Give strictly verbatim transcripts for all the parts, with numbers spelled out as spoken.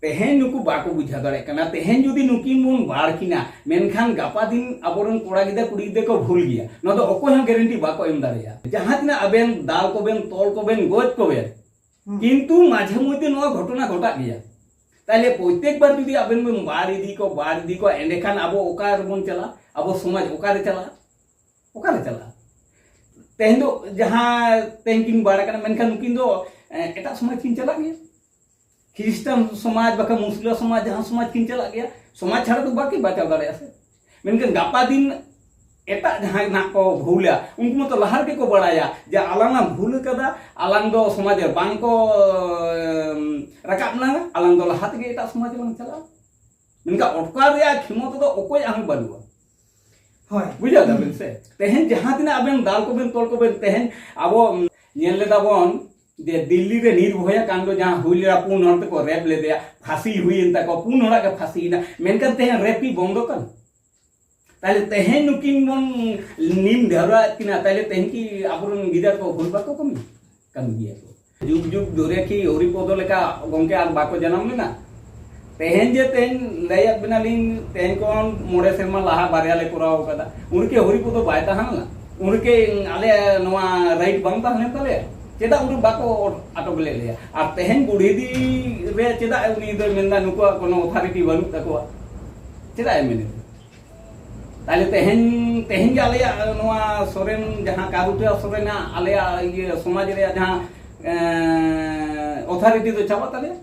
ᱛᱮᱦᱮᱧ ᱱᱩᱠᱩ ᱵᱟᱠᱚ ᱵᱩᱡᱷᱟᱹᱣ ᱫᱟᱲᱮᱭᱟᱜ ᱠᱟᱱᱟ᱾ ᱛᱮᱦᱮᱧ ᱡᱩᱫᱤ ᱱᱩᱠᱤᱱ ᱵᱚᱱ ᱵᱟᱲ ᱠᱤᱱᱟ, ᱢᱮᱱᱠᱷᱟᱱ ᱜᱟᱯᱟ ᱫᱤᱱ ᱟᱵᱚᱨᱮᱱ ᱠᱚᱲᱟ ᱜᱤᱫᱽᱨᱟᱹ ᱠᱩᱲᱤ ᱜᱤᱫᱽᱨᱟᱹ ᱠᱚ ᱵᱷᱩᱞ ᱜᱮᱭᱟ, ᱱᱚᱣᱟ ᱫᱚ ᱚᱠᱚᱭ ᱦᱚᱸ ᱜᱮᱨᱮᱱᱴᱤ ᱵᱟᱠᱚ ᱮᱢ ᱫᱟᱲᱮᱭᱟᱜᱼᱟ᱾ ᱡᱟᱦᱟᱸ ᱛᱤᱱᱟᱹᱜ ᱟᱵᱮᱱ ᱫᱟᱞ ᱠᱚᱵᱮᱱ, ᱛᱚᱞ ᱠᱚᱵᱮᱱ, ᱜᱚᱡ ᱠᱚᱵᱮᱱ, ᱦᱩᱸ᱾ ᱠᱤᱱᱛᱩ ᱢᱟᱡᱷᱮ ᱢᱚᱫᱽᱫᱷᱮ ᱱᱚᱣᱟ ᱜᱷᱚᱴᱚᱱᱟ ᱜᱷᱚᱴᱟᱜ ᱜᱮᱭᱟ᱾ ᱛᱟᱦᱞᱮ ᱯᱨᱚᱛᱮᱠ ᱵᱟᱨ ᱡᱩᱫᱤ ᱟᱵᱮᱱ ᱵᱮᱱ ᱵᱟᱲ ᱤᱫᱤ ᱠᱚ, ᱵᱟᱲ ᱤᱫᱤ ᱠᱚ, ᱮᱸᱰᱮᱠᱷᱟᱱ ᱟᱵᱚ ᱚᱠᱟ ᱨᱮᱵᱚᱱ ᱪᱟᱞᱟᱜᱼᱟ? ᱟᱵᱚ ᱥᱚᱢᱟᱡᱽ ᱚᱠᱟᱨᱮ ᱪᱟᱞᱟᱜᱼᱟ? ᱚᱠᱟᱨᱮ ᱪᱟᱞᱟᱜᱼᱟ? ᱛᱮᱦᱮᱧ ᱫᱚ ᱡᱟᱦᱟᱸ ᱛᱮᱦᱮᱧ ᱠᱤᱱ ᱵᱟᱲ ᱟᱠᱟᱱᱟ, ᱢᱮᱱᱠᱷᱟᱱ ᱱᱩᱠᱤᱱ ᱫᱚ, ᱮ, ᱮᱴᱟᱜ ᱥᱚᱢᱟᱡᱽ ᱠᱤᱱ ᱪᱟᱞᱟᱜ ᱜᱮᱭᱟ᱾ ᱠᱷᱨᱤᱥᱴᱟᱱ ᱥᱚᱢᱟᱡᱽ ᱵᱟᱠᱷᱟᱱ ᱢᱩᱥᱞᱟᱹ ᱥᱚᱢᱟᱡᱽ, ᱡᱟᱦᱟᱸ ᱥᱚᱢᱟᱡᱽ ᱠᱤᱱ ᱪᱟᱞᱟᱜ ᱜᱮᱭᱟ, ᱥᱚᱢᱟᱡᱽ ᱪᱷᱟᱲᱟ ᱫᱚ ᱵᱟᱠᱤᱱ ᱵᱟᱧᱪᱟᱣ ᱫᱟᱲᱮᱭᱟᱜᱼᱟ ᱥᱮ᱾ ᱢᱮᱱᱠᱷᱟᱱ ᱜᱟᱯᱟ ᱫᱤᱱ ᱮᱴᱟᱜ ᱡᱟᱦᱟᱸᱭ ᱱᱟᱜ ᱠᱚ ᱵᱷᱩᱞᱟ, ᱩᱱᱠᱩ ᱢᱟᱛᱚ ᱞᱟᱦᱟ ᱨᱮᱜᱮ ᱠᱚ ᱵᱟᱲᱟᱭᱟ ᱡᱮ ᱟᱞᱟᱝ ᱞᱟᱝ ᱵᱷᱩᱞ ᱠᱟᱫᱟ, ᱟᱞᱟᱝ ᱫᱚ ᱥᱚᱢᱟᱡᱽ ᱨᱮ ᱵᱟᱝ ᱠᱚ, ᱮᱢ, ᱨᱟᱠᱟᱵ ᱞᱟᱝᱟ, ᱟᱞᱟᱝ ᱫᱚ ᱞᱟᱦᱟ ᱛᱮᱜᱮ ᱮᱴᱟᱜ ᱥᱚᱢᱟᱡᱽ ᱨᱮᱞᱟᱝ ᱪᱟᱞᱟᱜᱼᱟ᱾ ᱢᱮᱱᱠᱷᱟᱱ ᱚᱴᱠᱟᱣ ᱨᱮᱭᱟᱜ ᱠᱷᱮᱢᱚᱛᱟ ᱫᱚ ᱚᱠᱚᱭᱟᱜ ᱦᱚᱸ ᱵᱟᱹᱱᱩᱜᱼᱟ᱾ ᱦᱳᱭ᱾ ᱵᱩᱡᱷᱟᱹᱣ ᱫᱟᱵᱮᱱ ᱥᱮ? ᱛᱮᱦᱮᱧ ᱡᱟᱦᱟᱸ ᱛᱤᱱᱟᱹᱜ ᱟᱵᱮᱱ ᱫᱟᱞ ᱠᱚᱵᱮᱱ, ᱛᱚᱞ ᱠᱚᱵᱮᱱ, ᱛᱮᱦᱮᱧ ᱟᱵᱚ, ᱩᱢ, ᱧᱮᱞ ᱞᱮᱫᱟ ᱵᱚᱱ ᱡᱮ ᱫᱤᱞᱞᱤ ᱨᱮ ᱱᱤᱨᱵᱷᱚᱭᱟ ᱠᱟᱱᱰ ᱡᱟᱦᱟᱸ ᱦᱩᱭ ᱞᱮᱱᱟ, ᱯᱩᱱ ᱦᱚᱲ ᱛᱮᱠᱚ ᱨᱮᱯ ᱞᱮᱫᱮᱭᱟ, ᱯᱷᱟᱸᱥᱤ ᱦᱩᱭᱮᱱ ᱛᱟᱠᱚᱣᱟ, ᱯᱩᱱ ᱦᱚᱲᱟᱜ ᱜᱮ ᱯᱷᱟᱸᱥᱤᱭᱮᱱᱟ, ᱢᱮᱱᱠᱷᱟᱱ ᱛᱮᱦᱮᱧ ᱨᱮᱯ ᱠᱤ ᱵᱚᱱᱫᱚ ᱠᱟᱱᱟ? ᱛᱟᱦᱞᱮ ᱛᱮᱦᱮᱧ ᱱᱩᱠᱤᱱ ᱵᱚᱱ ᱱᱤᱢ ᱰᱷᱟᱹᱣᱨᱟᱹᱜ ᱠᱤᱱᱟ, ᱛᱟᱦᱞᱮ ᱛᱮᱦᱮᱧ ᱠᱤ ᱟᱵᱚᱨᱮᱱ ᱜᱤᱫᱟᱹᱨ ᱠᱚ ᱵᱷᱩᱞ ᱵᱟᱠᱚ ᱠᱟᱹᱢᱤ? ᱠᱟᱹᱢᱤ ᱜᱮᱭᱟ ᱠᱚ᱾ ᱡᱩᱜᱽ ᱡᱩᱜᱽ ᱫᱷᱚᱨᱮ ᱠᱤ ᱦᱚᱨᱤᱯᱚᱫᱚ ᱞᱮᱠᱟ ᱜᱚᱝᱠᱮ ᱟᱨ ᱵᱟᱠᱚ ᱡᱟᱱᱟᱢ ᱞᱮᱱᱟ? ᱛᱮᱦᱮᱧ ᱡᱮ ᱛᱮᱦᱮᱧ ᱞᱟᱹᱭᱟᱫ ᱵᱮᱱᱟᱞᱤᱧ, ᱛᱮᱦᱮᱧ ᱠᱷᱚᱱ ᱢᱚᱬᱮ ᱥᱮᱨᱢᱟ ᱞᱟᱦᱟ ᱵᱟᱨᱭᱟ ᱞᱮ ᱠᱚᱨᱟᱣ ᱠᱟᱫᱟ, ᱩᱱᱨᱮᱠᱤ ᱦᱚᱨᱤᱯᱚᱫᱚ ᱵᱟᱭ ᱛᱟᱦᱮᱸ ᱞᱮᱱᱟ? ᱩᱱᱨᱮᱠᱤ ᱟᱞᱮ ᱱᱚᱣᱟ ᱨᱟᱭᱤᱴ ᱵᱟᱝ ᱛᱟᱦᱮᱸ ᱞᱮᱱ ᱛᱟᱞᱮᱭᱟ? ᱪᱮᱫᱟᱜ ᱩᱱᱨᱮ ᱵᱟᱠᱚ ᱟᱴᱚᱠ ᱞᱮᱫ ᱞᱮᱭᱟ? ᱟᱨ ᱛᱮᱦᱮᱧ ᱵᱩᱰᱷᱤ ᱫᱤ ᱨᱮ ᱪᱮᱫᱟᱜ ᱩᱱᱤ ᱫᱚᱭ ᱢᱮᱱᱫᱟ ᱱᱩᱠᱩᱣᱟᱜ ᱠᱳᱱᱳ ᱚᱛᱷᱟᱨᱤᱴᱤ ᱵᱟᱹᱱᱩᱜ ᱛᱟᱠᱚᱣᱟ? ᱪᱮᱫᱟᱜ ᱮ ᱢᱮᱱᱮᱫᱟ? ᱛᱟᱦᱞᱮ ᱛᱮᱦᱮᱧ, ᱛᱮᱦᱮᱧ ᱜᱮ ᱟᱞᱮᱭᱟᱜ ᱱᱚᱣᱟ ᱥᱚᱨᱮᱱ, ᱡᱟᱦᱟᱸ ᱠᱟᱹᱨᱩᱴᱷᱮᱭᱟ ᱥᱚᱨᱮᱱᱟᱜ ᱟᱞᱮᱭᱟᱜ ᱤᱭᱟᱹ ᱥᱚᱢᱟᱡᱽ ᱨᱮᱭᱟᱜ ᱡᱟᱦᱟᱸ, ᱮᱸ, ᱚᱛᱷᱟᱨᱤᱴᱤ ᱫᱚ ᱪᱟᱵᱟᱜ ᱛᱟᱞᱮᱭᱟ᱾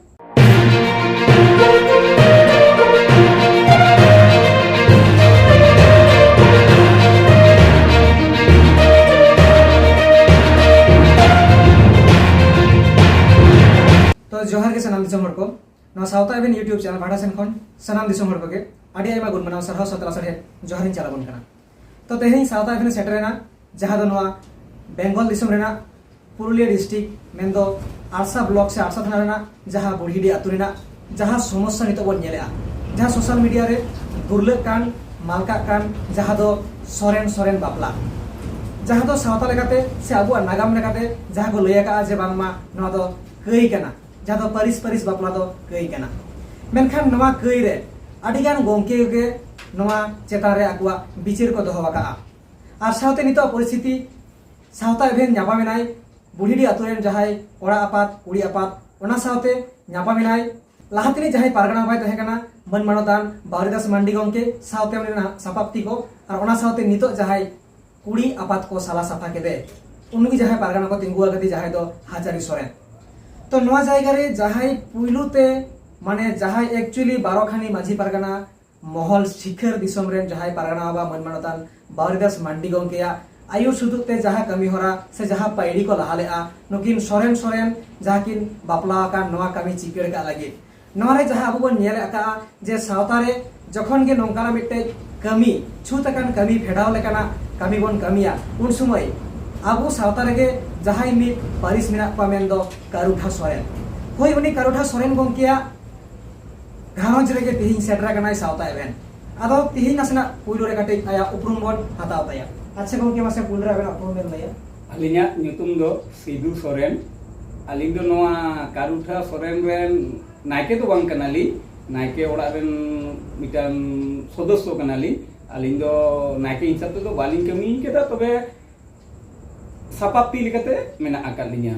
ᱛᱚ, ᱡᱚᱦᱟᱨ ᱜᱮ ᱥᱟᱱᱟᱢ ᱫᱤᱥᱚᱢ ᱦᱚᱲ ᱠᱚ᱾ ᱱᱚᱣᱟ ᱥᱟᱶᱛᱟ ᱮᱵᱷᱮᱱ YouTube ᱪᱮᱱᱮᱞ ᱯᱟᱦᱴᱟ ᱥᱮᱱ ᱠᱷᱚᱱ ᱥᱟᱱᱟᱢ ᱫᱤᱥᱚᱢ ᱦᱚᱲ ᱠᱚᱜᱮ ᱟᱹᱰᱤ ᱟᱭᱢᱟ ᱜᱩᱱ ᱢᱟᱱᱟᱣ ᱥᱟᱨᱦᱟᱣ ᱥᱟᱶᱛᱮ ᱞᱟᱥᱟᱲᱦᱮᱫ ᱡᱚᱦᱟᱨ ᱤᱧ ᱪᱟᱞ ᱟᱵᱚᱱ ᱠᱟᱱᱟ᱾ ᱛᱚ, ᱛᱮᱦᱮᱧ ᱥᱟᱶᱛᱟ ᱮᱵᱷᱮᱱ ᱥᱮᱴᱮᱨᱮᱱᱟ, ᱡᱟᱦᱟᱸ ᱫᱚ ᱱᱚᱣᱟ ᱵᱮᱝᱜᱚᱞ ᱫᱤᱥᱚᱢ ᱨᱮᱱᱟᱜ ᱯᱩᱨᱩᱞᱤᱭᱟᱹ ᱰᱤᱥᱴᱨᱤᱠᱴ, ᱢᱮᱱᱫᱚ ᱟᱲᱥᱟ ᱵᱞᱚᱠ ᱥᱮ ᱟᱲᱥᱟ ᱛᱷᱟᱱᱟ ᱨᱮᱱᱟᱜ ᱡᱟᱦᱟᱸ ᱵᱩᱲᱦᱤᱰᱤ ᱟᱹᱛᱩ ᱨᱮᱱᱟᱜ ᱡᱟᱦᱟᱸ ᱥᱚᱢᱚᱥᱥᱟ ᱱᱤᱛᱚᱜ ᱵᱚᱱ ᱧᱮᱞᱮᱜᱼᱟ, ᱡᱟᱦᱟᱸ ᱥᱳᱥᱟᱞ ᱢᱤᱰᱤᱭᱟ ᱨᱮ ᱫᱩᱨᱞᱟᱹᱜ ᱠᱟᱱ, ᱢᱟᱞᱠᱟᱜ ᱠᱟᱱ, ᱡᱟᱦᱟᱸ ᱫᱚ ᱥᱚᱨᱮᱱ ᱥᱚᱨᱮᱱ ᱵᱟᱯᱞᱟ, ᱡᱟᱦᱟᱸ ᱫᱚ ᱥᱟᱶᱛᱟ ᱞᱮᱠᱟᱛᱮ ᱥᱮ ᱟᱵᱚᱣᱟᱜ ᱱᱟᱜᱟᱢ ᱞᱮᱠᱟᱛᱮ ᱡᱟᱦᱟᱸ ᱠᱚ ᱞᱟᱹᱭ ᱟᱠᱟᱫᱼᱟ ᱡᱮ ᱵᱟᱝᱢᱟ ᱱᱚᱣᱟ ᱫᱚ ᱠᱟᱹᱭ ᱠᱟᱱᱟ, ᱡᱟᱦᱟᱸ ᱫᱚ ᱯᱟᱹᱨᱤᱥ ᱯᱟᱹᱨᱤᱥ ᱵᱟᱯᱞᱟ ᱫᱚ ᱠᱟᱹᱭ ᱠᱟᱱᱟ᱾ ᱢᱮᱱᱠᱷᱟᱱ ᱱᱚᱣᱟ ᱠᱟᱹᱭ ᱨᱮ ᱟᱹᱰᱤᱜᱟᱱ ᱜᱚᱢᱠᱮ ᱜᱮ ᱱᱚᱣᱟ ᱪᱮᱛᱟᱱ ᱨᱮ ᱟᱠᱚᱣᱟᱜ ᱵᱤᱪᱟᱹᱨ ᱠᱚ ᱫᱚᱦᱚ ᱟᱠᱟᱫᱼᱟ᱾ ᱟᱨ ᱥᱟᱶᱛᱮ ᱱᱤᱛᱚᱜ ᱯᱚᱨᱤᱥᱛᱷᱤᱛᱤ, ᱥᱟᱶᱛᱟ ᱮᱵᱷᱮᱱ ᱧᱟᱯᱟᱢᱮᱱᱟᱭ ᱵᱩᱲᱦᱤᱰᱤ ᱟᱛᱳ ᱨᱮᱱ ᱡᱟᱦᱟᱸᱭ ᱠᱚᱲᱟ ᱟᱯᱟᱛ, ᱠᱩᱲᱤ ᱟᱯᱟᱛ, ᱚᱱᱟ ᱥᱟᱶᱛᱮ ᱧᱟᱯᱟᱢᱮᱱᱟᱭ ᱞᱟᱦᱟ ᱛᱮᱱᱤᱡ ᱡᱟᱦᱟᱸᱭ ᱯᱟᱨᱜᱟᱱᱟ ᱵᱟᱵᱟᱭ ᱛᱟᱦᱮᱸ ᱠᱟᱱᱟ, ᱢᱟᱹᱱ ᱢᱟᱱᱚᱛᱟᱱ ᱵᱟᱣᱨᱤᱫᱟᱥ ᱢᱟᱱᱰᱤ ᱜᱚᱢᱠᱮ, ᱥᱟᱶᱛᱮ ᱩᱱᱤ ᱨᱮᱱ ᱥᱟᱯᱟᱯᱛᱤ ᱠᱚ, ᱟᱨ ᱚᱱᱟ ᱥᱟᱶᱛᱮ ᱱᱤᱛᱚᱜ ᱡᱟᱦᱟᱸᱭ ᱠᱩᱲᱤ ᱟᱯᱟᱛ ᱠᱚ ᱥᱟᱞᱟ ᱥᱟᱯᱷᱟ ᱠᱮᱫᱮ, ᱩᱱᱤ ᱡᱟᱦᱟᱸᱭ ᱯᱟᱨᱜᱟᱱᱟ ᱠᱚ ᱛᱤᱸᱜᱩ ᱟᱠᱟᱫᱮ, ᱡᱟᱦᱟᱸᱭ ᱫᱚ ᱦᱟᱡᱟᱨᱤ ᱥᱚᱨᱮᱱ᱾ ᱛᱚ ᱱᱚᱣᱟ ᱡᱟᱭᱜᱟ ᱨᱮ ᱡᱟᱦᱟᱸᱭ ᱯᱩᱭᱞᱩ ᱛᱮ, ᱢᱟᱱᱮ ᱡᱟᱦᱟᱸᱭ actually ᱵᱟᱨᱚ ᱠᱷᱟᱱᱤ ᱢᱟᱹᱡᱷᱤ ᱯᱟᱨᱜᱟᱱᱟ ᱢᱚᱦᱚᱞ ᱥᱤᱠᱷᱟᱹᱨ ᱫᱤᱥᱚᱢ ᱨᱮᱱ ᱡᱟᱦᱟᱸᱭ ᱯᱟᱨᱜᱟᱱᱟ ᱵᱟᱵᱟ ᱢᱟᱹᱱ ᱢᱟᱱᱚᱛᱟᱱ ᱵᱟᱣᱨᱤᱫᱟᱥ ᱢᱟᱱᱰᱤ ᱜᱚᱢᱠᱮᱭᱟᱜ ᱟᱹᱭᱩᱨ ᱥᱩᱛᱩᱜ ᱛᱮ ᱡᱟᱦᱟᱸ ᱠᱟᱹᱢᱤ ᱦᱚᱨᱟ ᱥᱮ ᱡᱟᱦᱟᱸ ᱯᱟᱹᱭᱲᱤ ᱠᱚ ᱞᱟᱦᱟ ᱞᱮᱜᱼᱟ, ᱱᱩᱠᱤᱱ ᱥᱚᱨᱮᱱ ᱥᱚᱨᱮᱱ ᱡᱟᱦᱟᱸ ᱠᱤᱱ ᱵᱟᱯᱞᱟ ᱟᱠᱟᱱ, ᱱᱚᱣᱟ ᱠᱟᱹᱢᱤ ᱪᱤᱠᱟᱹᱲ ᱠᱟᱜ ᱞᱟᱹᱜᱤᱫ᱾ ᱱᱚᱣᱟ ᱨᱮ ᱡᱟᱦᱟᱸ ᱟᱵᱚ ᱵᱚᱱ ᱧᱮᱞ ᱟᱠᱟᱫᱼᱟ ᱡᱮ ᱥᱟᱶᱛᱟ ᱨᱮ ᱡᱚᱠᱷᱚᱱ ᱜᱮ ᱱᱚᱝᱠᱟᱱᱟᱜ ᱢᱤᱫᱴᱮᱡ ᱠᱟᱹᱢᱤ, ᱪᱷᱩᱛ ᱟᱠᱟᱱ ᱠᱟᱹᱢᱤ, ᱯᱷᱮᱰᱟᱣ ᱞᱮᱠᱟᱱᱟᱜ ᱠᱟᱹᱢᱤ ᱵᱚᱱ ᱠᱟᱹᱢᱤᱭᱟ, ᱩᱱ ᱥᱚᱢᱚᱭ ᱟᱵᱚ ᱥᱟᱶᱛᱟ ᱨᱮᱜᱮ ᱡᱟᱦᱟᱸᱭ ᱢᱤᱫ ᱯᱟᱹᱨᱤᱥ ᱢᱮᱱᱟᱜ ᱠᱚᱣᱟ, ᱢᱮᱱᱫᱚ ᱠᱟᱹᱨᱩᱴᱷᱟ ᱥᱚᱨᱮᱱ᱾ ᱦᱳᱭ, ᱩᱱᱤ ᱠᱟᱹᱨᱩᱴᱷᱟ ᱥᱚᱨᱮᱱ ᱜᱚᱢᱠᱮᱭᱟᱜ ᱜᱷᱟᱨᱚᱸᱡᱽ ᱨᱮᱜᱮ ᱛᱤᱦᱤᱧ ᱥᱮᱴᱮᱨ ᱟᱠᱟᱱᱟᱭ ᱥᱟᱶᱛᱟ ᱮᱵᱷᱮᱱ᱾ ᱟᱫᱚ ᱛᱤᱦᱤᱧ ᱱᱟᱥᱮᱱᱟᱜ ᱯᱩᱭᱞᱩ ᱨᱮ ᱠᱟᱹᱴᱤᱡ ᱟᱭᱟᱜ ᱩᱯᱨᱩᱢ ᱵᱚᱱ ᱦᱟᱛᱟᱣ ᱛᱟᱭᱟ᱾ ᱟᱪᱪᱷᱟ ᱜᱚᱢᱠᱮ, ᱢᱟᱥᱮ ᱯᱩᱭᱞᱩ ᱨᱮ ᱟᱵᱮᱱᱟᱜ ᱩᱯᱨᱩᱢ ᱵᱮᱱ ᱞᱟᱹᱭᱟ᱾ ᱟᱹᱞᱤᱧᱟᱜ ᱧᱩᱛᱩᱢ ᱫᱚ ᱥᱤᱫᱩ ᱥᱚᱨᱮᱱ᱾ ᱟᱹᱞᱤᱧ ᱫᱚ ᱱᱚᱣᱟ ᱠᱟᱨᱩᱴᱷᱟ ᱥᱚᱨᱮᱱ ᱨᱮᱱ ᱱᱟᱭᱠᱮ ᱫᱚ ᱵᱟᱝ ᱠᱟᱱᱟᱞᱤᱧ, ᱱᱟᱭᱠᱮ ᱚᱲᱟᱜ ᱨᱮᱱ ᱢᱤᱫᱴᱟᱝ ᱥᱚᱫᱚᱥᱥᱚ ᱠᱟᱱᱟᱞᱤᱧ᱾ ᱟᱹᱞᱤᱧ ᱫᱚ ᱱᱟᱭᱠᱮ ᱦᱤᱥᱟᱹᱵ ᱛᱮᱫᱚ ᱵᱟᱹᱞᱤᱧ ᱠᱟᱹᱢᱤ ᱠᱟᱫᱟ, ᱛᱚᱵᱮ ᱥᱟᱯᱟᱯᱛᱤ ᱞᱮᱠᱟᱛᱮ ᱢᱮᱱᱟᱜ ᱟᱠᱟᱫ ᱞᱤᱧᱟ᱾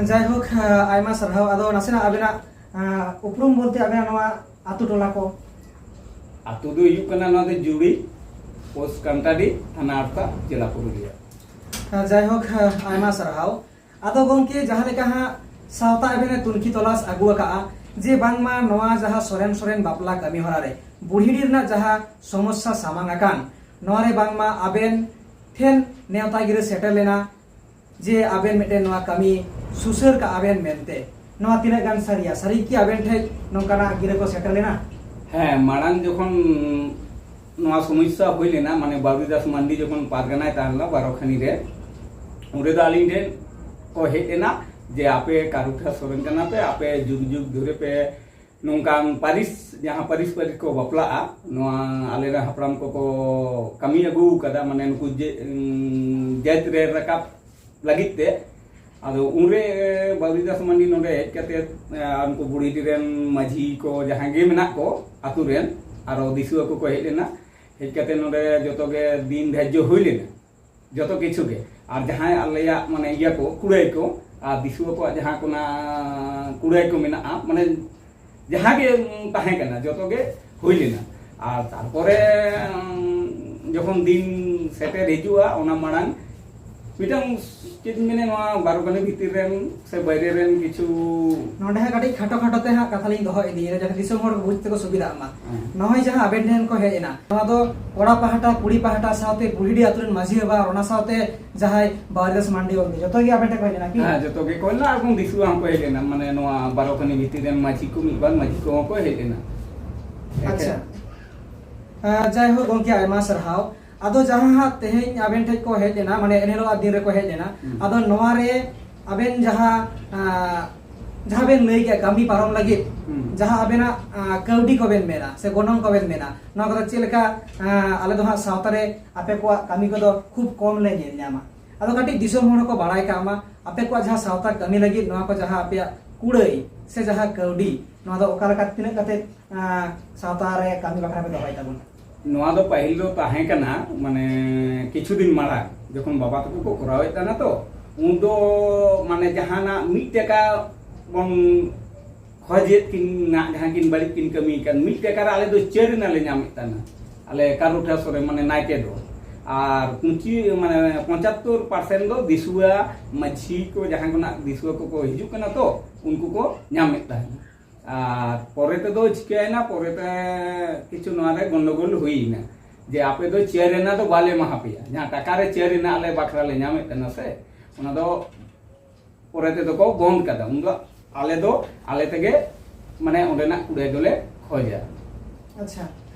ᱡᱟᱭᱦᱳᱠ, ᱟᱭᱢᱟ ᱥᱟᱨᱦᱟᱣ᱾ ᱟᱫᱚ ᱱᱟᱥᱮᱱᱟᱜ ᱟᱵᱮᱱᱟᱜ, ᱟᱸ, ᱩᱯᱨᱩᱢ ᱵᱚᱞᱛᱮ ᱟᱵᱮᱱᱟᱜ ᱱᱚᱣᱟ ᱟᱛᱳ ᱴᱚᱞᱟ ᱠᱚ? ᱟᱛᱳ ᱫᱚ ᱦᱩᱭᱩᱜ ᱠᱟᱱᱟ ᱱᱚᱣᱟ ᱫᱚ ᱡᱩᱲᱤ, ᱯᱳᱥᱴ ᱠᱟᱱᱴᱟᱰᱤ, ᱛᱷᱟᱱᱟ ᱟᱲᱥᱟ, ᱡᱮᱞᱟ ᱯᱩᱨᱩᱞᱤᱭᱟᱹ᱾ ᱡᱟᱭᱦᱳᱠ, ᱟᱭᱢᱟ ᱥᱟᱨᱦᱟᱣ᱾ ᱟᱫᱚ ᱜᱚᱢᱠᱮ, ᱡᱟᱦᱟᱸ ᱞᱮᱠᱟ ᱦᱟᱸᱜ ᱥᱟᱶᱛᱟ ᱮᱵᱷᱮᱱ ᱮ ᱛᱩᱱᱠᱷᱤ ᱛᱚᱞᱟᱥ ᱟᱹᱜᱩ ᱟᱠᱟᱜᱼᱟ ᱡᱮ ᱵᱟᱝᱢᱟ ᱱᱚᱣᱟ ᱡᱟᱦᱟᱸ ᱥᱚᱨᱮᱱ ᱥᱚᱨᱮᱱ ᱵᱟᱯᱞᱟ ᱠᱟᱹᱢᱤ ᱦᱚᱨᱟ ᱨᱮ ᱵᱩᱲᱦᱤᱰᱤ ᱨᱮᱱᱟᱜ ᱡᱟᱦᱟᱸ ᱥᱚᱢᱚᱥᱥᱟ ᱥᱟᱢᱟᱝ ᱟᱠᱟᱱ, ᱱᱚᱣᱟ ᱨᱮ ᱵᱟᱝᱢᱟ ᱟᱵᱮᱱ ᱴᱷᱮᱱ ᱱᱮᱣᱛᱟ ᱜᱤᱨᱟᱹ ᱥᱮᱴᱮᱨ ᱞᱮᱱᱟ ᱡᱮ ᱟᱵᱮᱱ ᱢᱤᱫᱴᱮᱱ ᱱᱚᱣᱟ ᱠᱟᱹᱢᱤ ᱥᱩᱥᱟᱹᱨ ᱠᱟᱜᱼᱟ ᱵᱮᱱ ᱢᱮᱱᱛᱮ, ᱱᱚᱣᱟ ᱛᱤᱱᱟᱹᱜ ᱜᱟᱱ ᱥᱟᱹᱨᱤᱭᱟ? ᱥᱟᱹᱨᱤ ᱠᱤ ᱟᱵᱮᱱ ᱴᱷᱮᱱ ᱱᱚᱝᱠᱟᱱᱟᱜ ᱜᱤᱨᱟᱹ ᱠᱚ ᱥᱮᱴᱮᱨ ᱞᱮᱱᱟ? ᱦᱮᱸ, ᱢᱟᱲᱟᱝ ᱡᱚᱠᱷᱚᱱ ᱱᱚᱣᱟ ᱥᱚᱢᱚᱥᱥᱟ ᱦᱩᱭ ᱞᱮᱱᱟ, ᱢᱟᱱᱮ ᱵᱟᱵᱩᱨᱤ ᱫᱟᱥ ᱢᱟᱱᱰᱤ ᱡᱚᱠᱷᱚᱱ ᱯᱟᱨᱜᱟᱱᱟᱭ ᱛᱟᱦᱮᱸ ᱞᱮᱱᱟ ᱵᱟᱨᱚ ᱠᱷᱟᱱᱤ ᱨᱮ, ᱚᱸᱰᱮ ᱫᱚ ᱟᱹᱞᱤᱧ ᱴᱷᱮᱱ ᱠᱚ ᱦᱮᱡ ᱮᱱᱟ ᱡᱮ ᱟᱯᱮ ᱠᱟᱨᱩᱴᱷᱟ ᱥᱚᱨᱮᱱ ᱠᱟᱱᱟ ᱯᱮ, ᱟᱯᱮ ᱡᱩᱜᱽ ᱡᱩᱜᱽ ᱫᱷᱚᱨᱮ ᱯᱮ ᱱᱚᱝᱠᱟᱱ ᱯᱟᱹᱨᱤᱥ, ᱡᱟᱦᱟᱸ ᱯᱟᱹᱨᱤᱥ ᱯᱟᱹᱨᱤᱥ ᱠᱚ ᱵᱟᱯᱞᱟᱜᱼᱟ, ᱱᱚᱣᱟ ᱟᱞᱮ ᱨᱮᱱ ᱦᱟᱯᱲᱟᱢ ᱠᱚᱠᱚ ᱠᱟᱹᱢᱤ ᱟᱹᱜᱩ ᱠᱟᱫᱟ, ᱢᱟᱱᱮ ᱱᱩᱠᱩ ᱡᱮ, ᱩᱸ, ᱡᱟᱹᱛ ᱨᱮ ᱨᱟᱠᱟᱵ ᱞᱟᱹᱜᱤᱫ ᱛᱮ᱾ ᱟᱫᱚ ᱩᱱᱨᱮ ᱵᱟᱵᱞᱤ ᱫᱟᱥ ᱢᱟᱱᱰᱤ ᱱᱚᱰᱮ ᱦᱮᱡ ᱠᱟᱛᱮ, ᱟᱨ ᱩᱱᱠᱩ ᱵᱩᱲᱦᱤᱰᱤ ᱨᱮᱱ ᱢᱟᱹᱡᱷᱤ ᱠᱚ ᱡᱟᱦᱟᱸ ᱜᱮ ᱢᱮᱱᱟᱜ ᱠᱚ ᱟᱛᱳ ᱨᱮᱱ, ᱟᱨᱚ ᱫᱤᱥᱩᱣᱟᱹ ᱠᱚᱠᱚ ᱦᱮᱡ ᱞᱮᱱᱟ᱾ ᱦᱮᱡ ᱠᱟᱛᱮ ᱱᱚᱰᱮ ᱡᱚᱛᱚ ᱜᱮ ᱫᱤᱱ ᱫᱷᱟᱨᱡᱚ ᱦᱩᱭ ᱞᱮᱱᱟ, ᱡᱚᱛᱚ ᱠᱤᱪᱷᱩ ᱜᱮ᱾ ᱟᱨ ᱡᱟᱦᱟᱸᱭ ᱟᱞᱮᱭᱟᱜ ᱢᱟᱱᱮ ᱤᱭᱟᱹ ᱠᱚ, ᱠᱩᱲᱟᱹᱭ ᱠᱚ, ᱟᱨ ᱫᱤᱥᱩᱣᱟᱹ ᱠᱚᱣᱟᱜ ᱡᱟᱦᱟᱸ ᱠᱚᱱᱟ ᱠᱩᱲᱟᱹᱭ ᱠᱚ ᱢᱮᱱᱟᱜᱼᱟ, ᱢᱟᱱᱮ ᱡᱟᱦᱟᱸ ᱜᱮ, ᱩᱸ, ᱛᱟᱦᱮᱸ ᱠᱟᱱᱟ, ᱡᱚᱛᱚ ᱜᱮ ᱦᱩᱭ ᱞᱮᱱᱟ᱾ ᱟᱨ ᱛᱟᱨᱯᱚᱨᱮ, ᱩᱸ, ᱡᱚᱠᱷᱚᱱ ᱫᱤᱱ ᱥᱮᱴᱮᱨ ᱦᱤᱡᱩᱜᱼᱟ, ᱚᱱᱟ ᱢᱟᱲᱟᱝ ᱢᱤᱫᱴᱟᱝ, ᱪᱮᱫ ᱤᱧ ᱢᱮᱱᱟ, ᱱᱚᱣᱟ ᱵᱟᱨᱚ ᱠᱟᱹᱞᱤ ᱵᱷᱤᱛᱤᱨ ᱨᱮᱱ ᱥᱮ ᱵᱟᱭᱨᱮ ᱨᱮᱱ ᱠᱤᱪᱷᱩ ᱱᱚᱰᱮ ᱦᱟᱸᱜ ᱠᱟᱹᱴᱤᱡ ᱠᱷᱟᱴᱚ ᱠᱷᱟᱴᱚ ᱛᱮ ᱦᱟᱸᱜ ᱠᱟᱛᱷᱟ ᱞᱤᱧ ᱫᱚᱦᱚ ᱤᱫᱤᱭᱮᱫᱟ, ᱡᱟᱛᱮ ᱫᱤᱥᱚᱢ ᱦᱚᱲ ᱠᱚ ᱵᱩᱡᱽ ᱛᱮᱠᱚ ᱥᱩᱵᱤᱫᱷᱟᱜ ᱢᱟ᱾ ᱦᱮᱸ᱾ ᱱᱚᱜᱼᱚᱭ ᱡᱟᱦᱟᱸ ᱟᱵᱮᱱ ᱴᱷᱮᱱ ᱠᱚ ᱦᱮᱡ ᱮᱱᱟ, ᱱᱚᱣᱟ ᱫᱚ ᱠᱚᱲᱟ ᱯᱟᱦᱴᱟ, ᱠᱩᱲᱤ ᱯᱟᱦᱴᱟ ᱥᱟᱶᱛᱮ ᱵᱩᱲᱦᱤᱰᱤ ᱟᱛᱳ ᱨᱮᱱ ᱢᱟᱹᱡᱷᱤ ᱵᱟᱵᱟ, ᱚᱱᱟ ᱥᱟᱶᱛᱮ ᱡᱟᱦᱟᱸᱭ ᱵᱟᱵᱞᱤ ᱫᱟᱥ ᱢᱟᱱᱰᱤ ᱵᱟᱵᱞᱤ, ᱡᱚᱛᱚ ᱜᱮ ᱟᱵᱮᱱ ᱴᱷᱮᱱ ᱠᱚ ᱦᱮᱡ ᱞᱮᱱᱟ ᱠᱤ? ᱦᱮᱸ, ᱡᱚᱛᱚ ᱜᱮ ᱠᱚ ᱦᱮᱡ ᱞᱮᱱᱟ, ᱮᱵᱚᱝ ᱫᱤᱥᱩᱣᱟᱹ ᱦᱚᱸᱠᱚ ᱦᱮᱡ ᱞᱮᱱᱟ, ᱢᱟᱱᱮ ᱱᱚᱣᱟ ᱵᱟᱨᱚ ᱠᱟᱹᱞᱤ ᱵᱷᱤᱛᱤᱨ ᱨᱮᱱ ᱢᱟᱹᱡᱷᱤ ᱠᱚ, ᱢᱤᱫ ᱵᱟᱨ ᱢᱟᱹᱡᱷᱤ ᱠᱚᱦᱚᱸ ᱠᱚ ᱦᱮᱡ ᱞᱮᱱᱟ᱾ ᱟᱪᱪᱷᱟ᱾ ᱟᱸ, ᱡᱟᱭᱦᱳᱠ ᱜᱚᱢᱠᱮ, ᱟᱭᱢᱟ ᱥᱟᱨᱦᱟᱣ᱾ ᱟᱫᱚ ᱡᱟᱦᱟᱸ ᱦᱟᱸᱜ ᱛᱮᱦᱮᱧ ᱟᱵᱮᱱ ᱴᱷᱮᱡ ᱠᱚ ᱦᱮᱡ ᱞᱮᱱᱟ, ᱢᱟᱱᱮ ᱮᱱᱦᱤᱞᱳᱜ ᱫᱤᱱ ᱨᱮᱠᱚ ᱦᱮᱡ ᱞᱮᱱᱟ, ᱦᱩᱸ᱾ ᱟᱫᱚ ᱱᱚᱣᱟ ᱨᱮ ᱟᱵᱮᱱ ᱡᱟᱦᱟᱸ, ᱟᱸ, ᱡᱟᱦᱟᱸ ᱵᱮᱱ ᱞᱟᱹᱭ ᱠᱮᱜᱼᱟ ᱠᱟᱹᱢᱤ ᱯᱟᱨᱚᱢ ᱞᱟᱹᱜᱤᱫ, ᱦᱩᱸ᱾ ᱡᱟᱦᱟᱸ ᱟᱵᱮᱱᱟᱜ, ᱟᱸ, ᱠᱟᱹᱣᱰᱤ ᱠᱚᱵᱮᱱ ᱢᱮᱱᱟ ᱥᱮ ᱜᱚᱱᱚᱝ ᱠᱚᱵᱮᱱ ᱢᱮᱱᱟ, ᱱᱚᱣᱟ ᱠᱚᱫᱚ ᱪᱮᱫ ᱞᱮᱠᱟ, ᱟᱸ, ᱟᱞᱮ ᱫᱚ ᱦᱟᱸᱜ ᱥᱟᱶᱛᱟ ᱨᱮ ᱟᱯᱮ ᱠᱚᱣᱟᱜ ᱠᱟᱹᱢᱤ ᱠᱚᱫᱚ ᱠᱷᱩᱵ ᱠᱚᱢ ᱞᱮ ᱧᱮᱞ ᱧᱟᱢᱟ᱾ ᱟᱫᱚ ᱠᱟᱹᱴᱤᱡ ᱫᱤᱥᱚᱢ ᱦᱚᱲ ᱦᱚᱸᱠᱚ ᱵᱟᱲᱟᱭ ᱠᱟᱜ ᱢᱟ, ᱟᱯᱮ ᱠᱚᱣᱟᱜ ᱡᱟᱦᱟᱸ ᱥᱟᱶᱛᱟ ᱠᱟᱹᱢᱤ ᱞᱟᱹᱜᱤᱫ ᱱᱚᱣᱟ ᱠᱚ ᱡᱟᱦᱟᱸ ᱟᱯᱮᱭᱟᱜ ᱠᱩᱲᱟᱹᱭ ᱥᱮ ᱡᱟᱦᱟᱸ ᱠᱟᱹᱣᱰᱤ, ᱱᱚᱣᱟ ᱫᱚ ᱚᱠᱟ ᱞᱮᱠᱟ, ᱛᱤᱱᱟᱹᱜ ᱠᱟᱛᱮ, ᱟᱸ, ᱥᱟᱶᱛᱟ ᱨᱮ ᱠᱟᱹᱢᱤ ᱵᱟᱠᱷᱨᱟ ᱯᱮ ᱫᱚᱦᱚᱭ ᱛᱟᱵᱚᱱᱟ? ᱱᱚᱣᱟ ᱫᱚ ᱯᱟᱹᱦᱤᱞ ᱫᱚ ᱛᱟᱦᱮᱸ ᱠᱟᱱᱟ, ᱢᱟᱱᱮ, ᱠᱤᱪᱷᱩ ᱫᱤᱱ ᱢᱟᱲᱟᱝ ᱡᱚᱠᱷᱚᱱ ᱵᱟᱵᱟ ᱛᱟᱠᱚ ᱠᱚ ᱠᱚᱨᱟᱣᱮᱫ ᱛᱟᱦᱮᱱᱟ ᱛᱚ, ᱩᱱ ᱫᱚ, ᱢᱟᱱᱮ, ᱡᱟᱦᱟᱱᱟᱜ ᱢᱤᱫ ᱴᱟᱠᱟ ᱵᱚᱱ ᱠᱷᱚᱡᱮᱫ ᱠᱤᱱ ᱱᱟᱜ, ᱡᱟᱦᱟᱸ ᱠᱤᱱ ᱵᱟᱹᱲᱤᱡ ᱠᱤᱱ ᱠᱟᱹᱢᱤ ᱠᱟᱱ, ᱢᱤᱫ ᱴᱟᱠᱟ ᱨᱮ ᱟᱞᱮ ᱫᱚ ᱪᱟᱹᱨ ᱟᱱᱟ ᱞᱮ ᱧᱟᱢᱮᱫ ᱛᱟᱦᱮᱱᱟ, ᱟᱞᱮ ᱠᱟᱨᱩ ᱴᱷᱟᱹ ᱥᱚᱨᱮᱱ, ᱢᱟᱱᱮ, ᱱᱟᱭᱠᱮ ᱫᱚ᱾ ᱟᱨ ᱯᱩᱸᱪᱤ, ᱢᱟᱱᱮ, ᱯᱚᱸᱪᱟᱛᱛᱳᱨ ᱯᱟᱨᱥᱮᱱᱴ ᱫᱚ ᱫᱤᱥᱩᱣᱟ ᱢᱟᱹᱡᱷᱤ ᱠᱚ, ᱡᱟᱦᱟᱸ ᱠᱷᱚᱱᱟᱜ ᱫᱤᱥᱩᱣᱟ ᱠᱚᱠᱚ ᱦᱤᱡᱩᱜ ᱠᱟᱱᱟ ᱛᱚ, ᱩᱱᱠᱩ ᱠᱚ ᱧᱟᱢᱮᱫ ᱛᱟᱦᱮᱱᱟ᱾ ᱟᱨ ᱯᱚᱨᱮ ᱛᱮᱫᱚ ᱪᱤᱠᱟᱹᱭᱮᱱᱟ, ᱯᱚᱨᱮᱛᱮ ᱠᱤᱪᱷᱩ ᱱᱚᱣᱟ ᱨᱮ ᱜᱚᱱᱰᱚᱜᱳᱞ ᱦᱩᱭᱮᱱᱟ, ᱡᱮ ᱟᱯᱮ ᱫᱚ ᱪᱟᱹᱨ ᱟᱱᱟ ᱫᱚ ᱵᱟᱞᱮ ᱮᱢᱟ ᱯᱮᱭᱟ, ᱡᱟᱦᱟᱸ ᱴᱟᱠᱟ ᱨᱮ ᱪᱟᱹᱨ ᱟᱱᱟ ᱟᱞᱮ ᱵᱟᱠᱷᱨᱟ ᱞᱮ ᱧᱟᱢᱮᱫ ᱛᱟᱦᱮᱱᱟ ᱥᱮ, ᱚᱱᱟ ᱫᱚ ᱯᱚᱨᱮ ᱛᱮᱫᱚ ᱠᱚ ᱵᱚᱱᱫ ᱠᱟᱫᱟ᱾ ᱩᱱᱫᱚ ᱟᱞᱮ ᱫᱚ ᱟᱞᱮ ᱛᱮᱜᱮ, ᱢᱟᱱᱮ, ᱚᱸᱰᱮᱱᱟᱜ ᱠᱩᱲᱟᱹᱭ ᱫᱚᱞᱮ ᱠᱷᱚᱡᱟ᱾ ᱟᱪᱪᱷᱟ,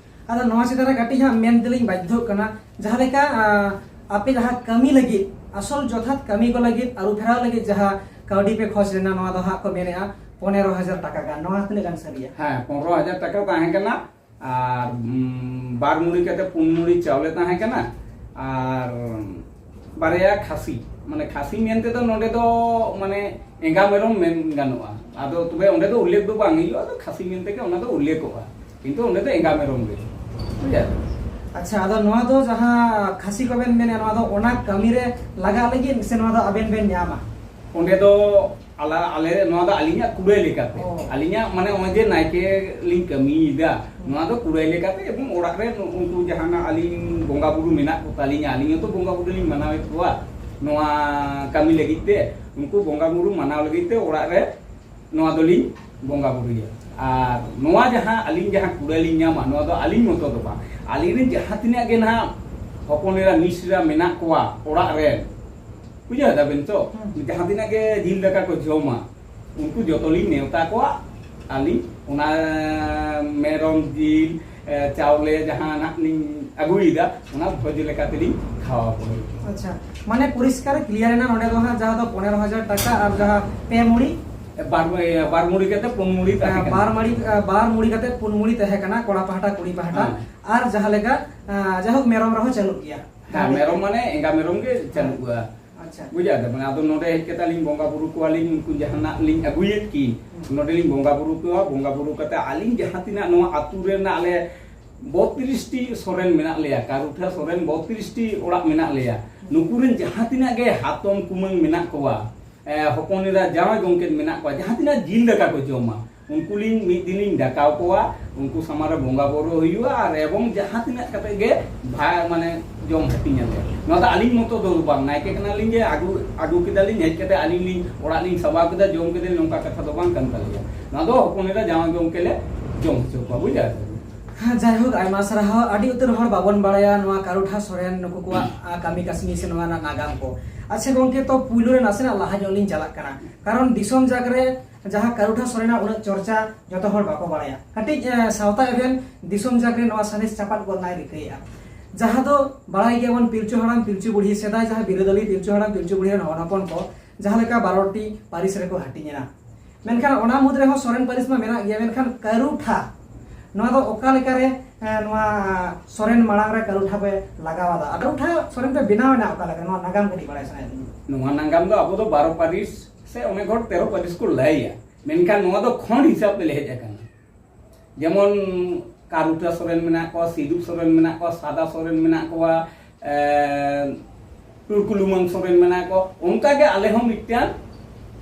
ᱟᱫᱚ ᱱᱚᱣᱟ ᱪᱮᱛᱟᱱ ᱨᱮ ᱠᱟᱹᱴᱤᱡ ᱦᱟᱸᱜ ᱢᱮᱱ ᱛᱮᱞᱤᱧ ᱵᱟᱫᱽᱫᱷᱚᱜ ᱠᱟᱱᱟ, ᱡᱟᱦᱟᱸ ᱞᱮᱠᱟ, ᱟᱸ, ᱟᱯᱮ ᱡᱟᱦᱟᱸ ᱠᱟᱹᱢᱤ ᱞᱟᱹᱜᱤᱫ, ᱟᱥᱚᱞ ᱡᱚᱛᱷᱟᱛ ᱠᱟᱹᱢᱤ ᱠᱚ ᱞᱟᱹᱜᱤᱫ ᱟᱹᱨᱩ ᱯᱷᱮᱨᱟᱣ ᱞᱟᱹᱜᱤᱫ ᱡᱟᱦᱟᱸ ᱠᱟᱹᱣᱰᱤ ᱯᱮ ᱠᱷᱚᱡ ᱞᱮᱱᱟ, ᱱᱚᱣᱟ ᱫᱚ ᱦᱟᱸᱜ ᱠᱚ ᱢᱮᱱᱮᱜᱼᱟ ᱯᱚᱱᱮᱨᱚ ᱦᱟᱡᱟᱨ ᱴᱟᱠᱟ ᱜᱟᱱ᱾ ᱱᱚᱣᱟ ᱛᱤᱱᱟᱹᱜ ᱜᱟᱱ ᱥᱟᱹᱨᱤᱭᱟ? ᱦᱮᱸ, ᱯᱚᱱᱨᱚ ᱦᱟᱡᱟᱨ ᱴᱟᱠᱟ ᱛᱟᱦᱮᱸ ᱠᱟᱱᱟ᱾ ᱟᱨ, ᱩᱢ, ᱵᱟᱨ ᱢᱩᱲᱤ ᱠᱟᱛᱮ ᱯᱩᱱ ᱢᱩᱲᱤ ᱪᱟᱣᱞᱮ ᱛᱟᱦᱮᱸ ᱠᱟᱱᱟ, ᱟᱨ ᱵᱟᱨᱭᱟ ᱠᱷᱟᱹᱥᱤ, ᱢᱟᱱᱮ ᱠᱷᱟᱹᱥᱤ ᱢᱮᱱ ᱛᱮᱫᱚ ᱱᱚᱰᱮ ᱫᱚ ᱢᱟᱱᱮ ᱮᱸᱜᱟ ᱢᱮᱨᱚᱢ ᱢᱮᱱ ᱜᱟᱱᱚᱜᱼᱟ᱾ ᱟᱫᱚ ᱛᱚᱵᱮ ᱚᱸᱰᱮ ᱫᱚ ᱩᱞᱞᱮᱠᱷ ᱫᱚ ᱵᱟᱝ ᱦᱩᱭᱩᱜᱼᱟ, ᱟᱫᱚ ᱠᱷᱟᱹᱥᱤ ᱢᱮᱱ ᱛᱮᱜᱮ ᱚᱱᱟ ᱫᱚ ᱩᱞᱞᱮᱠᱷᱚᱜᱼᱟ, ᱠᱤᱱᱛᱩ ᱚᱸᱰᱮ ᱫᱚ ᱮᱸᱜᱟ ᱢᱮᱨᱚᱢ ᱜᱮ᱾ ᱵᱩᱡᱷᱟᱹᱣ? ᱟᱪᱪᱷᱟ, ᱟᱫᱚ ᱱᱚᱣᱟ ᱫᱚ ᱡᱟᱦᱟᱸ ᱠᱷᱟᱹᱥᱤ ᱠᱚᱵᱮᱱ ᱢᱮᱱᱮᱫ, ᱱᱚᱣᱟ ᱫᱚ ᱚᱱᱟ ᱠᱟᱹᱢᱤ ᱨᱮ ᱞᱟᱜᱟᱜ ᱞᱟᱹᱜᱤᱫ ᱥᱮ ᱱᱚᱣᱟ ᱫᱚ ᱟᱵᱮᱱ ᱵᱮᱱ ᱧᱟᱢᱟ? ᱚᱸᱰᱮ ᱫᱚ ᱟᱞᱟ ᱟᱞᱮ ᱱᱚᱣᱟ ᱫᱚ ᱟᱹᱞᱤᱧᱟᱜ ᱠᱩᱲᱟᱹᱭ ᱞᱮᱠᱟᱛᱮ᱾ ᱚ᱾ ᱟᱹᱞᱤᱧᱟᱜ ᱢᱟᱱᱮ ᱱᱚᱜᱼᱚᱭ ᱡᱮ ᱱᱟᱭᱠᱮ ᱞᱤᱧ ᱠᱟᱹᱢᱤᱭᱮᱫᱟ, ᱱᱚᱣᱟ ᱫᱚ ᱠᱩᱲᱟᱹᱭ ᱞᱮᱠᱟᱛᱮ, ᱮᱵᱚᱝ ᱚᱲᱟᱜ ᱨᱮ ᱩᱱᱠᱩ ᱡᱟᱦᱟᱱᱟᱜ ᱟᱹᱞᱤᱧ ᱵᱚᱸᱜᱟ ᱵᱩᱨᱩ ᱢᱮᱱᱟᱜ ᱠᱚ ᱛᱟᱹᱞᱤᱧᱟ, ᱟᱹᱞᱤᱧ ᱦᱚᱸᱛᱚ ᱵᱚᱸᱜᱟ ᱵᱩᱨᱩ ᱞᱤᱧ ᱢᱟᱱᱟᱣᱮᱫ ᱠᱚᱣᱟ ᱱᱚᱣᱟ ᱠᱟᱹᱢᱤ ᱞᱟᱹᱜᱤᱫ ᱛᱮ᱾ ᱩᱱᱠᱩ ᱵᱚᱸᱜᱟ ᱵᱩᱨᱩ ᱢᱟᱱᱟᱣ ᱞᱟᱹᱜᱤᱫ ᱛᱮ ᱚᱲᱟᱜ ᱨᱮ ᱱᱚᱣᱟ ᱫᱚᱞᱤᱧ ᱵᱚᱸᱜᱟ ᱵᱩᱨᱩᱭᱟ᱾ ᱟᱨ ᱱᱚᱣᱟ ᱡᱟᱦᱟᱸ ᱟᱹᱞᱤᱧ ᱡᱟᱦᱟᱸ ᱠᱩᱲᱟᱹᱭ ᱞᱤᱧ ᱧᱟᱢᱟ, ᱱᱚᱣᱟ ᱫᱚ ᱟᱹᱞᱤᱧ ᱢᱚᱛᱚ ᱫᱚ ᱵᱟᱝ, ᱟᱹᱞᱤᱧ ᱨᱮᱱ ᱡᱟᱦᱟᱸ ᱛᱤᱱᱟᱹᱜ ᱜᱮ ᱱᱟᱦᱟᱜ ᱦᱚᱯᱚᱱ ᱮᱨᱟ ᱢᱤᱥᱨᱟ ᱢᱮᱱᱟᱜ ᱠᱚᱣᱟ ᱚᱲᱟᱜ ᱨᱮᱱ, ᱵᱩᱡᱷᱟᱹᱣ ᱫᱟᱵᱮᱱ ᱛᱚ? ᱦᱩᱸ᱾ ᱡᱟᱦᱟᱸ ᱛᱤᱱᱟᱹᱜ ᱜᱮ ᱡᱤᱞ ᱫᱟᱠᱟ ᱠᱚ ᱡᱚᱢᱟ, ᱩᱱᱠᱩ ᱡᱚᱛᱚ ᱞᱤᱧ ᱱᱮᱣᱛᱟ ᱠᱚᱣᱟ᱾ ᱟᱹᱞᱤᱧ ᱚᱱᱟ ᱢᱮᱨᱚᱢ ᱡᱤᱞ, ᱮ, ᱪᱟᱣᱞᱮ ᱡᱟᱦᱟᱸ ᱱᱟᱜ ᱞᱤᱧ ᱟᱹᱜᱩᱭᱮᱫᱟ, ᱚᱱᱟ ᱵᱷᱚᱡᱽ ᱞᱮᱠᱟ ᱛᱮᱞᱤᱧ ᱠᱷᱟᱣᱟᱣ ᱠᱚᱣᱟ᱾ ᱟᱪᱪᱷᱟ, ᱢᱟᱱᱮ ᱯᱚᱨᱤᱥᱠᱟᱨ ᱠᱞᱤᱭᱟᱨ ᱮᱱᱟ ᱱᱚᱰᱮ ᱫᱚ ᱦᱟᱸᱜ, ᱡᱟᱦᱟᱸ ᱫᱚ ᱯᱚᱱᱮᱨᱚ ᱦᱟᱡᱟᱨ ᱴᱟᱠᱟ ᱟᱨ ᱡᱟᱦᱟᱸ ᱯᱮ ᱢᱩᱲᱤ, ᱵᱟᱨ, ᱵᱟᱨ ᱢᱩᱲᱤ ᱠᱟᱛᱮ ᱯᱩᱱ ᱢᱩᱲᱤ ᱛᱟᱦᱮᱸ ᱠᱟᱱᱟ᱾ ᱵᱟᱨ ᱢᱩᱲᱤ, ᱵᱟᱨ ᱢᱩᱲᱤ ᱠᱟᱛᱮ ᱯᱩᱱ ᱢᱩᱲᱤ ᱛᱟᱦᱮᱸ ᱠᱟᱱᱟ ᱠᱚᱲᱟ ᱯᱟᱦᱴᱟ ᱠᱩᱲᱤ ᱯᱟᱦᱴᱟ᱾ ᱦᱮᱸ᱾ ᱟᱨ ᱡᱟᱦᱟᱸ ᱞᱮᱠᱟ, ᱟᱸ, ᱡᱟᱭᱦᱳᱠ, ᱢᱮᱨᱚᱢ ᱨᱮᱦᱚᱸ ᱪᱟᱹᱞᱩᱜ ᱜᱮᱭᱟ᱾ ᱦᱮᱸ, ᱢᱮᱨᱚᱢ ᱢᱟᱱᱮ ᱮᱸᱜᱟ ᱢᱮᱨᱚᱢ ᱜᱮ ᱪᱟᱹᱞᱩᱜᱼᱟ᱾ ᱟᱪᱪᱷᱟ᱾ ᱵᱩᱡᱷᱟᱹᱣ ᱫᱟᱵᱮᱱ? ᱟᱫᱚ ᱱᱚᱰᱮ ᱦᱮᱡ ᱠᱟᱛᱮ ᱟᱹᱞᱤᱧ ᱵᱚᱸᱜᱟ ᱵᱩᱨᱩ ᱠᱚᱣᱟᱞᱤᱧ, ᱩᱱᱠᱩ ᱡᱟᱦᱟᱱᱟᱜ ᱞᱤᱧ ᱟᱹᱜᱩᱭᱮᱫ ᱠᱤᱱ, ᱱᱚᱰᱮ ᱞᱤᱧ ᱵᱚᱸᱜᱟ ᱵᱩᱨᱩ ᱠᱚᱣᱟ᱾ ᱵᱚᱸᱜᱟ ᱵᱩᱨᱩ ᱠᱟᱛᱮ ᱟᱹᱞᱤᱧ ᱡᱟᱦᱟᱸ ᱛᱤᱱᱟᱹᱜ ᱱᱚᱣᱟ ᱟᱹᱛᱩ ᱨᱮᱱᱟᱜ ᱟᱞᱮ ᱵᱚᱛᱨᱤᱥ ᱴᱤ ᱥᱚᱨᱮᱱ ᱢᱮᱱᱟᱜ ᱞᱮᱭᱟ, ᱠᱟᱨᱩᱴᱷᱟ ᱥᱚᱨᱮᱱ ᱵᱚᱛᱨᱤᱥ ᱴᱤ ᱚᱲᱟᱜ ᱢᱮᱱᱟᱜ ᱞᱮᱭᱟ, ᱱᱩᱠᱩ ᱨᱮᱱ ᱡᱟᱦᱟᱸ ᱛᱤᱱᱟᱹᱜ ᱜᱮ ᱦᱟᱛᱚᱢ ᱠᱩᱢᱟᱹᱝ ᱢᱮᱱᱟᱜ ᱠᱚᱣᱟ, ᱮ, ᱦᱚᱯᱚᱱ ᱮᱨᱟ ᱡᱟᱶᱟᱭ ᱜᱚᱢᱠᱮ ᱢᱮᱱᱟᱜ ᱠᱚᱣᱟ, ᱡᱟᱦᱟᱸ ᱛᱤᱱᱟᱹᱜ ᱡᱤᱞ ᱫᱟᱠᱟ ᱠᱚ ᱡᱚᱢᱟ, ᱩᱱᱠᱩ ᱞᱤᱧ ᱢᱤᱫ ᱫᱤᱱ ᱞᱤᱧ ᱰᱟᱠᱟᱣ ᱠᱚᱣᱟ, ᱩᱱᱠᱩ ᱥᱟᱢᱟᱝ ᱨᱮ ᱵᱚᱸᱜᱟ ᱵᱩᱨᱩ ᱦᱩᱭᱩᱜᱼᱟ᱾ ᱟᱨ ᱮᱵᱚᱝ ᱡᱟᱦᱟᱸ ᱛᱤᱱᱟᱹᱜ ᱠᱟᱛᱮ ᱜᱮ ᱵᱷᱟ-, ᱢᱟᱱᱮ ᱡᱚᱢ ᱦᱟᱹᱴᱤᱧ ᱟᱞᱮ᱾ ᱱᱚᱣᱟ ᱫᱚ ᱟᱹᱞᱤᱧ ᱢᱚᱛᱚ ᱫᱚ ᱵᱟᱝ, ᱱᱟᱭᱠᱮ ᱠᱟᱱᱟᱞᱤᱧ ᱡᱮ ᱟᱹᱜᱩ, ᱟᱹᱜᱩ ᱠᱮᱫᱟᱞᱤᱧ, ᱦᱮᱡ ᱠᱟᱛᱮ ᱟᱹᱞᱤᱧ ᱞᱤᱧ ᱚᱲᱟᱜ ᱞᱤᱧ ᱥᱟᱵᱟᱣ ᱠᱮᱫᱟ, ᱡᱚᱢ ᱠᱮᱫᱟᱞᱤᱧ, ᱱᱚᱝᱠᱟ ᱠᱟᱛᱷᱟ ᱫᱚ ᱵᱟᱝ ᱠᱟᱱ ᱛᱟᱞᱮᱭᱟ᱾ ᱱᱚᱣᱟ ᱫᱚ ᱦᱚᱯᱚᱱ ᱮᱨᱟ ᱡᱟᱶᱟᱭ ᱜᱚᱢᱠᱮ ᱞᱮ ᱡᱚᱢ ᱦᱚᱪᱚ ᱠᱚᱣᱟ, ᱵᱩᱡᱷᱟᱹᱣ? ᱦᱮᱸ, ᱡᱟᱭᱦᱳᱠ, ᱟᱭᱢᱟ ᱥᱟᱨᱦᱟᱣ᱾ ᱟᱹᱰᱤ ᱩᱛᱟᱹᱨ ᱦᱚᱲ ᱵᱟᱵᱚᱱ ᱵᱟᱲᱟᱭᱟ ᱱᱚᱣᱟ ᱠᱟᱨᱩᱴᱷᱟ ᱥᱚᱨᱮᱱ ᱱᱩᱠᱩ ᱠᱚᱣᱟᱜ, ᱟ, ᱠᱟᱹᱢᱤ ᱠᱟᱹᱥᱱᱤ ᱥᱮ ᱱᱚᱣᱟ ᱨᱮᱱᱟᱜ ᱱᱟᱜᱟᱢ ᱠᱚ᱾ ᱟᱪᱪᱷᱟ ᱜᱚᱢᱠᱮ, ᱛᱚ ᱯᱩᱭᱞᱩ ᱨᱮ ᱱᱟᱥᱮᱱᱟᱜ ᱞᱟᱦᱟ ᱧᱚᱜ ᱞᱤᱧ ᱪᱟᱞᱟᱜ ᱠᱟᱱᱟ, ᱠᱟᱨᱚᱱ ᱫᱤᱥᱚᱢ ᱡᱟᱠ ᱨᱮ ᱡᱟᱦᱟᱸ ᱠᱟᱨᱩᱴᱷᱟ ᱥᱚᱨᱮᱱᱟᱜ ᱩᱱᱟᱹᱜ ᱪᱚᱨᱪᱟ ᱡᱚᱛᱚ ᱦᱚᱲ ᱵᱟᱠᱚ ᱵᱟᱲᱟᱭᱟ᱾ ᱠᱟᱹᱴᱤᱡ, ᱮ, ᱥᱟᱶᱛᱟ ᱮᱵᱷᱮᱱ ᱫᱤᱥᱚᱢ ᱡᱟᱠ ᱨᱮ ᱱᱚᱣᱟ ᱥᱟᱸᱫᱮᱥ ᱪᱟᱯᱟᱫ ᱜᱚᱫ ᱨᱮᱱᱟᱜ ᱮ ᱨᱤᱠᱟᱹᱭᱮᱫᱼᱟ᱾ ᱡᱟᱦᱟᱸ ᱫᱚ ᱵᱟᱲᱟᱭ ᱜᱮᱭᱟᱵᱚᱱ, ᱯᱤᱞᱪᱩ ᱦᱟᱲᱟᱢ ᱯᱤᱞᱪᱩ ᱵᱩᱲᱦᱤ, ᱥᱮᱫᱟᱭ ᱡᱟᱦᱟᱸ ᱵᱤᱨᱟᱹᱫᱟᱹᱞᱤ ᱯᱤᱞᱪᱩ ᱦᱟᱲᱟᱢ ᱯᱤᱞᱪᱩ ᱵᱩᱲᱦᱤ ᱨᱮᱱ ᱦᱚᱱ ᱦᱚᱯᱚᱱ ᱠᱚ ᱡᱟᱦᱟᱸ ᱞᱮᱠᱟ ᱵᱟᱨᱚᱴᱤ ᱯᱟᱹᱨᱤᱥ ᱨᱮᱠᱚ ᱦᱟᱹᱴᱤᱧ ᱮᱱᱟ, ᱢᱮᱱᱠᱷᱟᱱ ᱚᱱᱟ ᱢᱩᱫᱽ ᱨᱮᱦᱚᱸ ᱥᱚᱨᱮᱱ ᱯᱟᱹᱨᱤᱥ ᱢᱟ ᱢᱮᱱᱟᱜ ᱜᱮᱭᱟ, ᱢᱮᱱᱠᱷᱟᱱ ᱠᱟᱹᱨᱩᱴᱷᱟ ᱱᱚᱣᱟ ᱫᱚ ᱚᱠᱟ ᱞᱮᱠᱟᱨᱮ, ᱮ, ᱱᱚᱣᱟ ᱥᱚᱨᱮᱱ ᱢᱟᱲᱟᱝ ᱨᱮ ᱠᱟᱹᱨᱩᱴᱷᱟ ᱯᱮ ᱞᱟᱜᱟᱣ ᱟᱫᱟ? ᱟᱨ ᱠᱟᱹᱨᱩᱴᱷᱟ ᱥᱚᱨᱮᱱ ᱯᱮ ᱵᱮᱱᱟᱣ ᱮᱱᱟ ᱚᱠᱟ ᱞᱮᱠᱟ? ᱱᱚᱣᱟ ᱱᱟᱜᱟᱢ ᱠᱟᱹᱴᱤᱡ ᱵᱟᱲᱟᱭ ᱥᱟᱱᱟᱭᱮᱫ ᱞᱤᱧᱟ᱾ ᱱᱚᱣᱟ ᱱᱟᱜᱟᱢ ᱫᱚ ᱟᱵᱚ ᱫᱚ ᱵᱟᱨᱚ ᱯᱟᱹᱨᱤᱥ ᱥᱮ ᱚᱱᱮᱠ ᱦᱚᱲ ᱛᱮᱨᱚ ᱯᱟᱹᱨᱤᱥ ᱠᱚ ᱞᱟᱹᱭᱟ, ᱢᱮᱱᱠᱷᱟᱱ ᱱᱚᱣᱟ ᱫᱚ ᱠᱷᱚᱸᱰ ᱦᱤᱥᱟᱹᱵ ᱛᱮᱞᱮ ᱦᱮᱡ ᱟᱠᱟᱱᱟ᱾ ᱡᱮᱢᱚᱱ ᱠᱟᱨᱩᱴᱷᱟ ᱥᱚᱨᱮᱱ ᱢᱮᱱᱟᱜ ᱠᱚᱣᱟ, ᱥᱤᱫᱩᱯ ᱥᱚᱨᱮᱱ ᱢᱮᱱᱟᱜ ᱠᱚᱣᱟ, ᱥᱟᱫᱟ ᱥᱚᱨᱮᱱ ᱢᱮᱱᱟᱜ ᱠᱚᱣᱟ, ᱮ, ᱴᱩᱨᱠᱩ ᱞᱩᱢᱟᱹᱝ ᱥᱚᱨᱮᱱ ᱢᱮᱱᱟᱜ ᱠᱚ, ᱚᱱᱠᱟ ᱜᱮ ᱟᱞᱮ ᱦᱚᱸ ᱢᱤᱫᱴᱟᱝ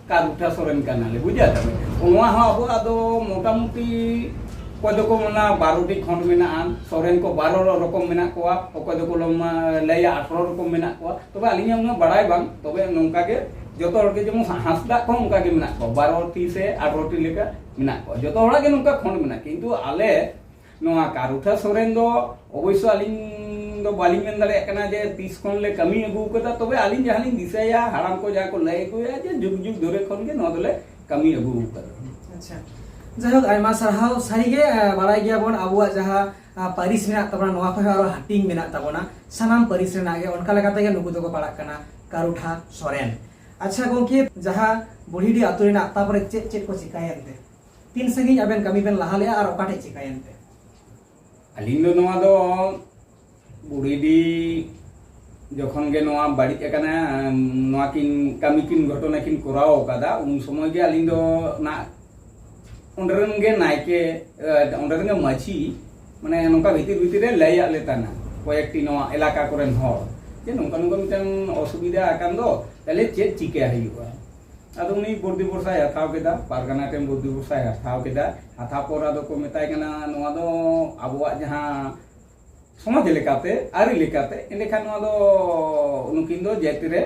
ᱠᱟᱨᱩᱴᱷᱟ ᱥᱚᱨᱮᱱ ᱠᱟᱱᱟᱞᱮ, ᱵᱩᱡᱷᱟᱹᱣ ᱛᱟᱵᱮ? ᱱᱚᱣᱟ ᱦᱚᱸ ᱟᱵᱚᱣᱟᱜ ᱫᱚ ᱢᱚᱴᱟᱢᱩᱴᱤ ᱚᱠᱚᱭ ᱫᱚᱠᱚ ᱢᱮᱱᱟ ᱵᱟᱨᱚ ᱴᱤ ᱠᱷᱚᱸᱰ ᱢᱮᱱᱟᱜᱼᱟ, ᱥᱚᱨᱮᱱ ᱠᱚ ᱵᱟᱨᱚ ᱨᱚᱠᱚᱢ ᱢᱮᱱᱟᱜ ᱠᱚᱣᱟ, ᱚᱠᱚᱭ ᱫᱚᱠᱚ ᱞᱚᱢ-, ᱞᱟᱹᱭᱟ ᱟᱴᱷᱨᱚ ᱨᱚᱠᱚᱢ ᱢᱮᱱᱟᱜ ᱠᱚᱣᱟ᱾ ᱛᱚᱵᱮ ᱟᱹᱞᱤᱧᱟᱜ ᱩᱱᱟᱹᱜ ᱵᱟᱲᱟᱭ ᱵᱟᱝ, ᱛᱚᱵᱮ ᱱᱚᱝᱠᱟ ᱜᱮ ᱡᱚᱛᱚ ᱦᱚᱲ ᱜᱮ, ᱡᱮᱢᱚᱱ ᱦᱟᱸᱥᱫᱟᱜ ᱠᱚᱦᱚᱸ ᱚᱱᱠᱟ ᱜᱮ ᱢᱮᱱᱟᱜ ᱠᱚᱣᱟ, ᱵᱟᱨᱚ ᱴᱤ ᱥᱮ ᱟᱴᱷᱨᱚ ᱴᱤ ᱞᱮᱠᱟ ᱢᱮᱱᱟᱜ ᱠᱚᱣᱟ, ᱡᱚᱛᱚ ᱦᱚᱲᱟᱜ ᱜᱮ ᱱᱚᱝᱠᱟ ᱠᱷᱚᱸᱰ ᱢᱮᱱᱟᱜᱼᱟ᱾ ᱠᱤᱱᱛᱩ ᱟᱞᱮ ᱱᱚᱣᱟ ᱠᱟᱨᱩᱴᱷᱟ ᱥᱚᱨᱮᱱ ᱫᱚ ᱚᱵᱚᱥᱥᱚ ᱟᱹᱞᱤᱧ ᱫᱚ ᱵᱟᱹᱞᱤᱧ ᱢᱮᱱ ᱫᱟᱲᱮᱭᱟᱜ ᱠᱟᱱᱟ ᱡᱮ ᱛᱤᱥ ᱠᱷᱚᱱ ᱞᱮ ᱠᱟᱹᱢᱤ ᱟᱹᱜᱩ ᱟᱠᱟᱫᱟ, ᱛᱚᱵᱮ ᱟᱹᱞᱤᱧ ᱡᱟᱦᱟᱸ ᱞᱤᱧ ᱫᱤᱥᱟᱹᱭᱟ, ᱦᱟᱲᱟᱢ ᱠᱚ ᱡᱟᱦᱟᱸ ᱠᱚ ᱞᱟᱹᱭ ᱟᱹᱜᱩᱭᱟ ᱡᱮ ᱡᱩᱜᱽ ᱡᱩᱜᱽ ᱫᱷᱚᱨᱮ ᱠᱷᱚᱱ ᱜᱮ ᱱᱚᱣᱟ ᱫᱚᱞᱮ ᱠᱟᱹᱢᱤ ᱟᱹᱜᱩ ᱟᱠᱟᱫᱟ᱾ ᱟᱪᱪᱷᱟ, ᱡᱟᱭᱦᱳᱠ, ᱟᱭᱢᱟ ᱥᱟᱨᱦᱟᱣ᱾ ᱥᱟᱹᱨᱤᱜᱮ, ᱮ, ᱵᱟᱲᱟᱭ ᱜᱮᱭᱟᱵᱚᱱ ᱟᱵᱚᱣᱟᱜ ᱡᱟᱦᱟᱸ, ᱟ, ᱯᱟᱹᱨᱤᱥ ᱢᱮᱱᱟᱜ ᱛᱟᱵᱚᱱᱟ, ᱱᱚᱣᱟ ᱠᱷᱚᱱ ᱦᱚᱸ ᱟᱨᱚ ᱦᱟᱹᱴᱤᱧ ᱢᱮᱱᱟᱜ ᱛᱟᱵᱚᱱᱟ, ᱥᱟᱱᱟᱢ ᱯᱟᱹᱨᱤᱥ ᱨᱮᱱᱟᱜ ᱜᱮ᱾ ᱚᱱᱠᱟ ᱞᱮᱠᱟ ᱛᱮᱜᱮ ᱱᱩᱠᱩ ᱫᱚᱠᱚ ᱯᱟᱲᱟᱜ ᱠᱟᱱᱟ ᱠᱟᱨᱩᱴᱷᱟ ᱥᱚᱨᱮᱱ᱾ ᱟᱪᱪᱷᱟ ᱜᱚᱢᱠᱮ, ᱡᱟᱦᱟᱸ ᱵᱩᱲᱦᱤᱰᱤ ᱟᱹᱛᱩ ᱨᱮᱱᱟᱜ, ᱛᱟᱯᱚᱨᱮ ᱪᱮᱫ ᱪᱮᱫ ᱠᱚ ᱪᱤᱠᱟᱭᱮᱱ ᱛᱮ? ᱛᱤᱱ ᱥᱟᱺᱜᱤᱧ ᱟᱵᱮᱱ ᱠᱟᱹᱢᱤ ᱵᱮᱱ ᱞᱟᱦᱟ ᱞᱮᱜᱼᱟ ᱟᱨ ᱚᱠᱟ ᱴᱷᱮᱡ ᱪᱤᱠᱟᱭᱮᱱ ᱛᱮ? ᱟᱹᱞᱤᱧ ᱫᱚ ᱱᱚᱣᱟ ᱫᱚ ᱵᱩᱲᱦᱤᱰᱤ ᱡᱚᱠᱷᱚᱱ ᱜᱮ ᱱᱚᱣᱟ ᱵᱟᱹᱲᱤᱡ ᱟᱠᱟᱱᱟ, ᱱᱚᱣᱟ ᱠᱤᱱ ᱠᱟᱹᱢᱤ ᱠᱤᱱ ᱜᱷᱚᱴᱚᱱᱟ ᱠᱤᱱ ᱠᱚᱨᱟᱣ ᱟᱠᱟᱫᱟ, ᱩᱱ ᱥᱚᱢᱚᱭ ᱜᱮ ᱟᱹᱞᱤᱧ ᱫᱚ ᱱᱟ-, ᱚᱸᱰᱮ ᱨᱮᱱ ᱜᱮ ᱱᱟᱭᱠᱮ, ᱮ, ᱚᱸᱰᱮ ᱨᱮᱱ ᱜᱮ ᱢᱟᱹᱡᱷᱤ, ᱢᱟᱱᱮ ᱱᱚᱝᱠᱟ ᱵᱷᱤᱛᱤᱨ ᱵᱷᱤᱛᱤᱨ ᱨᱮ ᱞᱟᱹᱭᱟᱫ ᱞᱮ ᱛᱟᱦᱮᱱᱟ ᱠᱚᱭᱮᱠᱴᱤ ᱱᱚᱣᱟ ᱮᱞᱟᱠᱟ ᱠᱚᱨᱮᱱ ᱦᱚᱲ ᱡᱮ ᱱᱚᱝᱠᱟ ᱱᱚᱝᱠᱟ ᱢᱤᱫᱴᱟᱝ ᱚᱥᱩᱵᱤᱫᱷᱟ ᱟᱠᱟᱱ ᱫᱚ, ᱛᱟᱦᱞᱮ ᱪᱮᱫ ᱪᱤᱠᱟᱹ ᱦᱩᱭᱩᱜᱼᱟ? ᱟᱫᱚ ᱩᱱᱤ ᱵᱩᱨᱫᱷᱤ ᱵᱷᱚᱨᱥᱟᱭ ᱦᱟᱛᱟᱣ ᱠᱮᱫᱟ, ᱯᱟᱨᱜᱟᱱᱟ ᱴᱷᱮᱱ ᱵᱩᱨᱫᱷᱤ ᱵᱷᱚᱨᱥᱟᱭ ᱦᱟᱛᱟᱣ ᱠᱮᱫᱟ᱾ ᱦᱟᱛᱟᱣ ᱯᱚᱨ ᱟᱫᱚ ᱠᱚ ᱢᱮᱛᱟᱭ ᱠᱟᱱᱟ, ᱱᱚᱣᱟ ᱫᱚ ᱟᱵᱚᱣᱟᱜ ᱡᱟᱦᱟᱸ ᱥᱚᱢᱟᱡᱽ ᱞᱮᱠᱟᱛᱮ, ᱟᱹᱨᱤ ᱞᱮᱠᱟᱛᱮ, ᱮᱸᱰᱮᱠᱷᱟᱱ ᱱᱚᱣᱟ ᱫᱚ ᱱᱩᱠᱤᱱ ᱫᱚ ᱡᱟᱹᱛᱤ ᱨᱮ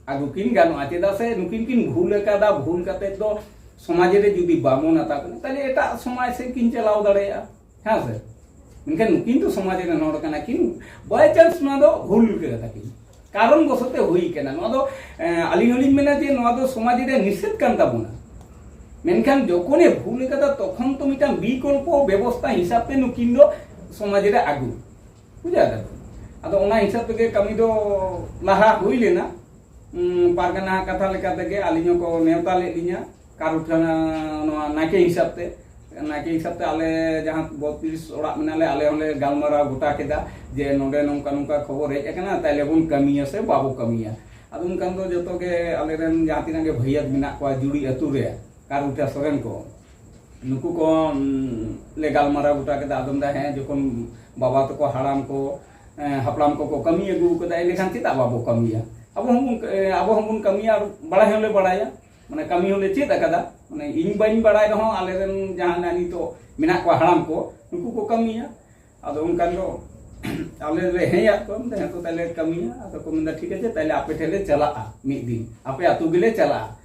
ᱟᱹᱜᱩ ᱠᱤᱱ ᱜᱟᱱᱚᱜᱼᱟ᱾ ᱪᱮᱫᱟᱜ ᱥᱮ ᱱᱩᱠᱤᱱ ᱠᱤᱱ ᱵᱷᱩᱞ ᱟᱠᱟᱫᱟ, ᱵᱷᱩᱞ ᱠᱟᱛᱮ ᱫᱚ ᱥᱚᱢᱟᱡᱽ ᱨᱮ ᱡᱩᱫᱤ ᱵᱟᱵᱚᱱ ᱦᱟᱛᱟᱣ ᱠᱤᱱᱟ, ᱛᱟᱦᱞᱮ ᱮᱴᱟᱜ ᱥᱚᱢᱟᱡᱽ ᱥᱮᱫ ᱠᱤᱱ ᱪᱟᱞᱟᱣ ᱫᱟᱲᱮᱭᱟᱜᱼᱟ᱾ ᱦᱮᱸ ᱥᱮ? ᱢᱮᱱᱠᱷᱟᱱ ᱱᱩᱠᱤᱱ ᱫᱚ ᱥᱚᱢᱟᱡᱽ ᱨᱮᱱ ᱦᱚᱲ ᱠᱟᱱᱟ ᱠᱤᱱ, by chance ᱱᱚᱣᱟ ᱫᱚ ᱵᱷᱩᱞ ᱠᱟᱫᱟ ᱠᱤᱱ, ᱠᱟᱨᱚᱱ ᱵᱚᱥᱚᱛᱮ ᱦᱩᱭ ᱠᱟᱱᱟ᱾ ᱱᱚᱣᱟ ᱫᱚ, ᱮᱸ, ᱟᱹᱞᱤᱧ ᱦᱚᱸᱞᱤᱧ ᱢᱮᱱᱟ ᱡᱮ ᱱᱚᱣᱟ ᱫᱚ ᱥᱚᱢᱟᱡᱽ ᱨᱮ ᱱᱤᱥᱮᱫ ᱠᱟᱱ ᱛᱟᱵᱚᱱᱟ᱾ ᱢᱮᱱᱠᱷᱟᱱ ᱡᱚᱠᱷᱚᱱᱮ ᱵᱷᱩᱞ ᱠᱟᱫᱟ, ᱛᱚᱠᱷᱚᱱ ᱛᱚ ᱢᱤᱫᱴᱟᱝ ᱵᱤᱠᱚᱞᱯᱚ ᱵᱮᱵᱚᱥᱛᱷᱟ ᱦᱤᱥᱟᱵ ᱛᱮ ᱱᱩᱠᱤᱱ ᱫᱚ ᱥᱚᱢᱟᱡᱽ ᱨᱮ ᱟᱹᱜᱩ, ᱵᱩᱡᱷᱟᱹᱣ ᱫᱟᱵᱮᱱ? ᱟᱫᱚ ᱚᱱᱟ ᱦᱤᱥᱟᱹᱵ ᱛᱮᱜᱮ ᱠᱟᱹᱢᱤ ᱫᱚ ᱞᱟᱦᱟ ᱦᱩᱭ ᱞᱮᱱᱟ᱾ ᱩᱸ, ᱯᱟᱨᱜᱟᱱᱟ ᱠᱟᱛᱷᱟ ᱞᱮᱠᱟ ᱛᱮᱜᱮ ᱟᱹᱞᱤᱧ ᱦᱚᱸᱠᱚ ᱱᱮᱣᱛᱟ ᱞᱮᱫ ᱞᱤᱧᱟ ᱠᱟᱨᱩᱴᱷᱟ ᱱᱚᱣᱟ ᱱᱟᱭᱠᱮ ᱦᱤᱥᱟᱹᱵ ᱛᱮ᱾ ᱱᱟᱭᱠᱮ ᱦᱤᱥᱟᱹᱵ ᱛᱮ ᱟᱞᱮ ᱡᱟᱦᱟᱸ ᱵᱚᱛᱛᱨᱤᱥ ᱚᱲᱟᱜ ᱢᱮᱱᱟᱜ ᱞᱮ, ᱟᱞᱮ ᱦᱚᱸᱞᱮ ᱜᱟᱞᱢᱟᱨᱟᱣ ᱜᱚᱴᱟ ᱠᱮᱫᱟ ᱡᱮ ᱱᱚᱰᱮ ᱱᱚᱝᱠᱟ ᱱᱚᱝᱠᱟ ᱠᱷᱚᱵᱚᱨ ᱦᱮᱡ ᱟᱠᱟᱱᱟ, ᱛᱟᱦᱞᱮ ᱵᱚᱱ ᱠᱟᱹᱢᱤᱭᱟ ᱥᱮ ᱵᱟᱵᱚ ᱠᱟᱹᱢᱤᱭᱟ᱾ ᱟᱫᱚ ᱩᱱᱠᱷᱟᱱ ᱫᱚ ᱡᱚᱛᱚ ᱜᱮ ᱟᱞᱮᱨᱮᱱ ᱡᱟᱦᱟᱸ ᱛᱤᱱᱟᱹᱜ ᱜᱮ ᱵᱷᱟᱹᱭᱟᱹᱛ ᱢᱮᱱᱟᱜ ᱠᱚᱣᱟ ᱡᱩᱲᱤ ᱟᱹᱛᱩ ᱨᱮ, ᱠᱟᱨᱩᱴᱷᱟ ᱥᱚᱨᱮᱱ ᱠᱚ, ᱱᱩᱠᱩ ᱠᱚ, ᱩᱢ, ᱞᱮ ᱜᱟᱞᱢᱟᱨᱟᱣ ᱜᱚᱴᱟ ᱠᱮᱫᱟ᱾ ᱟᱫᱚ ᱢᱮᱱᱫᱟ, ᱦᱮᱸ, ᱡᱚᱠᱷᱚᱱ ᱵᱟᱵᱟ ᱛᱟᱠᱚ ᱦᱟᱲᱟᱢ ᱠᱚ, ᱮ, ᱦᱟᱯᱲᱟᱢ ᱠᱚᱠᱚ ᱠᱟᱹᱢᱤ ᱟᱹᱜᱩ ᱠᱟᱫᱟ, ᱮᱸᱰᱮᱠᱷᱟᱱ ᱪᱮᱫᱟᱜ ᱵᱟᱵᱚ ᱠᱟᱹᱢᱤᱭᱟ? ᱟᱵᱚ ᱦᱚᱸᱵᱚᱱ, ᱮ, ᱟᱵᱚ ᱦᱚᱸᱵᱚᱱ ᱠᱟᱹᱢᱤᱭᱟ ᱟᱨ ᱵᱟᱲᱟᱭ ᱦᱚᱸᱞᱮ ᱵᱟᱲᱟᱭᱟ, ᱢᱟᱱᱮ ᱠᱟᱹᱢᱤ ᱦᱚᱸᱞᱮ ᱪᱮᱫ ᱟᱠᱟᱫᱟ᱾ ᱢᱟᱱᱮ ᱤᱧ ᱵᱟᱹᱧ ᱵᱟᱲᱟᱭ ᱨᱮᱦᱚᱸ ᱟᱞᱮᱨᱮᱱ ᱡᱟᱦᱟᱸ ᱱᱤᱛᱚᱜ ᱢᱮᱱᱟᱜ ᱠᱚᱣᱟ ᱦᱟᱲᱟᱢ ᱠᱚ, ᱩᱱᱠᱩ ᱠᱚ ᱠᱟᱹᱢᱤᱭᱟ᱾ ᱟᱫᱚ ᱚᱱᱠᱟᱱ ᱫᱚ ᱟᱞᱮ ᱞᱮ ᱦᱮᱸᱭᱟᱜ ᱠᱚᱣᱟ, ᱢᱮᱱᱫᱟ, ᱦᱮᱸ ᱛᱚ ᱛᱟᱦᱞᱮ ᱠᱟᱹᱢᱤᱭᱟ᱾ ᱟᱫᱚ ᱠᱚ ᱢᱮᱱᱫᱟ, ᱴᱷᱤᱠ ᱟᱪᱷᱮ, ᱛᱟᱦᱞᱮ ᱟᱯᱮ ᱴᱷᱮᱱ ᱞᱮ ᱪᱟᱞᱟᱜᱼᱟ, ᱢᱤᱫ ᱫᱤᱱ ᱟᱯᱮ ᱟᱹᱛᱩ ᱜᱮᱞᱮ ᱪᱟᱞᱟᱜᱼᱟ᱾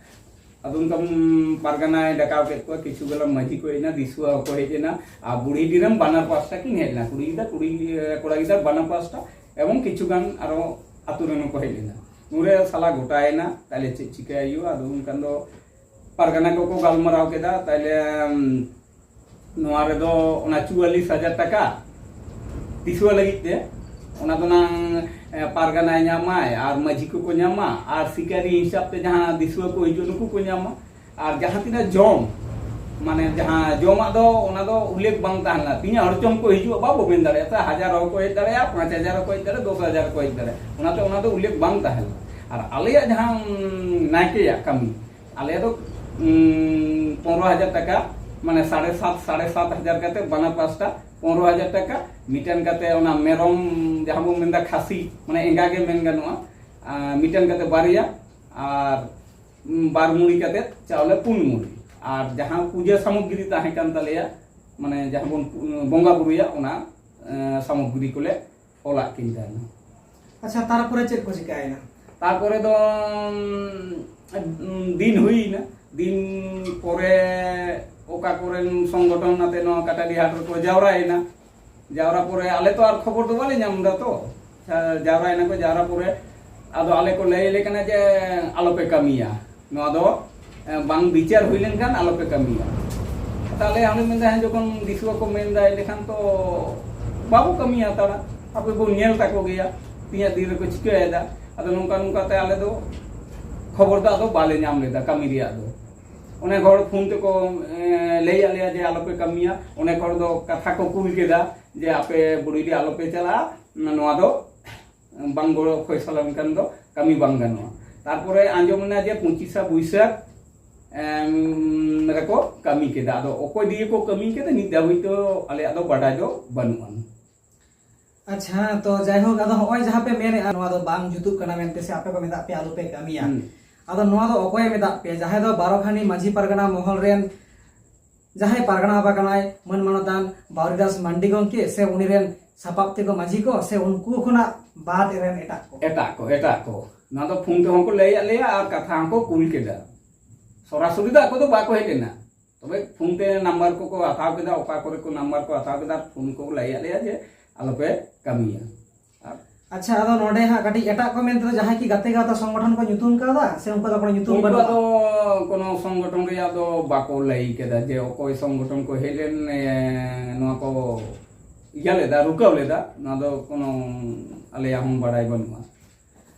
ᱟᱫᱚ ᱚᱱᱠᱟ, ᱩᱢ, ᱯᱟᱨᱜᱟᱱᱟᱭ ᱰᱟᱠᱟᱣ ᱠᱮᱫ ᱠᱚᱣᱟ, ᱠᱤᱪᱷᱩ ᱜᱟᱱ ᱢᱟᱹᱡᱷᱤ ᱠᱚ ᱦᱮᱡ ᱮᱱᱟ, ᱫᱤᱥᱩᱣᱟ ᱦᱚᱸᱠᱚ ᱦᱮᱡ ᱮᱱᱟ, ᱟᱨ ᱵᱩᱲᱦᱤ ᱰᱤ ᱨᱮᱱ ᱵᱟᱱᱟᱨ ᱯᱟᱥᱴᱟ ᱠᱤᱱ ᱦᱮᱡ ᱮᱱᱟ, ᱠᱩᱲᱤ ᱜᱤᱫᱟᱹᱨ, ᱠᱩᱲᱤ, ᱠᱚᱲᱟ ᱜᱤᱫᱟᱹᱨ ᱵᱟᱱᱟᱨ ᱯᱟᱥᱴᱟ, ᱮᱵᱚᱝ ᱠᱤᱪᱷᱩ ᱜᱟᱱ ᱟᱨᱚ ᱟᱹᱛᱩ ᱨᱮᱱ ᱦᱚᱸᱠᱚ ᱦᱮᱡ ᱮᱱᱟ᱾ ᱩᱱᱨᱮ ᱥᱟᱞᱟ ᱜᱚᱴᱟᱭᱮᱱᱟ, ᱛᱟᱦᱞᱮ ᱪᱮᱫ ᱪᱤᱠᱟᱹᱭ ᱦᱩᱭᱩᱜᱼᱟ? ᱟᱫᱚ ᱩᱱᱠᱷᱟᱱ ᱫᱚ ᱯᱟᱨᱜᱟᱱᱟ ᱠᱚᱠᱚ ᱜᱟᱞᱢᱟᱨᱟᱣ ᱠᱮᱫᱟ, ᱛᱟᱦᱞᱮ, ᱩᱢ, ᱱᱚᱣᱟ ᱨᱮᱫᱚ ᱚᱱᱟ ᱪᱩᱣᱟᱞᱞᱤᱥ ᱦᱟᱡᱟᱨ ᱴᱟᱠᱟ ᱫᱤᱥᱩᱣᱟ ᱞᱟᱹᱜᱤᱫ ᱛᱮ, ᱚᱱᱟ ᱫᱚ ᱱᱟᱝ, ᱮ, ᱯᱟᱨᱜᱟᱱᱟᱭ ᱧᱟᱢᱟᱭ ᱟᱨ ᱢᱟᱹᱡᱷᱤ ᱠᱚᱠᱚ ᱧᱟᱢᱟ ᱟᱨ ᱥᱤᱠᱟᱨᱤ ᱦᱤᱥᱟᱹᱵ ᱛᱮ ᱡᱟᱦᱟᱸ ᱫᱤᱥᱩᱣᱟ ᱠᱚ ᱦᱤᱡᱩᱜ, ᱱᱩᱠᱩ ᱠᱚ ᱧᱟᱢᱟ᱾ ᱟᱨ ᱡᱟᱦᱟᱸ ᱛᱤᱱᱟᱹᱜ ᱡᱚᱢ, ᱢᱟᱱᱮ ᱡᱟᱦᱟᱸ ᱡᱚᱢᱟᱜ ᱫᱚ ᱚᱱᱟ ᱫᱚ ᱩᱞᱞᱮᱠᱷ ᱵᱟᱝ ᱛᱟᱦᱮᱸ ᱞᱮᱱᱟ, ᱛᱤᱱᱟᱹᱜ ᱦᱚᱲ ᱪᱚᱝ ᱠᱚ ᱦᱤᱡᱩᱜᱼᱟ ᱵᱟᱵᱚ ᱢᱮᱱ ᱫᱟᱲᱮᱭᱟᱜᱼᱟ, ᱥᱮ ᱦᱟᱡᱟᱨ ᱦᱚᱲ ᱠᱚ ᱦᱮᱡ ᱫᱟᱲᱮᱭᱟᱜᱼᱟ, ᱯᱟᱸᱪ ᱦᱟᱡᱟᱨ ᱦᱚᱸᱠᱚ ᱦᱮᱡ ᱫᱟᱲᱮᱭᱟᱜᱼᱟ, ᱫᱚᱥ ᱦᱟᱡᱟᱨ ᱦᱚᱸᱠᱚ ᱦᱮᱡ ᱫᱟᱲᱮᱭᱟᱜᱼᱟ, ᱚᱱᱟᱛᱮ ᱚᱱᱟ ᱫᱚ ᱩᱞᱞᱮᱠᱷ ᱵᱟᱝ ᱛᱟᱦᱮᱸ ᱞᱮᱱᱟ᱾ ᱟᱨ ᱟᱞᱮᱭᱟᱜ ᱡᱟᱦᱟᱸ, ᱩᱢ, ᱱᱟᱭᱠᱮᱭᱟᱜ ᱠᱟᱹᱢᱤ, ᱟᱞᱮ ᱫᱚ, ᱩᱢ, ᱯᱚᱱᱨᱚ ᱦᱟᱡᱟᱨ ᱴᱟᱠᱟ, ᱢᱟᱱᱮ ᱥᱟᱲᱮ ᱥᱟᱛ, ᱥᱟᱲᱮ ᱥᱟᱛ ᱦᱟᱡᱟᱨ ᱠᱟᱛᱮ ᱵᱟᱱᱟᱨ ᱯᱟᱥᱴᱟ, ᱯᱚᱱᱨᱚ ᱦᱟᱡᱟᱨ ᱴᱟᱠᱟ, ᱢᱤᱫᱴᱮᱱ ᱠᱟᱛᱮ ᱚᱱᱟ ᱢᱮᱨᱚᱢ ᱡᱟᱦᱟᱸ ᱵᱚᱱ ᱢᱮᱱᱫᱟ ᱠᱷᱟᱥᱤ, ᱢᱟᱱᱮ ᱮᱸᱜᱟ ᱜᱮ ᱢᱮᱱ ᱜᱟᱱᱚᱜᱼᱟ, ᱟᱨ ᱢᱤᱫᱴᱮᱱ ᱠᱟᱛᱮ ᱵᱟᱨᱭᱟ, ᱟᱨ, ᱩᱢ, ᱵᱟᱨ ᱢᱩᱲᱤ ᱠᱟᱛᱮ ᱪᱟᱣᱞᱮ ᱯᱩᱱ ᱢᱩᱲᱤ, ᱟᱨ ᱡᱟᱦᱟᱸ ᱯᱩᱡᱟᱹ ᱥᱟᱢᱚᱜᱨᱤ ᱛᱟᱦᱮᱸ ᱠᱟᱱ ᱛᱟᱞᱮᱭᱟ, ᱢᱟᱱᱮ ᱡᱟᱦᱟᱸ ᱵᱚᱱ ᱯᱩ-, ᱵᱚᱸᱜᱟ ᱵᱩᱨᱩᱭᱟ, ᱚᱱᱟ, ᱮ, ᱥᱟᱢᱚᱜᱨᱤ ᱠᱚᱞᱮ ᱚᱞᱟᱜ ᱠᱤᱱ ᱛᱟᱦᱮᱱᱟ᱾ ᱟᱪᱪᱷᱟ, ᱛᱟᱨᱯᱚᱨᱮ ᱪᱮᱫ ᱠᱚ ᱪᱤᱠᱟᱭᱮᱱᱟ? ᱛᱟᱨᱯᱚᱨᱮ ᱫᱚ, ᱩᱢ, ᱫᱤᱱ ᱦᱩᱭᱮᱱᱟ᱾ ᱫᱤᱱ ᱯᱚᱨᱮ ᱚᱠᱟ ᱠᱚᱨᱮᱱ ᱥᱚᱝᱜᱚᱴᱷᱚᱱ ᱟᱛᱮ ᱱᱚᱣᱟ ᱠᱟᱴᱟᱰᱤ ᱦᱟᱴ ᱨᱮᱠᱚ ᱡᱟᱣᱨᱟᱭᱮᱱᱟ᱾ ᱡᱟᱣᱨᱟ ᱯᱚᱨᱮ ᱟᱞᱮ ᱛᱚ ᱟᱨ ᱠᱷᱚᱵᱚᱨ ᱫᱚ ᱵᱟᱞᱮ ᱧᱟᱢ ᱮᱫᱟ ᱛᱚ᱾ ᱟᱪᱪᱷᱟ, ᱡᱟᱣᱨᱟᱭᱮᱱᱟ ᱠᱚ, ᱡᱟᱣᱨᱟ ᱯᱚᱨᱮ ᱟᱫᱚ ᱟᱞᱮ ᱠᱚ ᱞᱟᱹᱭ ᱟᱞᱮ ᱠᱟᱱᱟ ᱡᱮ ᱟᱞᱚᱯᱮ ᱠᱟᱹᱢᱤᱭᱟ, ᱱᱚᱣᱟ ᱫᱚ, ᱮ, ᱵᱟᱝ ᱵᱤᱪᱟᱹᱨ ᱦᱩᱭ ᱞᱮᱱᱠᱷᱟᱱ ᱟᱞᱚᱯᱮ ᱠᱟᱹᱢᱤᱭᱟ᱾ ᱛᱟᱦᱞᱮ ᱟᱞᱮ ᱢᱮᱱᱫᱟ, ᱦᱮᱸ, ᱡᱚᱠᱷᱚᱱ ᱫᱤᱥᱩᱣᱟ ᱠᱚ ᱢᱮᱱᱫᱟ, ᱮᱸᱰᱮᱠᱷᱟᱱ ᱛᱚ ᱵᱟᱵᱚ ᱠᱟᱹᱢᱤᱭᱟ ᱦᱟᱛᱟᱲᱟ, ᱟᱯᱮ ᱵᱚᱱ ᱧᱮᱞ ᱛᱟᱠᱚ ᱜᱮᱭᱟ ᱛᱤᱱᱟᱹᱜ ᱫᱤᱱ ᱨᱮᱠᱚ ᱪᱤᱠᱟᱹᱭᱮᱫᱟ᱾ ᱟᱫᱚ ᱱᱚᱝᱠᱟ ᱱᱚᱝᱠᱟᱛᱮ ᱟᱞᱮ ᱫᱚ ᱠᱷᱚᱵᱚᱨ ᱫᱚ ᱟᱫᱚ ᱵᱟᱞᱮ ᱧᱟᱢ ᱞᱮᱫᱟ ᱠᱟᱹᱢᱤ ᱨᱮᱭᱟᱜ ᱫᱚ᱾ ᱚᱱᱮᱠ ᱦᱚᱲ ᱯᱷᱳᱱ ᱛᱮᱠᱚ ᱮ, ᱞᱟᱹᱭᱟᱫ ᱞᱮᱭᱟ ᱡᱮ ᱟᱞᱚᱯᱮ ᱠᱟᱹᱢᱤᱭᱟ᱾ ᱚᱱᱮᱠ ᱦᱚᱲ ᱫᱚ ᱠᱟᱛᱷᱟ ᱠᱚ ᱠᱩᱞ ᱠᱮᱫᱟ ᱡᱮ ᱟᱯᱮ ᱵᱩᱰᱤᱰᱤ ᱟᱞᱚᱯᱮ ᱪᱟᱞᱟᱜᱼᱟ, ᱱᱚᱣᱟ ᱫᱚ ᱵᱟᱝ ᱜᱚᱲᱚ ᱯᱷᱚᱭᱥᱟᱞᱟ ᱞᱮᱱᱠᱷᱟᱱ ᱫᱚ ᱠᱟᱹᱢᱤ ᱵᱟᱝ ᱜᱟᱱᱚᱜᱼᱟ᱾ ᱛᱟᱨᱯᱚᱨᱮ ᱟᱸᱡᱚᱢ ᱮᱱᱟ ᱡᱮ ᱯᱚᱸᱪᱤᱥᱟ ᱵᱟᱹᱭᱥᱟᱹᱠᱷ ᱮᱢ, ᱨᱮᱠᱚ ᱠᱟᱹᱢᱤ ᱠᱮᱫᱟ᱾ ᱟᱫᱚ ᱚᱠᱚᱭ ᱫᱤᱭᱮ ᱠᱚ ᱠᱟᱹᱢᱤ ᱠᱮᱫᱟ ᱱᱤᱛ ᱫᱷᱟᱹᱵᱤᱡ ᱫᱚ ᱟᱞᱮᱭᱟᱜ ᱫᱚ ᱵᱟᱰᱟᱭ ᱫᱚ ᱵᱟᱹᱱᱩᱜᱼᱟ᱾ ᱟᱪᱪᱷᱟ, ᱛᱚ ᱡᱟᱭᱦᱳᱠ, ᱟᱫᱚ ᱦᱚᱸᱜᱼᱚᱭ ᱡᱟᱦᱟᱸ ᱯᱮ ᱢᱮᱱᱮᱫᱼᱟ ᱱᱚᱣᱟ ᱫᱚ ᱵᱟᱝ ᱡᱩᱛᱩᱜ ᱠᱟᱱᱟ ᱢᱮᱱᱛᱮ, ᱥᱮ ᱟᱯᱮ ᱠᱚ ᱢᱮᱛᱟᱜ ᱯᱮᱭᱟ ᱟᱞᱚᱯᱮ ᱠᱟᱹᱢᱤᱭᱟ, ᱦᱩᱸ᱾ ᱟᱫᱚ ᱱᱚᱣᱟ ᱫᱚ ᱚᱠᱚᱭᱮ ᱢᱮᱛᱟᱜ ᱯᱮᱭᱟ? ᱡᱟᱦᱟᱸᱭ ᱫᱚ ᱵᱟᱨᱚᱠᱷᱟᱱᱤ ᱢᱟᱹᱡᱷᱤ ᱯᱟᱨᱜᱟᱱᱟ ᱢᱚᱦᱚᱞ ᱨᱮᱱ ᱡᱟᱦᱟᱸᱭ ᱯᱟᱨᱜᱟᱱᱟ ᱵᱟᱵᱟ ᱠᱟᱱᱟᱭ, ᱢᱟᱹᱱ ᱢᱟᱱᱚᱛᱟᱱ ᱵᱟᱣᱨᱤᱫᱟᱥ ᱢᱟᱱᱰᱤ ᱜᱚᱢᱠᱮ, ᱥᱮ ᱩᱱᱤ ᱨᱮᱱ ᱥᱟᱯᱟᱵ ᱛᱮᱠᱚ ᱢᱟᱹᱡᱷᱤ ᱠᱚ, ᱥᱮ ᱩᱱᱠᱩ ᱠᱷᱚᱱᱟᱜ ᱵᱟᱫ ᱨᱮᱱ ᱮᱴᱟᱜ ᱠᱚ? ᱮᱴᱟᱜ ᱠᱚ, ᱮᱴᱟᱜ ᱠᱚ᱾ ᱱᱚᱣᱟ ᱫᱚ ᱯᱷᱳᱱ ᱛᱮᱦᱚᱸ ᱠᱚ ᱞᱟᱹᱭᱟᱫ ᱞᱮᱭᱟ ᱟᱨ ᱠᱟᱛᱷᱟ ᱦᱚᱸᱠᱚ ᱠᱩᱞ ᱠᱮᱫᱟ᱾ ᱥᱚᱨᱟᱥᱚᱨᱤ ᱫᱚ ᱟᱠᱚ ᱫᱚ ᱵᱟᱠᱚ ᱦᱮᱡ ᱞᱮᱱᱟ, ᱛᱚᱵᱮ ᱯᱷᱳᱱ ᱛᱮ ᱱᱟᱢᱵᱟᱨ ᱠᱚᱠᱚ ᱦᱟᱛᱟᱣ ᱠᱮᱫᱟ, ᱚᱠᱟ ᱠᱚᱨᱮ ᱠᱚ ᱱᱟᱢᱵᱟᱨ ᱠᱚ ᱦᱟᱛᱟᱣ ᱠᱮᱫᱟ, ᱯᱷᱳᱱ ᱠᱚ ᱞᱟᱹᱭᱟᱫ ᱞᱮᱭᱟ ᱡᱮ ᱟᱞᱚᱯᱮ ᱠᱟᱹᱢᱤᱭᱟ᱾ ᱟᱨ ᱟᱪᱪᱷᱟ, ᱟᱫᱚ ᱱᱚᱰᱮ ᱦᱟᱸᱜ ᱠᱟᱹᱴᱤᱡ ᱮᱴᱟᱜ ᱠᱚ ᱢᱮᱱᱛᱮ ᱫᱚ ᱡᱟᱦᱟᱸᱭ ᱠᱤ ᱜᱟᱛᱮ ᱜᱟᱶᱛᱟ ᱥᱚᱝᱜᱚᱴᱷᱚᱱ ᱠᱚ ᱧᱩᱛᱩᱢ ᱠᱟᱣᱫᱟ, ᱥᱮ ᱩᱱᱠᱩ ᱫᱚ ᱠᱳᱱᱳ ᱧᱩᱛᱩᱢ ᱩᱱᱠᱩᱣᱟᱜ ᱵᱟᱹᱱᱩᱜᱼᱟ? ᱫᱚ ᱠᱳᱱᱳ ᱥᱚᱝᱜᱚᱴᱷᱚᱱ ᱨᱮᱭᱟᱜ ᱫᱚ ᱵᱟᱠᱚ ᱞᱟᱹᱭ ᱠᱮᱫᱟ ᱡᱮ ᱚᱠᱚᱭ ᱥᱚᱝᱜᱚᱴᱷᱚᱱ ᱠᱚ ᱦᱮᱡ ᱞᱮᱱ, ᱮ, ᱱᱚᱣᱟ ᱠᱚ ᱤᱭᱟᱹ ᱞᱮᱫᱟ, ᱨᱩᱠᱟᱹᱣ ᱞᱮᱫᱟ, ᱱᱚᱣᱟ ᱫᱚ ᱠᱳᱱᱳ ᱟᱞᱮᱭᱟᱜ ᱦᱚᱸ ᱵᱟᱲᱟᱭ ᱵᱟᱹᱱᱩᱜᱼᱟ᱾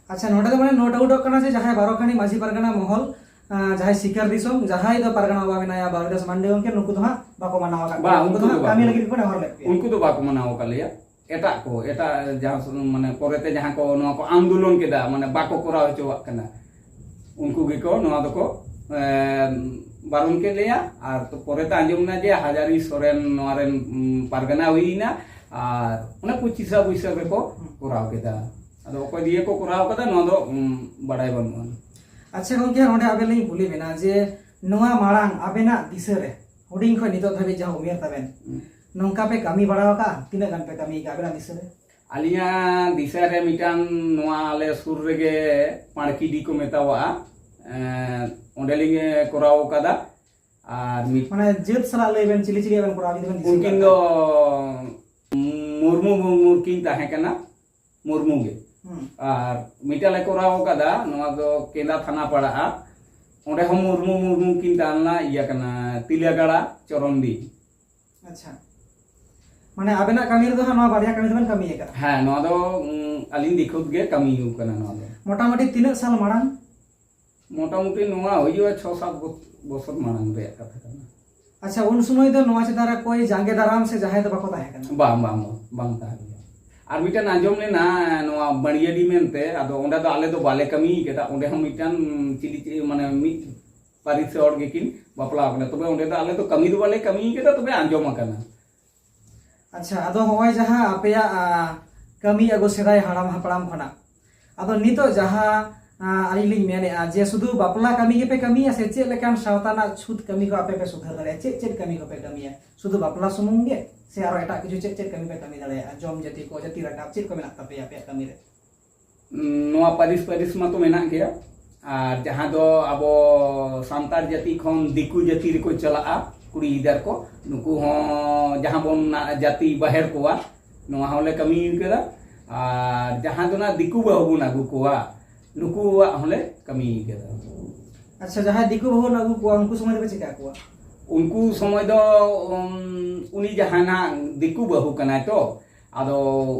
ᱟᱪᱪᱷᱟ, ᱱᱚᱰᱮ ᱫᱚ ᱢᱟᱱᱮ ᱱᱳᱴ ᱟᱣᱩᱴᱚᱜ ᱠᱟᱱᱟ ᱡᱮ ᱡᱟᱦᱟᱸᱭ ᱵᱟᱨᱚᱠᱷᱟᱱᱤ ᱢᱟᱹᱡᱷᱤ ᱯᱟᱨᱜᱟᱱᱟ ᱢᱚᱦᱚᱞ, ᱟᱸ, ᱡᱟᱦᱟᱸᱭ ᱥᱤᱠᱟᱨ ᱫᱤᱥᱚᱢ, ᱡᱟᱦᱟᱸᱭ ᱫᱚ ᱯᱟᱨᱜᱟᱱᱟ ᱵᱟᱵᱟ ᱢᱮᱱᱟᱭᱟ ᱵᱟᱣᱨᱤᱫᱟᱥ ᱢᱟᱱᱰᱤ ᱜᱚᱢᱠᱮ, ᱱᱩᱠᱩ ᱫᱚ ᱦᱟᱸᱜ ᱵᱟᱠᱚ ᱢᱟᱱᱟᱣ ᱟᱠᱟᱫ ᱵᱟ, ᱠᱚᱣᱟ᱾ ᱩᱱᱠᱩ ᱫᱚ ᱫᱚ ᱦᱟᱸᱜ ᱵᱟᱠᱚ᱾ ᱠᱟᱹᱢᱤ ᱞᱟᱹᱜᱤᱫ ᱜᱮᱠᱚ ᱱᱮᱦᱚᱨ ᱞᱮᱫ ᱯᱮᱭᱟ᱾ ᱩᱱᱠᱩ ᱫᱚ ᱵᱟᱠᱚ ᱢᱟᱱᱟᱣ ᱟᱠᱟᱫ ᱞᱮᱭᱟ᱾ ᱮᱴᱟᱜ ᱠᱚ, ᱮᱴᱟᱜ ᱡᱟᱦᱟᱸ ᱥᱚ-, ᱢᱟᱱᱮ ᱯᱚᱨᱮᱛᱮ ᱡᱟᱦᱟᱸ ᱠᱚ ᱱᱚᱣᱟ ᱠᱚ ᱟᱱᱫᱳᱞᱚᱱ ᱠᱮᱫᱟ, ᱢᱟᱱᱮ ᱵᱟᱠᱚ ᱠᱚᱨᱟᱣ ᱦᱚᱪᱚᱣᱟᱜ ᱠᱟᱱᱟ, ᱩᱱᱠᱩ ᱜᱮᱠᱚ ᱱᱚᱣᱟ ᱫᱚᱠᱚ, ᱮ, ᱵᱟᱨᱚᱱ ᱠᱮᱫ ᱞᱮᱭᱟ᱾ ᱟᱨ ᱛᱚ ᱯᱚᱨᱮᱛᱮ ᱟᱸᱡᱚᱢ ᱮᱱᱟ ᱡᱮ ᱦᱟᱡᱟᱨᱤ ᱥᱚᱨᱮᱱ ᱱᱚᱣᱟ ᱨᱮᱱ, ᱩᱢ, ᱯᱟᱨᱜᱟᱱᱟ ᱦᱩᱭᱮᱱᱟ, ᱟᱨ ᱚᱱᱟ ᱯᱚᱸᱪᱤᱥᱟ ᱵᱟᱹᱭᱥᱟᱹᱠᱷ ᱨᱮᱠᱚ ᱠᱚᱨᱟᱣ ᱠᱮᱫᱟ᱾ ᱟᱫᱚ ᱚᱠᱚᱭ ᱫᱤᱭᱮ ᱠᱚ ᱠᱚᱨᱟᱣ ᱠᱟᱫᱟ, ᱱᱚᱣᱟ ᱫᱚ, ᱩᱢ, ᱵᱟᱰᱟᱭ ᱵᱟᱹᱱᱩᱜᱼᱟ᱾ ᱟᱪᱪᱷᱟ ᱜᱚᱢᱠᱮ, ᱱᱚᱰᱮ ᱟᱵᱮᱱ ᱞᱤᱧ ᱠᱩᱞᱤ ᱵᱮᱱᱟ ᱡᱮ ᱱᱚᱣᱟ ᱢᱟᱲᱟᱝ ᱟᱵᱮᱱᱟᱜ ᱫᱤᱥᱟᱹ ᱨᱮ, ᱦᱩᱰᱤᱧ ᱠᱷᱚᱱ ᱱᱤᱛᱚᱜ ᱫᱷᱟᱹᱵᱤᱡ ᱡᱟᱦᱟᱸ ᱩᱢᱮᱨ ᱛᱟᱵᱮᱱ, ᱦᱩᱸ᱾ ᱱᱚᱝᱠᱟ ᱯᱮ ᱠᱟᱹᱢᱤ ᱵᱟᱲᱟ ᱟᱠᱟᱫᱼᱟ? ᱛᱤᱱᱟᱹᱜ ᱜᱟᱱ ᱯᱮ ᱠᱟᱹᱢᱤ ᱟᱠᱟᱫᱼᱟ ᱟᱵᱮᱱᱟᱜ ᱫᱤᱥᱟᱹ ᱨᱮ? ᱟᱹᱞᱤᱧᱟᱜ ᱫᱤᱥᱟᱹ ᱨᱮ ᱢᱤᱫᱴᱟᱝ ᱱᱚᱣᱟ ᱟᱞᱮ ᱥᱩᱨ ᱨᱮᱜᱮ ᱯᱟᱲᱠᱤᱰᱤ ᱠᱚ ᱢᱮᱛᱟᱣᱟᱜᱼᱟ, ᱮᱸ, ᱚᱸᱰᱮᱞᱤᱧ ᱠᱚᱨᱟᱣ ᱟᱠᱟᱫᱟ᱾ ᱟᱨ ᱢᱤᱫ ᱢᱟᱱᱮ ᱡᱟᱹᱛ ᱥᱟᱞᱟᱜ ᱞᱟᱹᱭ ᱵᱮᱱ, ᱪᱤᱞᱤ ᱪᱤᱞᱤ ᱵᱮᱱ ᱠᱚᱨᱟᱣ ᱡᱩᱫᱤ ᱵᱮᱱ ᱫᱤᱥᱟᱹ ᱩᱱᱠᱤᱱ ᱠᱟᱜ ᱫᱚ ᱠᱷᱟᱱ᱾ ᱢᱩᱨᱢᱩ ᱢᱩᱨᱢᱩ ᱠᱤᱱ ᱛᱟᱦᱮᱸ ᱠᱟᱱᱟ, ᱢᱩᱨᱢᱩ ᱜᱮ᱾ ᱦᱩᱸ᱾ ᱟᱨ ᱢᱤᱫᱴᱟᱝ ᱞᱮ ᱠᱚᱨᱟᱣ ᱟᱠᱟᱫᱟ, ᱱᱚᱣᱟ ᱫᱚ ᱠᱮᱸᱫᱟ ᱛᱷᱟᱱᱟ ᱯᱟᱲᱟᱜᱼᱟ, ᱚᱸᱰᱮ ᱦᱚᱸ ᱢᱩᱨᱢᱩ ᱢᱩᱨᱢᱩ ᱠᱤᱱ ᱛᱟᱦᱮᱸ ᱞᱮᱱᱟ, ᱤᱭᱟᱹ ᱠᱟᱱᱟ, ᱛᱤᱞᱟᱹᱜᱟᱲᱟ ᱪᱚᱨᱚᱱᱰᱤ᱾ ᱟᱪᱪᱷᱟ, ᱢᱟᱱᱮ ᱟᱵᱮᱱᱟᱜ ᱠᱟᱹᱢᱤ ᱨᱮᱫᱚ ᱦᱟᱸᱜ ᱱᱚᱣᱟ ᱵᱟᱨᱭᱟ ᱠᱟᱹᱢᱤ ᱫᱚᱵᱮᱱ ᱠᱟᱹᱢᱤ ᱟᱠᱟᱫᱼᱟ? ᱦᱮᱸ, ᱱᱚᱣᱟ ᱫᱚ, ᱩᱢ, ᱟᱹᱞᱤᱧ ᱫᱤᱠᱷᱩᱛ ᱜᱮ ᱠᱟᱹᱢᱤ ᱦᱩᱭᱩᱜ ᱠᱟᱱᱟ ᱱᱚᱣᱟ ᱫᱚ᱾ ᱢᱚᱴᱟᱢᱩᱴᱤ ᱛᱤᱱᱟᱹᱜ ᱥᱟᱞ ᱢᱟᱲᱟᱝ? ᱢᱚᱴᱟᱢᱩᱴᱤ ᱱᱚᱣᱟ ᱦᱩᱭᱩᱜᱼᱟ ᱪᱷᱚ ᱥᱟᱛ ᱵᱚ- ᱵᱚᱪᱷᱚᱨ ᱢᱟᱲᱟᱝ ᱨᱮᱭᱟᱜ ᱠᱟᱛᱷᱟ ᱠᱟᱱᱟ᱾ ᱟᱪᱪᱷᱟ, ᱩᱱ ᱥᱚᱢᱚᱭ ᱫᱚ ᱱᱚᱣᱟ ᱪᱮᱛᱟᱱ ᱨᱮ ᱚᱠᱚᱭ ᱡᱟᱸᱜᱮ ᱫᱟᱨᱟᱢ ᱥᱮ ᱡᱟᱦᱟᱸᱭ ᱫᱚ ᱵᱟᱠᱚ ᱛᱟᱦᱮᱸ ᱠᱟᱱᱟ? ᱵᱟᱝ ᱵᱟᱝ ᱵᱟᱝ, ᱵᱟᱝ ᱛᱟᱦᱮᱸ ᱠᱟᱱᱟ᱾ ᱟᱨ ᱢᱤᱫᱴᱟᱝ ᱟᱸᱡᱚᱢ ᱞᱮᱱᱟ ᱱᱚᱣᱟ ᱵᱟᱹᱲᱤᱭᱟᱹᱰᱤ ᱢᱮᱱᱛᱮ, ᱟᱫᱚ ᱚᱸᱰᱮ ᱫᱚ ᱟᱞᱮ ᱫᱚ ᱵᱟᱞᱮ ᱠᱟᱹᱢᱤ ᱠᱟᱫᱟ᱾ ᱚᱸᱰᱮ ᱦᱚᱸ ᱢᱤᱫᱴᱟᱝ ᱪᱤᱞᱤ ᱪᱤᱞᱤ ᱢᱟᱱᱮ ᱢᱤᱫ ᱯᱟᱹᱨᱤᱥ ᱦᱚᱲ ᱜᱮᱠᱤᱱ ᱵᱟᱯᱞᱟ ᱟᱠᱟᱱᱟ, ᱛᱚᱵᱮ ᱚᱸᱰᱮ ᱫᱚ ᱟᱞᱮ ᱫᱚ ᱠᱟᱹᱢᱤ ᱫᱚ ᱵᱟᱞᱮ ᱠᱟᱹᱢᱤ ᱠᱟᱫᱟ, ᱛᱚᱵᱮ ᱟᱸᱡᱚᱢ ᱟᱠᱟᱱᱟ᱾ ᱟᱪᱪᱷᱟ, ᱟᱫᱚ ᱦᱚᱸᱜᱼᱚᱭ ᱡᱟᱦᱟᱸ ᱟᱯᱮᱭᱟᱜ ᱟᱸ, ᱠᱟᱹᱢᱤ ᱟᱹᱜᱩ ᱥᱮᱫᱟᱭ ᱦᱟᱲᱟᱢ ᱦᱟᱯᱲᱟᱢ ᱠᱷᱚᱱᱟᱜ, ᱟᱫᱚ ᱱᱤᱛᱚᱜ ᱡᱟᱦᱟᱸ ᱟᱸ, ᱟᱹᱞᱤᱧ ᱞᱤᱧ ᱢᱮᱱᱮᱫᱼᱟ ᱡᱮ ᱥᱩᱫᱷᱩ ᱵᱟᱯᱞᱟ ᱠᱟᱹᱢᱤ ᱜᱮᱯᱮ ᱠᱟᱹᱢᱤᱭᱟ ᱥᱮ ᱪᱮᱫ ᱞᱮᱠᱟᱱ ᱥᱟᱶᱛᱟ ᱨᱮᱱᱟᱜ ᱪᱷᱩᱛ ᱠᱟᱹᱢᱤ ᱠᱚ ᱟᱯᱮ ᱯᱮ ᱥᱩᱫᱷᱟᱹᱨ ᱫᱟᱲᱮᱭᱟᱜᱼᱟ? ᱪᱮᱫ ᱪᱮᱫ ᱠᱟᱹᱢᱤ ᱠᱚᱯᱮ ᱠᱟᱹᱢᱤᱭᱟ? ᱥᱩᱫᱷᱩ ᱵᱟᱯᱞᱟ ᱥᱩᱢᱩᱝ ᱜᱮ ᱥᱮ ᱟᱨᱚ ᱮᱴᱟᱜ ᱠᱤᱪᱷᱩ ᱪᱮᱫ ᱪᱮᱫ ᱠᱟᱹᱢᱤ ᱯᱮ ᱠᱟᱹᱢᱤ ᱫᱟᱲᱮᱭᱟᱜᱼᱟ? ᱡᱚᱢ ᱡᱟᱹᱛᱤ ᱠᱚ, ᱡᱟᱹᱛᱤ ᱨᱟᱠᱟᱵ, ᱪᱮᱫ ᱠᱚ ᱢᱮᱱᱟᱜ ᱛᱟᱯᱮᱭᱟ ᱟᱯᱮᱭᱟᱜ ᱠᱟᱹᱢᱤ ᱨᱮ? ᱱᱚᱣᱟ ᱯᱟᱹᱨᱤᱥ ᱯᱟᱹᱨᱤᱥ ᱢᱟᱛᱚ ᱢᱮᱱᱟᱜ ᱜᱮᱭᱟ᱾ ᱟᱨ ᱡᱟᱦᱟᱸ ᱫᱚ ᱟᱵᱚ ᱥᱟᱱᱛᱟᱲ ᱡᱟᱹᱛᱤ ᱠᱷᱚᱱ ᱫᱤᱠᱩ ᱡᱟᱹᱛᱤ ᱨᱮᱠᱚ ᱪᱟᱞᱟᱜᱼᱟ ᱠᱩᱲᱤ ᱜᱤᱫᱟᱹᱨ ᱠᱚ, ᱱᱩᱠᱩ ᱦᱚᱸ ᱡᱟᱦᱟᱸ ᱵᱚᱱ ᱡᱟᱹᱛᱤ ᱵᱟᱦᱮᱨ ᱠᱚᱣᱟ, ᱱᱚᱣᱟ ᱦᱚᱸᱞᱮ ᱠᱟᱹᱢᱤ ᱠᱟᱫᱟ᱾ ᱟᱨ ᱡᱟᱦᱟᱸ ᱫᱚ ᱱᱟᱜ ᱫᱤᱠᱩ ᱵᱟᱹᱦᱩ ᱵᱚᱱ ᱟᱹᱜᱩ ᱠᱚᱣᱟ, ᱱᱩᱠᱩᱣᱟᱜ ᱦᱚᱸᱞᱮ ᱠᱟᱹᱢᱤ ᱠᱟᱫᱟ᱾ ᱟᱪᱪᱷᱟ, ᱡᱟᱦᱟᱸᱭ ᱫᱤᱠᱩ ᱵᱟᱹᱦᱩ ᱟᱹᱜᱩ ᱠᱚᱣᱟ, ᱩᱱᱠᱩ ᱥᱚᱢᱚᱭ ᱫᱚᱯᱮ ᱪᱤᱠᱟ ᱠᱚᱣᱟ? ᱩᱱᱠᱩ ᱥᱚᱢᱚᱭ ᱫᱚ ᱩᱱᱤ ᱡᱟᱦᱟᱸ ᱱᱟᱜ ᱫᱤᱠᱩ ᱵᱟᱹᱦᱩ ᱠᱟᱱᱟᱭ ᱛᱚ, ᱟᱫᱚ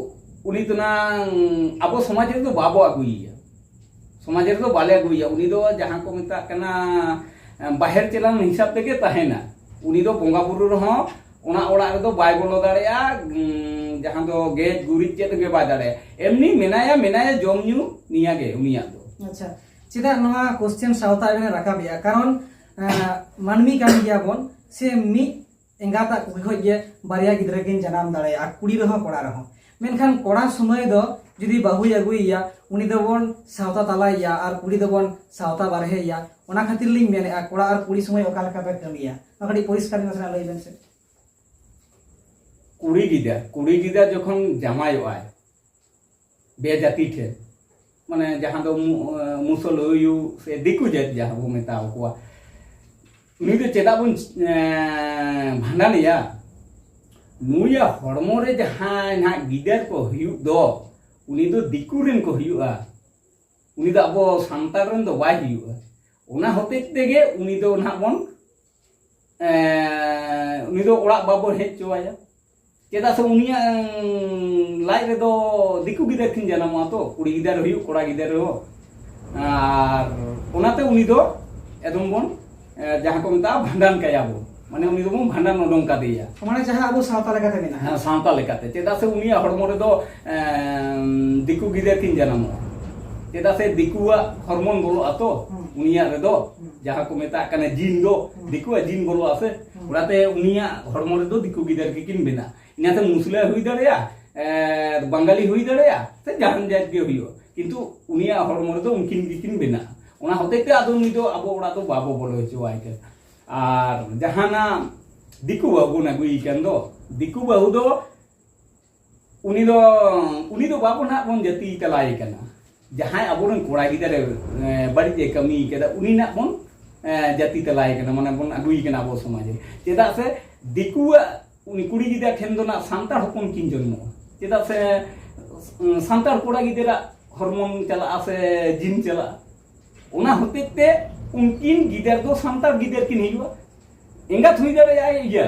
ᱩᱱᱤ ᱫᱚ ᱱᱟᱝ ᱟᱵᱚ ᱥᱚᱢᱟᱡᱽ ᱨᱮᱫᱚ ᱵᱟᱵᱚ ᱟᱹᱜᱩᱭᱮᱭᱟ᱾ ᱥᱚᱢᱟᱡᱽ ᱨᱮᱫᱚ ᱵᱟᱞᱮ ᱟᱹᱜᱩᱭᱮᱭᱟ᱾ ᱩᱱᱤ ᱫᱚ ᱡᱟᱦᱟᱸ ᱠᱚ ᱢᱮᱛᱟᱜ ᱠᱟᱱᱟ ᱵᱟᱦᱮᱨ ᱪᱮᱞᱟᱝ ᱦᱤᱥᱟᱹᱵ ᱛᱮᱜᱮ ᱛᱟᱦᱮᱱᱟ᱾ ᱩᱱᱤ ᱫᱚ ᱵᱚᱸᱜᱟ ᱵᱩᱨᱩ ᱨᱮᱦᱚᱸ ᱚᱱᱟ ᱚᱲᱟᱜ ᱨᱮᱫᱚ ᱵᱟᱭ ᱵᱚᱞᱚ ᱫᱟᱲᱮᱭᱟᱜᱼᱟ᱾ ᱩᱸ, ᱡᱟᱦᱟᱸ ᱫᱚ ᱜᱮᱡ ᱜᱩᱨᱤᱡ ᱪᱮᱫ ᱜᱮ ᱵᱟᱭ ᱫᱟᱲᱮᱭᱟᱜᱼᱟ᱾ ᱮᱢᱱᱤ ᱢᱮᱱᱟᱭᱟ ᱢᱮᱱᱟᱭᱟ, ᱡᱚᱢ ᱧᱩ ᱱᱤᱭᱟᱹ ᱜᱮ ᱩᱱᱤᱭᱟᱜ ᱫᱚ᱾ ᱟᱪᱪᱷᱟ, ᱪᱮᱫᱟᱜ ᱱᱚᱣᱟ ᱠᱚᱥᱪᱮᱱ ᱥᱟᱶᱛᱟ ᱨᱮ ᱨᱟᱠᱟᱵᱮᱜᱼᱟ? ᱠᱟᱨᱚᱱ ᱟᱸ, ᱢᱟᱹᱱᱢᱤ ᱠᱟᱱ ᱜᱮᱭᱟᱵᱚᱱ ᱥᱮ ᱢᱤᱫ ᱮᱸᱜᱟᱛᱟᱜ ᱠᱩᱠᱷᱤ ᱠᱷᱚᱡ ᱜᱮ ᱵᱟᱨᱭᱟ ᱜᱤᱫᱽᱨᱟᱹ ᱠᱤᱱ ᱡᱟᱱᱟᱢ ᱫᱟᱲᱮᱭᱟᱜᱼᱟ, ᱠᱩᱲᱤ ᱨᱮᱦᱚᱸ ᱠᱚᱲᱟ ᱨᱮᱦᱚᱸ᱾ ᱢᱮᱱᱠᱷᱟᱱ ᱠᱚᱲᱟ ᱥᱚᱢᱚᱭ ᱫᱚ ᱡᱩᱫᱤ ᱵᱟᱹᱦᱩᱭ ᱟᱹᱜᱩᱭᱮᱭᱟ, ᱩᱱᱤ ᱫᱚᱵᱚᱱ ᱥᱟᱶᱛᱟ ᱛᱟᱞᱟᱭᱮᱭᱟ ᱟᱨ ᱠᱩᱲᱤ ᱫᱚᱵᱚᱱ ᱥᱟᱶᱛᱟ ᱵᱟᱨᱦᱮᱭᱮᱭᱟ᱾ ᱚᱱᱟ ᱠᱷᱟᱹᱛᱤᱨ ᱞᱤᱧ ᱢᱮᱱᱮᱫᱼᱟ, ᱠᱚᱲᱟ ᱟᱨ ᱠᱩᱲᱤ ᱥᱚᱢᱚᱭ ᱚᱠᱟ ᱞᱮᱠᱟ ᱯᱮ ᱠᱟᱹᱢᱤᱭᱟ? ᱱᱚᱣᱟ ᱠᱟᱹᱴᱤᱡ ᱯᱚᱨᱤᱥᱠᱟᱨ ᱧᱚᱜ ᱥᱮᱱᱟᱜ ᱞᱟᱹᱭ ᱵᱮᱱ ᱥᱮ᱾ ᱠᱩᱲᱤ ᱜᱤᱫᱟᱹᱨ ᱠᱩᱲᱤ ᱜᱤᱫᱟᱹᱨ ᱡᱚᱠᱷᱚᱱ ᱡᱟᱢᱟᱭᱚᱜᱼᱟᱭ ᱵᱮᱡᱟᱹᱛᱤ ᱴᱷᱮᱱ, ᱢᱟᱱᱮ ᱡᱟᱦᱟᱸ ᱫᱚ ᱢᱩ- ᱢᱩᱥᱚᱞ ᱦᱩᱭᱩᱜ ᱥᱮ ᱫᱤᱠᱩ ᱡᱟᱹᱛ ᱡᱟᱦᱟᱸ ᱵᱚ ᱢᱮᱛᱟ ᱠᱚᱣᱟ, ᱩᱱᱤ ᱫᱚ ᱪᱮᱫᱟᱜ ᱵᱚᱱ ᱮᱸ, ᱵᱷᱟᱸᱰᱟᱱᱮᱭᱟ? ᱱᱩᱭᱟᱜ ᱦᱚᱲᱢᱚ ᱨᱮ ᱡᱟᱦᱟᱸᱭ ᱱᱟᱦᱟᱜ ᱜᱤᱫᱟᱹᱨ ᱠᱚ ᱦᱩᱭᱩᱜ ᱫᱚ, ᱩᱱᱤ ᱫᱚ ᱫᱤᱠᱩ ᱨᱮᱱ ᱠᱚ ᱦᱩᱭᱩᱜᱼᱟ, ᱩᱱᱤ ᱫᱚ ᱟᱵᱚ ᱥᱟᱱᱛᱟᱲ ᱨᱮᱱ ᱫᱚ ᱵᱟᱭ ᱦᱩᱭᱩᱜᱼᱟ᱾ ᱚᱱᱟ ᱦᱚᱛᱮᱡ ᱛᱮᱜᱮ ᱩᱱᱤ ᱫᱚ ᱱᱟᱦᱟᱜ ᱵᱚᱱ ᱮᱸ, ᱩᱱᱤ ᱫᱚ ᱚᱲᱟᱜ ᱵᱟᱵᱚ ᱦᱮᱡ ᱦᱚᱪᱚᱣᱟᱭᱟ᱾ ᱪᱮᱫᱟᱜ ᱥᱮ ᱩᱱᱤᱭᱟᱜ ᱮᱸ, ᱞᱟᱡ ᱨᱮᱫᱚ ᱫᱤᱠᱩ ᱜᱤᱫᱟᱹᱨ ᱠᱤᱱ ᱡᱟᱱᱟᱢᱚᱜᱼᱟ ᱛᱚ, ᱠᱩᱲᱤ ᱜᱤᱫᱟᱹᱨ ᱦᱩᱭᱩᱜ, ᱠᱚᱲᱟ ᱜᱤᱫᱟᱹᱨ ᱦᱩᱭᱩᱜ᱾ ᱟᱨ ᱚᱱᱟᱛᱮ ᱩᱱᱤ ᱫᱚ ᱮᱠᱫᱚᱢ ᱵᱚᱱ, ᱮ, ᱡᱟᱦᱟᱸ ᱠᱚ ᱢᱮᱛᱟᱜᱼᱟ, ᱵᱷᱟᱸᱰᱟᱱ ᱠᱟᱭᱟ ᱵᱚᱱ, ᱢᱟᱱᱮ ᱩᱱᱤ ᱫᱚᱵᱚᱱ ᱵᱷᱟᱸᱰᱟᱱ ᱩᱰᱩᱝ ᱠᱟᱫᱮᱭᱟ᱾ ᱢᱟᱱᱮ ᱡᱟᱦᱟᱸ ᱟᱵᱚ ᱥᱟᱶᱛᱟ ᱞᱮᱠᱟᱛᱮ ᱢᱮᱱᱟᱜᱼᱟ᱾ ᱦᱮᱸ, ᱥᱟᱶᱛᱟ ᱞᱮᱠᱟᱛᱮ᱾ ᱪᱮᱫᱟᱜ ᱥᱮ ᱩᱱᱤᱭᱟᱜ ᱦᱚᱲᱢᱚ ᱨᱮᱫᱚ, ᱮᱢ, ᱫᱤᱠᱩ ᱜᱤᱫᱟᱹᱨ ᱠᱤᱱ ᱡᱟᱱᱟᱢᱚᱜᱼᱟ᱾ ᱪᱮᱫᱟᱜ ᱥᱮ ᱫᱤᱠᱩᱣᱟᱜ ᱦᱚᱨᱢᱚᱱ ᱵᱚᱞᱚᱜᱼᱟ ᱛᱚ᱾ ᱦᱩᱸ᱾ ᱩᱱᱤᱭᱟᱜ ᱨᱮᱫᱚ, ᱦᱩᱸ᱾ ᱡᱟᱦᱟᱸ ᱠᱚ ᱢᱮᱛᱟᱜ ᱠᱟᱱᱟ ᱡᱤᱱ ᱫᱚ, ᱦᱩᱸ᱾ ᱫᱤᱠᱩᱣᱟᱜ ᱡᱤᱱ ᱵᱚᱞᱚᱜᱼᱟ ᱥᱮ᱾ ᱦᱩᱸ᱾ ᱚᱱᱟᱛᱮ ᱩᱱᱤᱭᱟᱜ ᱦᱚᱲᱢᱚ ᱨᱮᱫᱚ ᱫᱤᱠᱩ ᱜᱤᱫᱟᱹᱨ ᱜᱮᱠᱤᱱ ᱵᱮᱱᱟᱜᱼᱟ᱾ ᱤᱱᱟᱹᱛᱮ ᱢᱩᱥᱞᱟᱹ ᱦᱩᱭ ᱫᱟᱲᱮᱭᱟᱜᱼᱟ, ᱮ, ᱵᱟᱝᱜᱟᱞᱤ ᱦᱩᱭ ᱫᱟᱲᱮᱭᱟᱜᱼᱟ, ᱥᱮ ᱡᱟᱦᱟᱱ ᱡᱟᱹᱛ ᱜᱮ ᱦᱩᱭᱩᱜᱼᱟ, ᱠᱤᱱᱛᱩ ᱩᱱᱤᱭᱟᱜ ᱦᱚᱲᱢᱚ ᱨᱮᱫᱚ ᱩᱱᱠᱤᱱ ᱜᱮᱠᱤᱱ ᱵᱮᱱᱟᱜᱼᱟ᱾ ᱚᱱᱟ ᱦᱚᱛᱮᱡ ᱛᱮ ᱟᱫᱚ ᱩᱱᱤ ᱫᱚ ᱟᱵᱚ ᱚᱲᱟᱜ ᱫᱚ ᱵᱟᱵᱚ ᱵᱚᱞᱚ ᱦᱚᱪᱚᱣᱟᱭ ᱠᱟᱱᱟ᱾ ᱟᱨ ᱡᱟᱦᱟᱱᱟᱜ ᱫᱤᱠᱩ ᱵᱟᱹᱦᱩ ᱵᱚᱱ ᱟᱹᱜᱩᱭᱮ ᱠᱟᱱ ᱫᱚ, ᱫᱤᱠᱩ ᱵᱟᱹᱦᱩ ᱫᱚ ᱩᱱᱤ ᱫᱚ, ᱩᱱᱤ ᱫᱚ ᱵᱟᱵᱚ ᱱᱟᱜ ᱵᱚᱱ ᱡᱟᱹᱛᱤ ᱛᱟᱞᱟᱭᱮ ᱠᱟᱱᱟ᱾ ᱡᱟᱦᱟᱸᱭ ᱟᱵᱚᱨᱮᱱ ᱠᱚᱲᱟ ᱜᱤᱫᱽᱨᱟᱹ, ᱮ, ᱵᱟᱹᱲᱤᱡ ᱮ ᱠᱟᱹᱢᱤ ᱠᱟᱫᱟ, ᱩᱱᱤ ᱱᱟᱜ ᱵᱚᱱ, ᱮ, ᱡᱟᱹᱛᱤ ᱛᱟᱞᱟᱭᱮ ᱠᱟᱱᱟ, ᱢᱟᱱᱮ ᱵᱚᱱ ᱟᱹᱜᱩᱭᱮ ᱠᱟᱱᱟ ᱟᱵᱚ ᱥᱚᱢᱟᱡᱽ ᱨᱮ᱾ ᱪᱮᱫᱟᱜ ᱥᱮ ᱫᱤᱠᱩᱣᱟᱜ ᱩᱱᱤ ᱠᱩᱲᱤ ᱜᱤᱫᱽᱨᱟᱹ ᱴᱷᱮᱱ ᱫᱚ ᱱᱟᱜ ᱥᱟᱱᱛᱟᱲ ᱦᱚᱯᱚᱱ ᱠᱤᱱ ᱡᱚᱱᱢᱚᱜᱼᱟ᱾ ᱪᱮᱫᱟᱜ ᱥᱮ, ᱩᱸ, ᱥᱟᱱᱛᱟᱲ ᱠᱚᱲᱟ ᱜᱤᱫᱽᱨᱟᱹ ᱦᱚᱨᱢᱚᱱ ᱪᱟᱞᱟᱜᱼᱟ ᱥᱮ ᱡᱤᱱ ᱪᱟᱞᱟᱜᱼᱟ, ᱚᱱᱟ ᱦᱚᱛᱮᱡ ᱛᱮ ᱩᱱᱠᱤᱱ ᱜᱤᱫᱟᱹᱨ ᱫᱚ ᱥᱟᱱᱛᱟᱲ ᱜᱤᱫᱟᱹᱨ ᱠᱤᱱ ᱦᱩᱭᱩᱜᱼᱟ᱾ ᱮᱸᱜᱟᱛ ᱦᱩᱭ ᱫᱟᱲᱮᱭᱟᱜᱼᱟᱭ ᱤᱭᱟᱹ,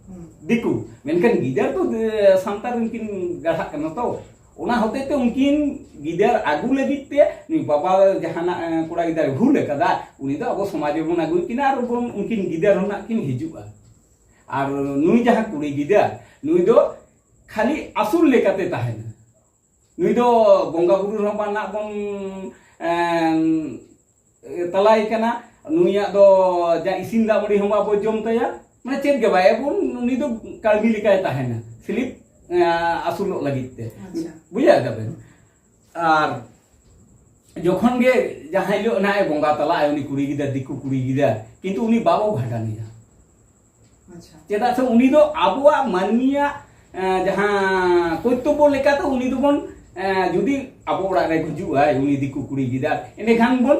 ᱦᱩᱸ᱾ ᱫᱤᱠᱩ, ᱢᱮᱱᱠᱷᱟᱱ ᱜᱤᱫᱟᱹᱨ ᱫᱚ, ᱮ, ᱥᱟᱱᱛᱟᱲ ᱨᱮᱱ ᱠᱤᱱ ᱜᱟᱲᱦᱟᱜ ᱠᱟᱱᱟ ᱛᱚ᱾ ᱚᱱᱟ ᱦᱚᱛᱮᱡ ᱛᱮ ᱩᱱᱠᱤᱱ ᱜᱤᱫᱟᱹᱨ ᱟᱹᱜᱩ ᱞᱟᱹᱜᱤᱫ ᱛᱮ ᱱᱩᱭ ᱵᱟᱵᱟ ᱡᱟᱦᱟᱱᱟᱜ, ᱮ, ᱠᱚᱲᱟ ᱜᱤᱫᱟᱹᱨ ᱵᱷᱩᱞ ᱟᱠᱟᱫᱟ, ᱩᱱᱤ ᱫᱚ ᱟᱵᱚ ᱥᱚᱢᱟᱡᱽ ᱨᱮᱵᱚᱱ ᱟᱹᱜᱩᱭ ᱠᱤᱱᱟ ᱟᱨ ᱵᱚᱱ, ᱩᱱᱠᱤᱱ ᱜᱤᱫᱟᱹᱨ ᱦᱚᱸ ᱱᱟᱜ ᱠᱤᱱ ᱦᱤᱡᱩᱜᱼᱟ᱾ ᱟᱨ ᱱᱩᱭ ᱡᱟᱦᱟᱸ ᱠᱩᱲᱤ ᱜᱤᱫᱟᱹᱨ, ᱱᱩᱭ ᱫᱚ ᱠᱷᱟᱹᱞᱤ ᱟᱹᱥᱩᱞ ᱞᱮᱠᱟᱛᱮ ᱛᱟᱦᱮᱱᱟ᱾ ᱱᱩᱭ ᱫᱚ ᱵᱚᱸᱜᱟ ᱵᱩᱨᱩ ᱨᱮᱦᱚᱸ ᱵᱟᱝ ᱱᱟᱜ ᱵᱚᱱ, ᱮᱸ, ᱛᱟᱞᱟᱭ ᱠᱟᱱᱟ᱾ ᱱᱩᱭᱟᱜ ᱫᱚ ᱡᱟ ᱤᱥᱤᱱ ᱫᱟᱜ ᱢᱟᱹᱰᱤ ᱦᱚᱸ ᱵᱟᱵᱚ ᱡᱚᱢ ᱛᱟᱭᱟ, ᱢᱟᱱᱮ ᱪᱮᱫ ᱜᱮ ᱵᱟᱭ, ᱮᱵᱚᱝ ᱩᱱᱤ ᱫᱚ ᱠᱟᱹᱲᱢᱤ ᱞᱮᱠᱟᱭ ᱛᱟᱦᱮᱱᱟ, ᱥᱤᱞᱤᱯ, ᱮᱸ, ᱟᱹᱥᱩᱞᱚᱜ ᱞᱟᱹᱜᱤᱫ ᱛᱮ᱾ ᱟᱪᱪᱷᱟ᱾ ᱵᱩᱡᱷᱟᱹᱣ ᱫᱟᱵᱮᱱ? ᱟᱨ ᱡᱚᱠᱷᱚᱱ ᱜᱮ ᱡᱟᱦᱟᱸ ᱦᱤᱞᱳᱜ ᱱᱟᱜ ᱮ ᱵᱚᱸᱜᱟ ᱛᱟᱞᱟᱜᱼᱟᱭ ᱩᱱᱤ ᱠᱩᱲᱤ ᱜᱤᱫᱟᱹᱨ, ᱫᱤᱠᱩ ᱠᱩᱲᱤ ᱜᱤᱫᱟᱹᱨ, ᱠᱤᱱᱛᱩ ᱩᱱᱤ ᱵᱟᱵᱚ ᱵᱷᱟᱸᱰᱟᱱᱮᱭᱟ᱾ ᱟᱪᱪᱷᱟ᱾ ᱪᱮᱫᱟᱜ ᱥᱮ ᱩᱱᱤ ᱫᱚ ᱟᱵᱚᱣᱟᱜ ᱢᱟᱹᱱᱢᱤᱭᱟᱜ, ᱮᱸ, ᱡᱟᱦᱟᱸ ᱠᱚᱨᱛᱚᱵᱵᱚ ᱞᱮᱠᱟᱛᱮ ᱩᱱᱤ ᱫᱚᱵᱚᱱ, ᱮᱸ, ᱡᱩᱫᱤ ᱟᱵᱚ ᱚᱲᱟᱜ ᱨᱮ ᱜᱩᱡᱩᱜᱼᱟᱭ ᱩᱱᱤ ᱫᱤᱠᱩ ᱠᱩᱲᱤ ᱜᱤᱫᱟᱹᱨ, ᱮᱸᱰᱮᱠᱷᱟᱱ ᱵᱚᱱ,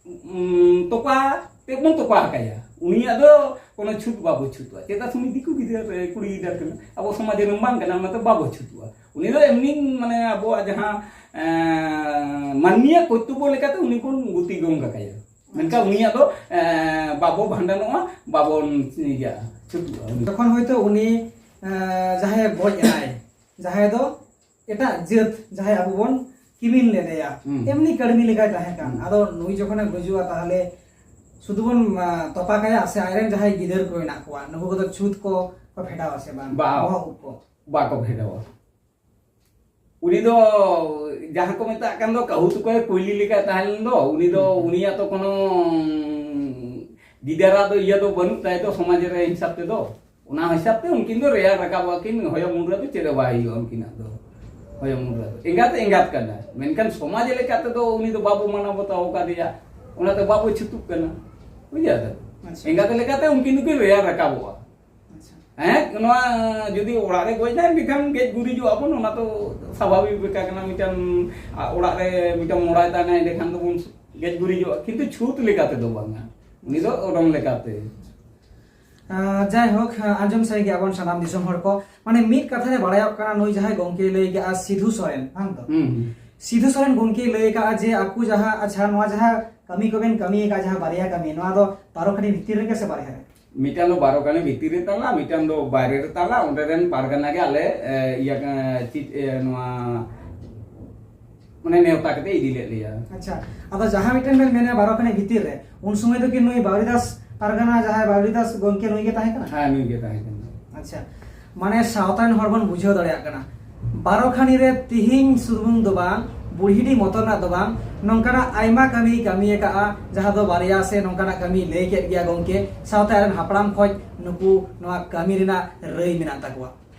ᱩᱸ, ᱛᱚᱯᱟ ᱛᱮ ᱵᱚᱱ ᱛᱚᱯᱟ ᱟᱠᱟᱭᱟ᱾ ᱩᱱᱤᱭᱟᱜ ᱫᱚ ᱠᱳᱱᱳ ᱪᱷᱩᱴ ᱵᱟᱵᱚ ᱪᱷᱩᱴᱩᱜᱼᱟ᱾ ᱪᱮᱫᱟᱜ ᱥᱮ ᱩᱱᱤ ᱫᱤᱠᱩ ᱜᱤᱫᱟᱹᱨ, ᱮ, ᱠᱩᱲᱤ ᱜᱤᱫᱟᱹᱨ ᱠᱟᱱᱟ, ᱟᱵᱚ ᱥᱚᱢᱟᱡᱽ ᱨᱮᱱ ᱵᱟᱝ ᱠᱟᱱᱟ, ᱚᱱᱟᱛᱮ ᱵᱟᱵᱚ ᱪᱷᱩᱴᱩᱜᱼᱟ᱾ ᱩᱱᱤ ᱫᱚ ᱮᱢᱱᱤ, ᱢᱟᱱᱮ, ᱟᱵᱚᱣᱟᱜ ᱡᱟᱦᱟᱸ, ᱮᱸ, ᱢᱟᱹᱱᱢᱤᱭᱟᱜ ᱠᱚᱨᱛᱚᱵᱵᱚ ᱞᱮᱠᱟᱛᱮ ᱩᱱᱤ ᱵᱚᱱ ᱜᱩᱛᱤ ᱜᱚᱝ ᱠᱟᱠᱟᱭᱟ᱾ ᱢᱮᱱᱠᱷᱟᱱ ᱩᱱᱤᱭᱟᱜ ᱫᱚ, ᱮᱸ, ᱵᱟᱵᱚ ᱵᱷᱟᱸᱰᱟᱱᱚᱜᱼᱟ, ᱵᱟᱵᱚᱱ ᱤᱭᱟᱹᱜᱼᱟ, ᱪᱷᱩᱴᱩᱜᱼᱟ᱾ ᱡᱚᱠᱷᱚᱱ ᱦᱚᱭᱛᱳ ᱩᱱᱤ, ᱮᱸ, ᱡᱟᱦᱟᱸᱭᱮ ᱜᱚᱡ ᱮᱱᱟᱭ, ᱡᱟᱦᱟᱸᱭ ᱫᱚ ᱮᱴᱟᱜ ᱡᱟᱹᱛ, ᱡᱟᱦᱟᱸᱭ ᱟᱵᱚ ᱵᱚᱱ ᱠᱤᱢᱤᱱ ᱞᱮᱫᱮᱭᱟ, ᱦᱩᱸ᱾ ᱮᱢᱱᱤ ᱠᱟᱹᱲᱢᱤ ᱞᱮᱠᱟᱭ ᱛᱟᱦᱮᱸ ᱠᱟᱱ᱾ ᱦᱩᱸ᱾ ᱟᱫᱚ ᱱᱩᱭ ᱡᱚᱠᱷᱚᱱᱮ ᱜᱩᱡᱩᱜᱼᱟ, ᱛᱟᱦᱚᱞᱮ ᱥᱩᱫᱷᱩ ᱵᱚᱱ, ᱟ, ᱛᱚᱯᱟ ᱠᱟᱭᱟ ᱥᱮ ᱟᱡᱨᱮᱱ ᱡᱟᱦᱟᱸᱭ ᱜᱤᱫᱟᱹᱨ ᱠᱚ ᱢᱮᱱᱟᱜ ᱠᱚᱣᱟ, ᱱᱩᱠᱩ ᱠᱚᱫᱚ ᱪᱷᱩᱛ ᱠᱚ, ᱠᱚ ᱯᱷᱮᱰᱟᱣᱟ ᱥᱮ ᱵᱟᱝ? ᱵᱟ-, ᱵᱚᱦᱚᱜ ᱩᱵ ᱠᱚ? ᱵᱟᱠᱚ ᱯᱷᱮᱰᱟᱣᱟ᱾ ᱩᱱᱤ ᱫᱚ ᱡᱟᱦᱟᱸ ᱠᱚ ᱢᱮᱛᱟᱜ ᱠᱟᱱ ᱫᱚ ᱠᱟᱹᱦᱩ ᱛᱟᱠᱚᱭ ᱠᱩᱭᱞᱤ ᱞᱮᱠᱟ ᱛᱟᱦᱮᱸ ᱞᱮᱱ ᱫᱚ, ᱩᱱᱤ ᱫᱚ, ᱦᱩᱸ᱾ ᱩᱱᱤᱭᱟᱜ ᱛᱚ ᱠᱳᱱᱳ ᱜᱤᱫᱟᱹᱨᱟᱜ ᱫᱚ ᱤᱭᱟᱹ ᱫᱚ ᱵᱟᱹᱱᱩᱜ ᱛᱟᱭ ᱫᱚ ᱥᱚᱢᱟᱡᱽ ᱨᱮ ᱦᱤᱥᱟᱹᱵ ᱛᱮᱫᱚ᱾ ᱚᱱᱟ ᱦᱤᱥᱟᱹᱵ ᱛᱮ ᱩᱱᱠᱤᱱ ᱫᱚ ᱨᱮᱭᱟᱲ ᱨᱟᱠᱟᱵᱚᱜᱼᱟ ᱠᱤᱱ, ᱦᱚᱭᱚ ᱢᱩᱰᱨᱟᱹ ᱫᱚ ᱪᱮᱫ ᱦᱚᱸ ᱵᱟᱭ ᱦᱩᱭᱩᱜᱼᱟ ᱩᱱᱠᱤᱱᱟᱜ ᱫᱚ᱾ ᱦᱚᱭᱚ ᱢᱩᱰᱨᱟᱹ ᱫᱚ ᱮᱸᱜᱟᱛ ᱮᱸᱜᱟᱛ ᱠᱟᱱᱟ, ᱢᱮᱱᱠᱷᱟᱱ ᱥᱚᱢᱟᱡᱽ ᱞᱮᱠᱟ ᱛᱮᱫᱚ ᱩᱱᱤ ᱫᱚ ᱵᱟᱵᱚ ᱢᱟᱱᱟᱣ ᱵᱟᱛᱟᱣ ᱟᱠᱟᱫᱮᱭᱟ, ᱚᱱᱟᱛᱮ ᱵᱟᱵᱚ ᱪᱷᱩᱛᱩᱜ ᱠᱟᱱᱟ, ᱵᱩᱡᱷᱟᱹᱣ ᱫᱟ? ᱟᱪᱪᱷᱟ᱾ ᱮᱸᱜᱟᱛ ᱞᱮᱠᱟᱛᱮ ᱩᱱᱠᱤᱱ ᱫᱚᱠᱤᱱ ᱨᱮᱭᱟᱲ ᱨᱟᱠᱟᱵᱚᱜᱼᱟ᱾ ᱟᱪᱪᱷᱟ᱾ ᱦᱮᱸ, ᱱᱚᱣᱟ ᱡᱩᱫᱤ ᱚᱲᱟᱜ ᱨᱮ ᱜᱚᱡ ᱮᱱᱟᱭ, ᱮᱱᱠᱷᱟᱱ ᱜᱮᱡ ᱜᱩᱨᱤᱡᱚᱜᱼᱟ ᱵᱚᱱ, ᱚᱱᱟ ᱛᱚ ᱥᱟᱵᱷᱟᱵᱤᱠ ᱞᱮᱠᱟ ᱠᱟᱱᱟ᱾ ᱢᱤᱫᱴᱟᱝ, ᱟ, ᱚᱲᱟᱜ ᱨᱮ ᱢᱤᱫᱴᱟᱝ ᱢᱚᱲᱟᱭ ᱛᱟᱦᱮᱱᱟ, ᱮᱸᱰᱮᱠᱷᱟᱱ ᱫᱚᱵᱚᱱ ᱜᱮᱡ ᱜᱩᱨᱤᱡᱚᱜᱼᱟ, ᱠᱤᱱᱛᱩ ᱪᱷᱩᱛ ᱞᱮᱠᱟ ᱛᱮᱫᱚ ᱵᱟᱝᱟ, ᱩᱱᱤ ᱫᱚ ᱚᱰᱚᱝ ᱞᱮᱠᱟᱛᱮ᱾ ᱟᱸ, ᱡᱟᱭᱦᱳᱠ, ᱟᱸ, ᱟᱸᱡᱚᱢ ᱥᱟᱹᱭ ᱜᱮ ᱟᱵᱚᱱ ᱥᱟᱱᱟᱢ ᱫᱤᱥᱚᱢ ᱦᱚᱲ ᱠᱚ, ᱢᱟᱱᱮ, ᱢᱤᱫ ᱠᱟᱛᱷᱟ ᱨᱮ ᱵᱟᱲᱟᱭᱚᱜ ᱠᱟᱱᱟ, ᱱᱩᱭ ᱡᱟᱦᱟᱸᱭ ᱜᱚᱝᱠᱮᱭ ᱞᱟᱹᱭ ᱠᱟᱜᱼᱟ, ᱥᱤᱫᱷᱩ ᱥᱚᱨᱮᱱ, ᱵᱟᱝ ᱛᱚ? ᱦᱩᱸ, ᱦᱩᱸ᱾ ᱥᱤᱫᱷᱩ ᱥᱚᱨᱮᱱ ᱜᱚᱝᱠᱮᱭ ᱞᱟᱹᱭ ᱠᱟᱜᱼᱟ ᱡᱮ ᱟᱠᱚ ᱡᱟᱦᱟᱸ, ᱟᱪᱪᱷᱟ, ᱱᱚᱣᱟ ᱡᱟᱦᱟᱸ ᱠᱟᱹᱢᱤ ᱠᱚᱵᱮᱱ ᱠᱟᱹᱢᱤ ᱟᱠᱟᱫ, ᱡᱟᱦᱟᱸ ᱵᱟᱨᱭᱟ ᱠᱟᱹᱢᱤ, ᱱᱚᱣᱟ ᱫᱚ ᱵᱟᱨᱚ ᱠᱷᱟᱹᱱᱤ ᱵᱷᱤᱛᱤᱨ ᱨᱮᱜᱮ ᱥᱮ ᱵᱟᱨᱦᱮ ᱨᱮ? ᱢᱤᱫᱴᱟᱝ ᱫᱚ ᱵᱟᱨᱚ ᱠᱷᱟᱹᱱᱤ ᱵᱷᱤᱛᱤᱨ ᱨᱮ ᱛᱟᱞᱟ, ᱢᱤᱫᱴᱟᱝ ᱫᱚ ᱵᱟᱭᱨᱮ ᱨᱮ ᱛᱟᱞᱟ, ᱚᱸᱰᱮ ᱨᱮᱱ ᱯᱟᱨᱜᱟᱱᱟ ᱜᱮ ᱟᱞᱮ, ᱮ, ᱤᱭᱟᱹ, ᱮ, ᱪᱤᱫ, ᱮ, ᱱᱚᱣᱟ, ᱢᱟᱱᱮ, ᱱᱮᱣᱛᱟ ᱠᱟᱛᱮ ᱤᱫᱤ ᱞᱮᱫ ᱞᱮᱭᱟ᱾ ᱟᱪᱪᱷᱟ, ᱟᱫᱚ ᱡᱟᱦᱟᱸ ᱢᱤᱫᱴᱮᱱ ᱵᱮᱱ ᱢᱮᱱᱟ ᱵᱟᱨᱚ ᱠᱷᱟᱹᱱᱤ ᱵᱷᱤᱛᱤᱨ ᱨᱮ, ᱩᱱ ᱥᱚᱢᱚᱭ ᱫᱚ ᱠᱤ ᱱᱩᱭ ᱵᱟᱣᱨᱤᱫᱟᱥ ᱯᱟᱨᱜᱟᱱᱟ, ᱡᱟᱦᱟᱸᱭ ᱵᱟᱣᱨᱤᱫᱟᱥ ᱜᱚᱝᱠᱮ, ᱱᱩᱭ ᱜᱮ ᱛᱟᱦᱮᱸ ᱠᱟᱱᱟ? ᱦᱮᱸ, ᱱᱩᱭ ᱜᱮ ᱛᱟᱦᱮᱸ ᱠᱟᱱᱟ᱾ ᱟᱪᱪᱷᱟ, ᱢᱟᱱᱮ, ᱥᱟᱶᱛᱟ ᱨᱮᱱ ᱦᱚᱲ ᱵᱚᱱ ᱵᱩᱡᱷᱟᱹᱣ ᱫᱟᱲᱮᱭᱟᱜ ᱠᱟᱱᱟ, ᱵᱟᱨᱚ ᱠᱷᱟᱹᱱᱤ ᱨᱮ ᱛᱤᱦᱤᱧ ᱥᱩᱢᱩᱝ ᱫᱚ ᱵᱟᱝ, ᱵᱩᱲᱦᱤᱰᱤ ᱢᱚᱛᱚ ᱨᱮᱱᱟᱜ ᱫᱚ ᱵᱟᱝ, ᱱᱚᱝᱠᱟᱱᱟᱜ ᱟᱭᱢᱟ ᱠᱟᱹᱢᱤᱭ ᱠᱟᱹᱢᱤ ᱟᱠᱟᱫᱼᱟ, ᱡᱟᱦᱟᱸ ᱫᱚ ᱵᱟᱨᱭᱟ ᱥᱮ ᱱᱚᱝᱠᱟᱱᱟᱜ ᱠᱟᱹᱢᱤᱭ ᱞᱟᱹᱭ ᱠᱮᱫ ᱜᱮᱭᱟ ᱜᱚᱝᱠᱮ, ᱥᱟᱶᱛᱮ ᱟᱡ ᱨᱮᱱ ᱦᱟᱯᱲᱟᱢ ᱠᱷᱚᱱ ᱱᱩᱠᱩ ᱱᱚᱣᱟ ᱠᱟᱹᱢᱤ ᱨᱮᱱᱟᱜ ᱨᱟᱹᱭ ᱢᱮᱱᱟᱜ ᱛᱟᱠᱚᱣᱟ᱾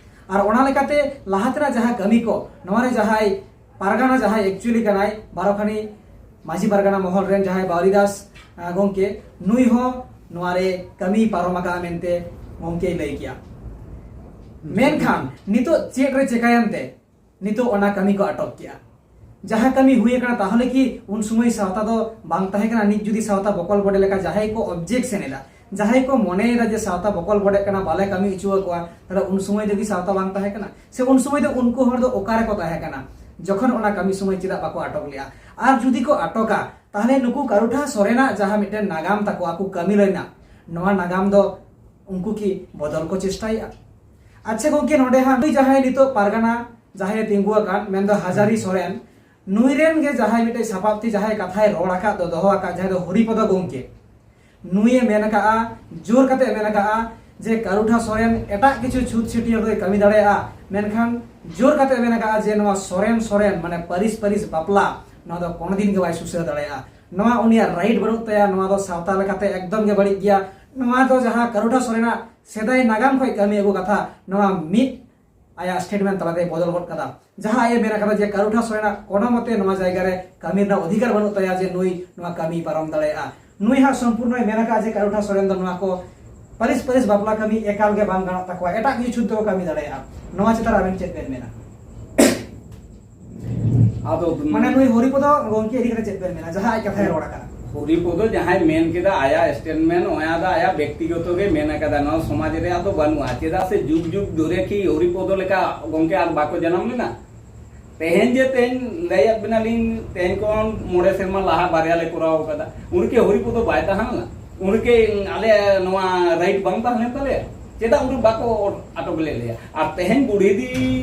ᱟᱨ ᱚᱱᱟ ᱞᱮᱠᱟᱛᱮ ᱞᱟᱦᱟ ᱛᱮᱱᱟᱜ ᱡᱟᱦᱟᱸ ᱠᱟᱹᱢᱤ ᱠᱚ, ᱱᱚᱣᱟ ᱨᱮ ᱡᱟᱦᱟᱸᱭ ᱯᱟᱨᱜᱟᱱᱟ, ᱡᱟᱦᱟᱸᱭ actually ᱠᱟᱱᱟᱭ ᱵᱟᱨᱚ ᱠᱷᱟᱹᱱᱤ ᱢᱟᱹᱡᱷᱤ ᱯᱟᱨᱜᱟᱱᱟ ᱢᱚᱦᱚᱞ ᱨᱮᱱ ᱡᱟᱦᱟᱸᱭ ᱵᱟᱣᱨᱤᱫᱟᱥ, ᱟᱸ, ᱜᱚᱝᱠᱮ, ᱱᱩᱭ ᱦᱚᱸ ᱱᱚᱣᱟ ᱨᱮ ᱠᱟᱹᱢᱤ ᱯᱟᱨᱚᱢ ᱟᱠᱟᱫᱼᱟ ᱢᱮᱱᱛᱮ ᱜᱚᱝᱠᱮᱭ ᱞᱟᱹᱭ ᱠᱮᱜᱼᱟ᱾ ᱢᱮᱱᱠᱷᱟᱱ ᱱᱤᱛᱚᱜ ᱪᱮᱫ ᱨᱮ ᱪᱮᱠᱟᱭᱮᱱ ᱛᱮ ᱱᱤᱛᱚᱜ ᱚᱱᱟ ᱠᱟᱹᱢᱤ ᱠᱚ ᱟᱴᱚᱠ ᱠᱮᱜᱼᱟ? ᱡᱟᱦᱟᱸ ᱠᱟᱹᱢᱤ ᱦᱩᱭ ᱟᱠᱟᱱᱟ, ᱛᱟᱦᱚᱞᱮ ᱠᱤ ᱩᱱ ᱥᱚᱢᱚᱭ ᱥᱟᱶᱛᱟ ᱫᱚ ᱵᱟᱝ ᱛᱟᱦᱮᱸ ᱠᱟᱱᱟ? ᱱᱤᱛ ᱡᱩᱫᱤ ᱥᱟᱶᱛᱟ ᱵᱚᱠᱚᱞ ᱵᱚᱰᱮ ᱞᱮᱠᱟ ᱡᱟᱦᱟᱸᱭ ᱠᱚ objection ᱮᱫᱟ, ᱡᱟᱦᱟᱸᱭ ᱠᱚ ᱢᱚᱱᱮᱭᱮᱫᱟ ᱡᱮ ᱥᱟᱶᱛᱟ ᱵᱚᱠᱚᱞ ᱵᱚᱰᱮᱜ ᱠᱟᱱᱟ, ᱵᱟᱞᱮ ᱠᱟᱹᱢᱤ ᱦᱚᱪᱚ ᱟᱠᱚᱣᱟ, ᱛᱟᱦᱚᱞᱮ ᱩᱱ ᱥᱚᱢᱚᱭ ᱫᱚ ᱠᱤ ᱥᱟᱶᱛᱟ ᱵᱟᱝ ᱛᱟᱦᱮᱸ ᱠᱟᱱᱟ? ᱥᱮ ᱩᱱ ᱥᱚᱢᱚᱭ ᱫᱚ ᱩᱱᱠᱩ ᱦᱚᱲ ᱫᱚ ᱚᱠᱟ ᱨᱮᱠᱚ ᱛᱟᱦᱮᱸ ᱠᱟᱱᱟ? ᱡᱚᱠᱷᱚᱱ ᱚᱱᱟ ᱠᱟᱹᱢᱤ ᱥᱚᱢᱚᱭ ᱪᱮᱫᱟᱜ ᱵᱟᱠᱚ ᱟᱴᱚᱠ ᱞᱮᱜᱼᱟ? ᱟᱨ ᱡᱩᱫᱤ ᱠᱚ ᱟᱴᱚᱠᱟ, ᱛᱟᱦᱚᱞᱮ ᱱᱩᱠᱩ ᱠᱟᱹᱨᱩᱴᱷᱟ ᱥᱚᱨᱮᱱᱟᱜ ᱡᱟᱦᱟᱸ ᱢᱤᱫᱴᱮᱱ ᱱᱟᱜᱟᱢ ᱛᱟᱠᱚ, ᱟᱠᱚ ᱠᱟᱹᱢᱤ ᱨᱮᱱᱟᱜ, ᱱᱚᱣᱟ ᱱᱟᱜᱟᱢ ᱫᱚ ᱩᱱᱠᱩ ᱠᱤ ᱵᱚᱫᱚᱞ ᱠᱚ ᱪᱮᱥᱴᱟᱭᱮᱫᱼᱟ? ᱟᱪᱪᱷᱟ ᱜᱚᱝᱠᱮ, ᱱᱚᱰᱮ ᱦᱟᱸᱜ ᱱᱩᱭ ᱡᱟᱦᱟᱸᱭ ᱱᱤᱛᱚᱜ ᱯᱟᱨᱜᱟᱱᱟ ᱡᱟᱦᱟᱸᱭᱮ ᱛᱤᱸᱜᱩ ᱟᱠᱟᱱ, ᱢᱮᱱᱫᱚ ᱦᱟᱡᱟᱨᱤ ᱥᱚᱨᱮᱱ, ᱱᱩᱭ ᱨᱮᱱ ᱜᱮ ᱡᱟᱦᱟᱸᱭ ᱢᱤᱫᱴᱮᱡ ᱥᱟᱯᱟᱵ ᱛᱮ ᱡᱟᱦᱟᱸᱭ ᱠᱟᱛᱷᱟᱭ ᱨᱚᱲ ᱟᱠᱟᱫ ᱫᱚ, ᱫᱚᱦᱚ ᱟᱠᱟᱫ, ᱡᱟᱦᱟᱸᱭ ᱫᱚ ᱦᱚᱨᱤᱯᱚᱫᱚ ᱜᱚᱢᱠᱮ, ᱱᱩᱭᱮ ᱢᱮᱱ ᱟᱠᱟᱫᱼᱟ, ᱡᱳᱨ ᱠᱟᱛᱮ ᱢᱮᱱ ᱟᱠᱟᱫᱼᱟ ᱡᱮ ᱠᱟᱨᱩᱴᱷᱟ ᱥᱚᱨᱮᱱ ᱮᱴᱟᱜ ᱠᱤᱪᱷᱩ ᱪᱷᱩᱛ ᱪᱷᱟᱹᱴᱭᱟᱹᱨ ᱫᱚᱭ ᱠᱟᱹᱢᱤ ᱫᱟᱲᱮᱭᱟᱜᱼᱟ, ᱢᱮᱱᱠᱷᱟᱱ ᱡᱳᱨ ᱠᱟᱛᱮ ᱢᱮᱱ ᱟᱠᱟᱫᱼᱟ ᱡᱮ ᱱᱚᱣᱟ ᱥᱚᱨᱮᱱ ᱥᱚᱨᱮᱱ, ᱢᱟᱱᱮ ᱯᱟᱹᱨᱤᱥ ᱯᱟᱹᱨᱤᱥ ᱵᱟᱯᱞᱟ, ᱱᱚᱣᱟ ᱫᱚ ᱠᱳᱱᱳ ᱫᱤᱱ ᱜᱮ ᱵᱟᱭ ᱥᱩᱥᱟᱹᱨ ᱫᱟᱲᱮᱭᱟᱜᱼᱟ᱾ ᱱᱚᱣᱟ ᱩᱱᱤᱭᱟᱜ ᱨᱟᱭᱤᱴ ᱵᱟᱹᱱᱩᱜ ᱛᱟᱭᱟ, ᱱᱚᱣᱟ ᱫᱚ ᱥᱟᱶᱛᱟ ᱞᱮᱠᱟᱛᱮ ᱮᱠᱫᱚᱢ ᱜᱮ ᱵᱟᱹᱲᱤᱡ ᱜᱮᱭᱟ᱾ ᱱᱚᱣᱟ ᱫᱚ ᱡᱟᱦᱟᱸ ᱠᱟᱨᱩᱴᱷᱟ ᱥᱚᱨᱮᱱᱟᱜ ᱥᱮᱫᱟᱭ ᱱᱟᱜᱟᱢ ᱠᱷᱚᱱ ᱠᱟᱹᱢᱤ ᱟᱹᱜᱩ ᱠᱟᱛᱷᱟ, ᱱᱚᱣᱟ ᱢᱤᱫ ᱟᱭᱟᱜ ᱥᱴᱮᱴᱢᱮᱱᱴ ᱛᱟᱞᱟᱛᱮᱭ ᱵᱚᱫᱚᱞ ᱜᱚᱫ ᱠᱟᱫᱟ᱾ ᱡᱟᱦᱟᱸ ᱟᱡ ᱮ ᱢᱮᱱ ᱟᱠᱟᱫᱟ ᱡᱮ ᱠᱟᱨᱩᱴᱷᱟ ᱥᱚᱨᱮᱱᱟᱜ ᱠᱳᱱᱳ ᱢᱚᱛᱮ ᱱᱚᱣᱟ ᱡᱟᱭᱜᱟ ᱨᱮ ᱠᱟᱹᱢᱤ ᱨᱮᱱᱟᱜ ᱚᱫᱷᱤᱠᱟᱨ ᱵᱟᱹᱱᱩᱜ ᱛᱟᱭᱟ ᱡᱮ ᱱᱩᱭ ᱱᱚᱣᱟ ᱠᱟᱹᱢᱤᱭ ᱯᱟᱨᱚᱢ ᱫᱟᱲᱮᱭᱟᱜᱼᱟ᱾ ᱱᱩᱭ ᱦᱟᱸᱜ ᱥᱚᱢᱯᱩᱨᱱᱚᱭ ᱢᱮᱱ ᱟᱠᱟᱫᱼᱟ ᱡᱮ ᱠᱟᱨᱩᱴᱷᱟ ᱥᱚᱨᱮᱱ ᱫᱚ ᱱᱚᱣᱟ ᱠᱚ ᱯᱟᱹᱨᱤᱥ ᱯᱟᱹᱨᱤᱥ ᱵᱟᱯᱞᱟ ᱠᱟᱹᱢᱤ ᱮᱠᱟᱞ ᱜᱮ ᱵᱟᱝ ᱜᱟᱱᱚᱜ ᱛᱟᱠᱚᱣᱟ, ᱮᱴᱟᱜ ᱠᱤᱪᱷᱩ ᱛᱮᱠᱚ ᱠᱟᱹᱢᱤ ᱫᱟᱲᱮᱭᱟᱜᱼᱟ᱾ ᱱᱚᱣᱟ ᱪᱮᱛᱟᱱ ᱨᱮ ᱟᱵᱮᱱ ᱪᱮᱫ ᱵᱮᱱ ᱢᱮᱱᱟ? ᱟᱫᱚ ᱢᱟᱱᱮ ᱱᱩᱭ ᱦᱚᱨᱤᱯᱚᱫᱚ ᱜᱚᱢᱠᱮ ᱤᱫᱤ ᱠᱟᱛᱮ ᱪᱮᱫ ᱵᱮᱱ ᱢᱮᱱᱟ, ᱡᱟᱦᱟᱸ ᱟᱡ ᱠᱟᱛᱷᱟᱭ ᱨᱚᱲ ᱟᱠᱟᱫᱟ? ᱦᱚᱨᱤᱯᱚᱫᱚ ᱡᱟᱦᱟᱸᱭ ᱢᱮᱱ ᱠᱮᱫᱟ, ᱟᱭᱟᱜ ᱥᱴᱮᱴᱢᱮᱱᱴ, ᱚᱱᱟ ᱫᱚ ᱟᱭᱟᱜ ᱵᱮᱠᱛᱤᱜᱚᱛᱚ ᱜᱮ ᱢᱮᱱ ᱟᱠᱟᱫᱟ, ᱱᱚᱣᱟ ᱥᱚᱢᱟᱡᱽ ᱨᱮ ᱟᱫᱚ ᱵᱟᱹᱱᱩᱜᱼᱟ᱾ ᱪᱮᱫᱟᱜ ᱥᱮ ᱡᱩᱜᱽ ᱡᱩᱜᱽ ᱫᱷᱚᱨᱮ ᱠᱤ ᱦᱚᱨᱤᱯᱚᱫᱚ ᱞᱮᱠᱟ ᱜᱚᱢᱠᱮ ᱟᱨ ᱵᱟᱠᱚ ᱡᱟᱱᱟᱢ ᱞᱮᱱᱟ? ᱛᱮᱦᱮᱧ ᱡᱮ ᱛᱮᱦᱮᱧ ᱞᱟᱹᱭᱟᱫ ᱵᱮᱱᱟᱞᱤᱧ, ᱛᱮᱦᱮᱧ ᱠᱷᱚᱱ ᱢᱚᱬᱮ ᱥᱮᱨᱢᱟ ᱞᱟᱦᱟ ᱵᱟᱨᱭᱟ ᱞᱮ ᱠᱚᱨᱟᱣ ᱠᱟᱫᱟ, ᱩᱱᱠᱤ ᱦᱚᱨᱤᱯᱚᱫᱚ ᱵᱟᱭ ᱛᱟᱦᱮᱸ ᱞᱮᱱᱟ? ᱩᱱᱠᱤ ᱟᱞᱮ ᱱᱚᱣᱟ ᱨᱟᱭᱤᱴ ᱵᱟᱝ ᱛᱟᱦᱮᱸ ᱞᱮᱱ ᱛᱟᱞᱮᱭᱟ? ᱪᱮᱫᱟᱜ ᱩᱱᱤ ᱵᱟᱠᱚ ᱟᱴᱚᱠ ᱞᱮᱫ ᱞᱮᱭᱟ? ᱟᱨ ᱛᱮᱦᱮᱧ ᱵᱩᱲᱦᱤᱫᱤ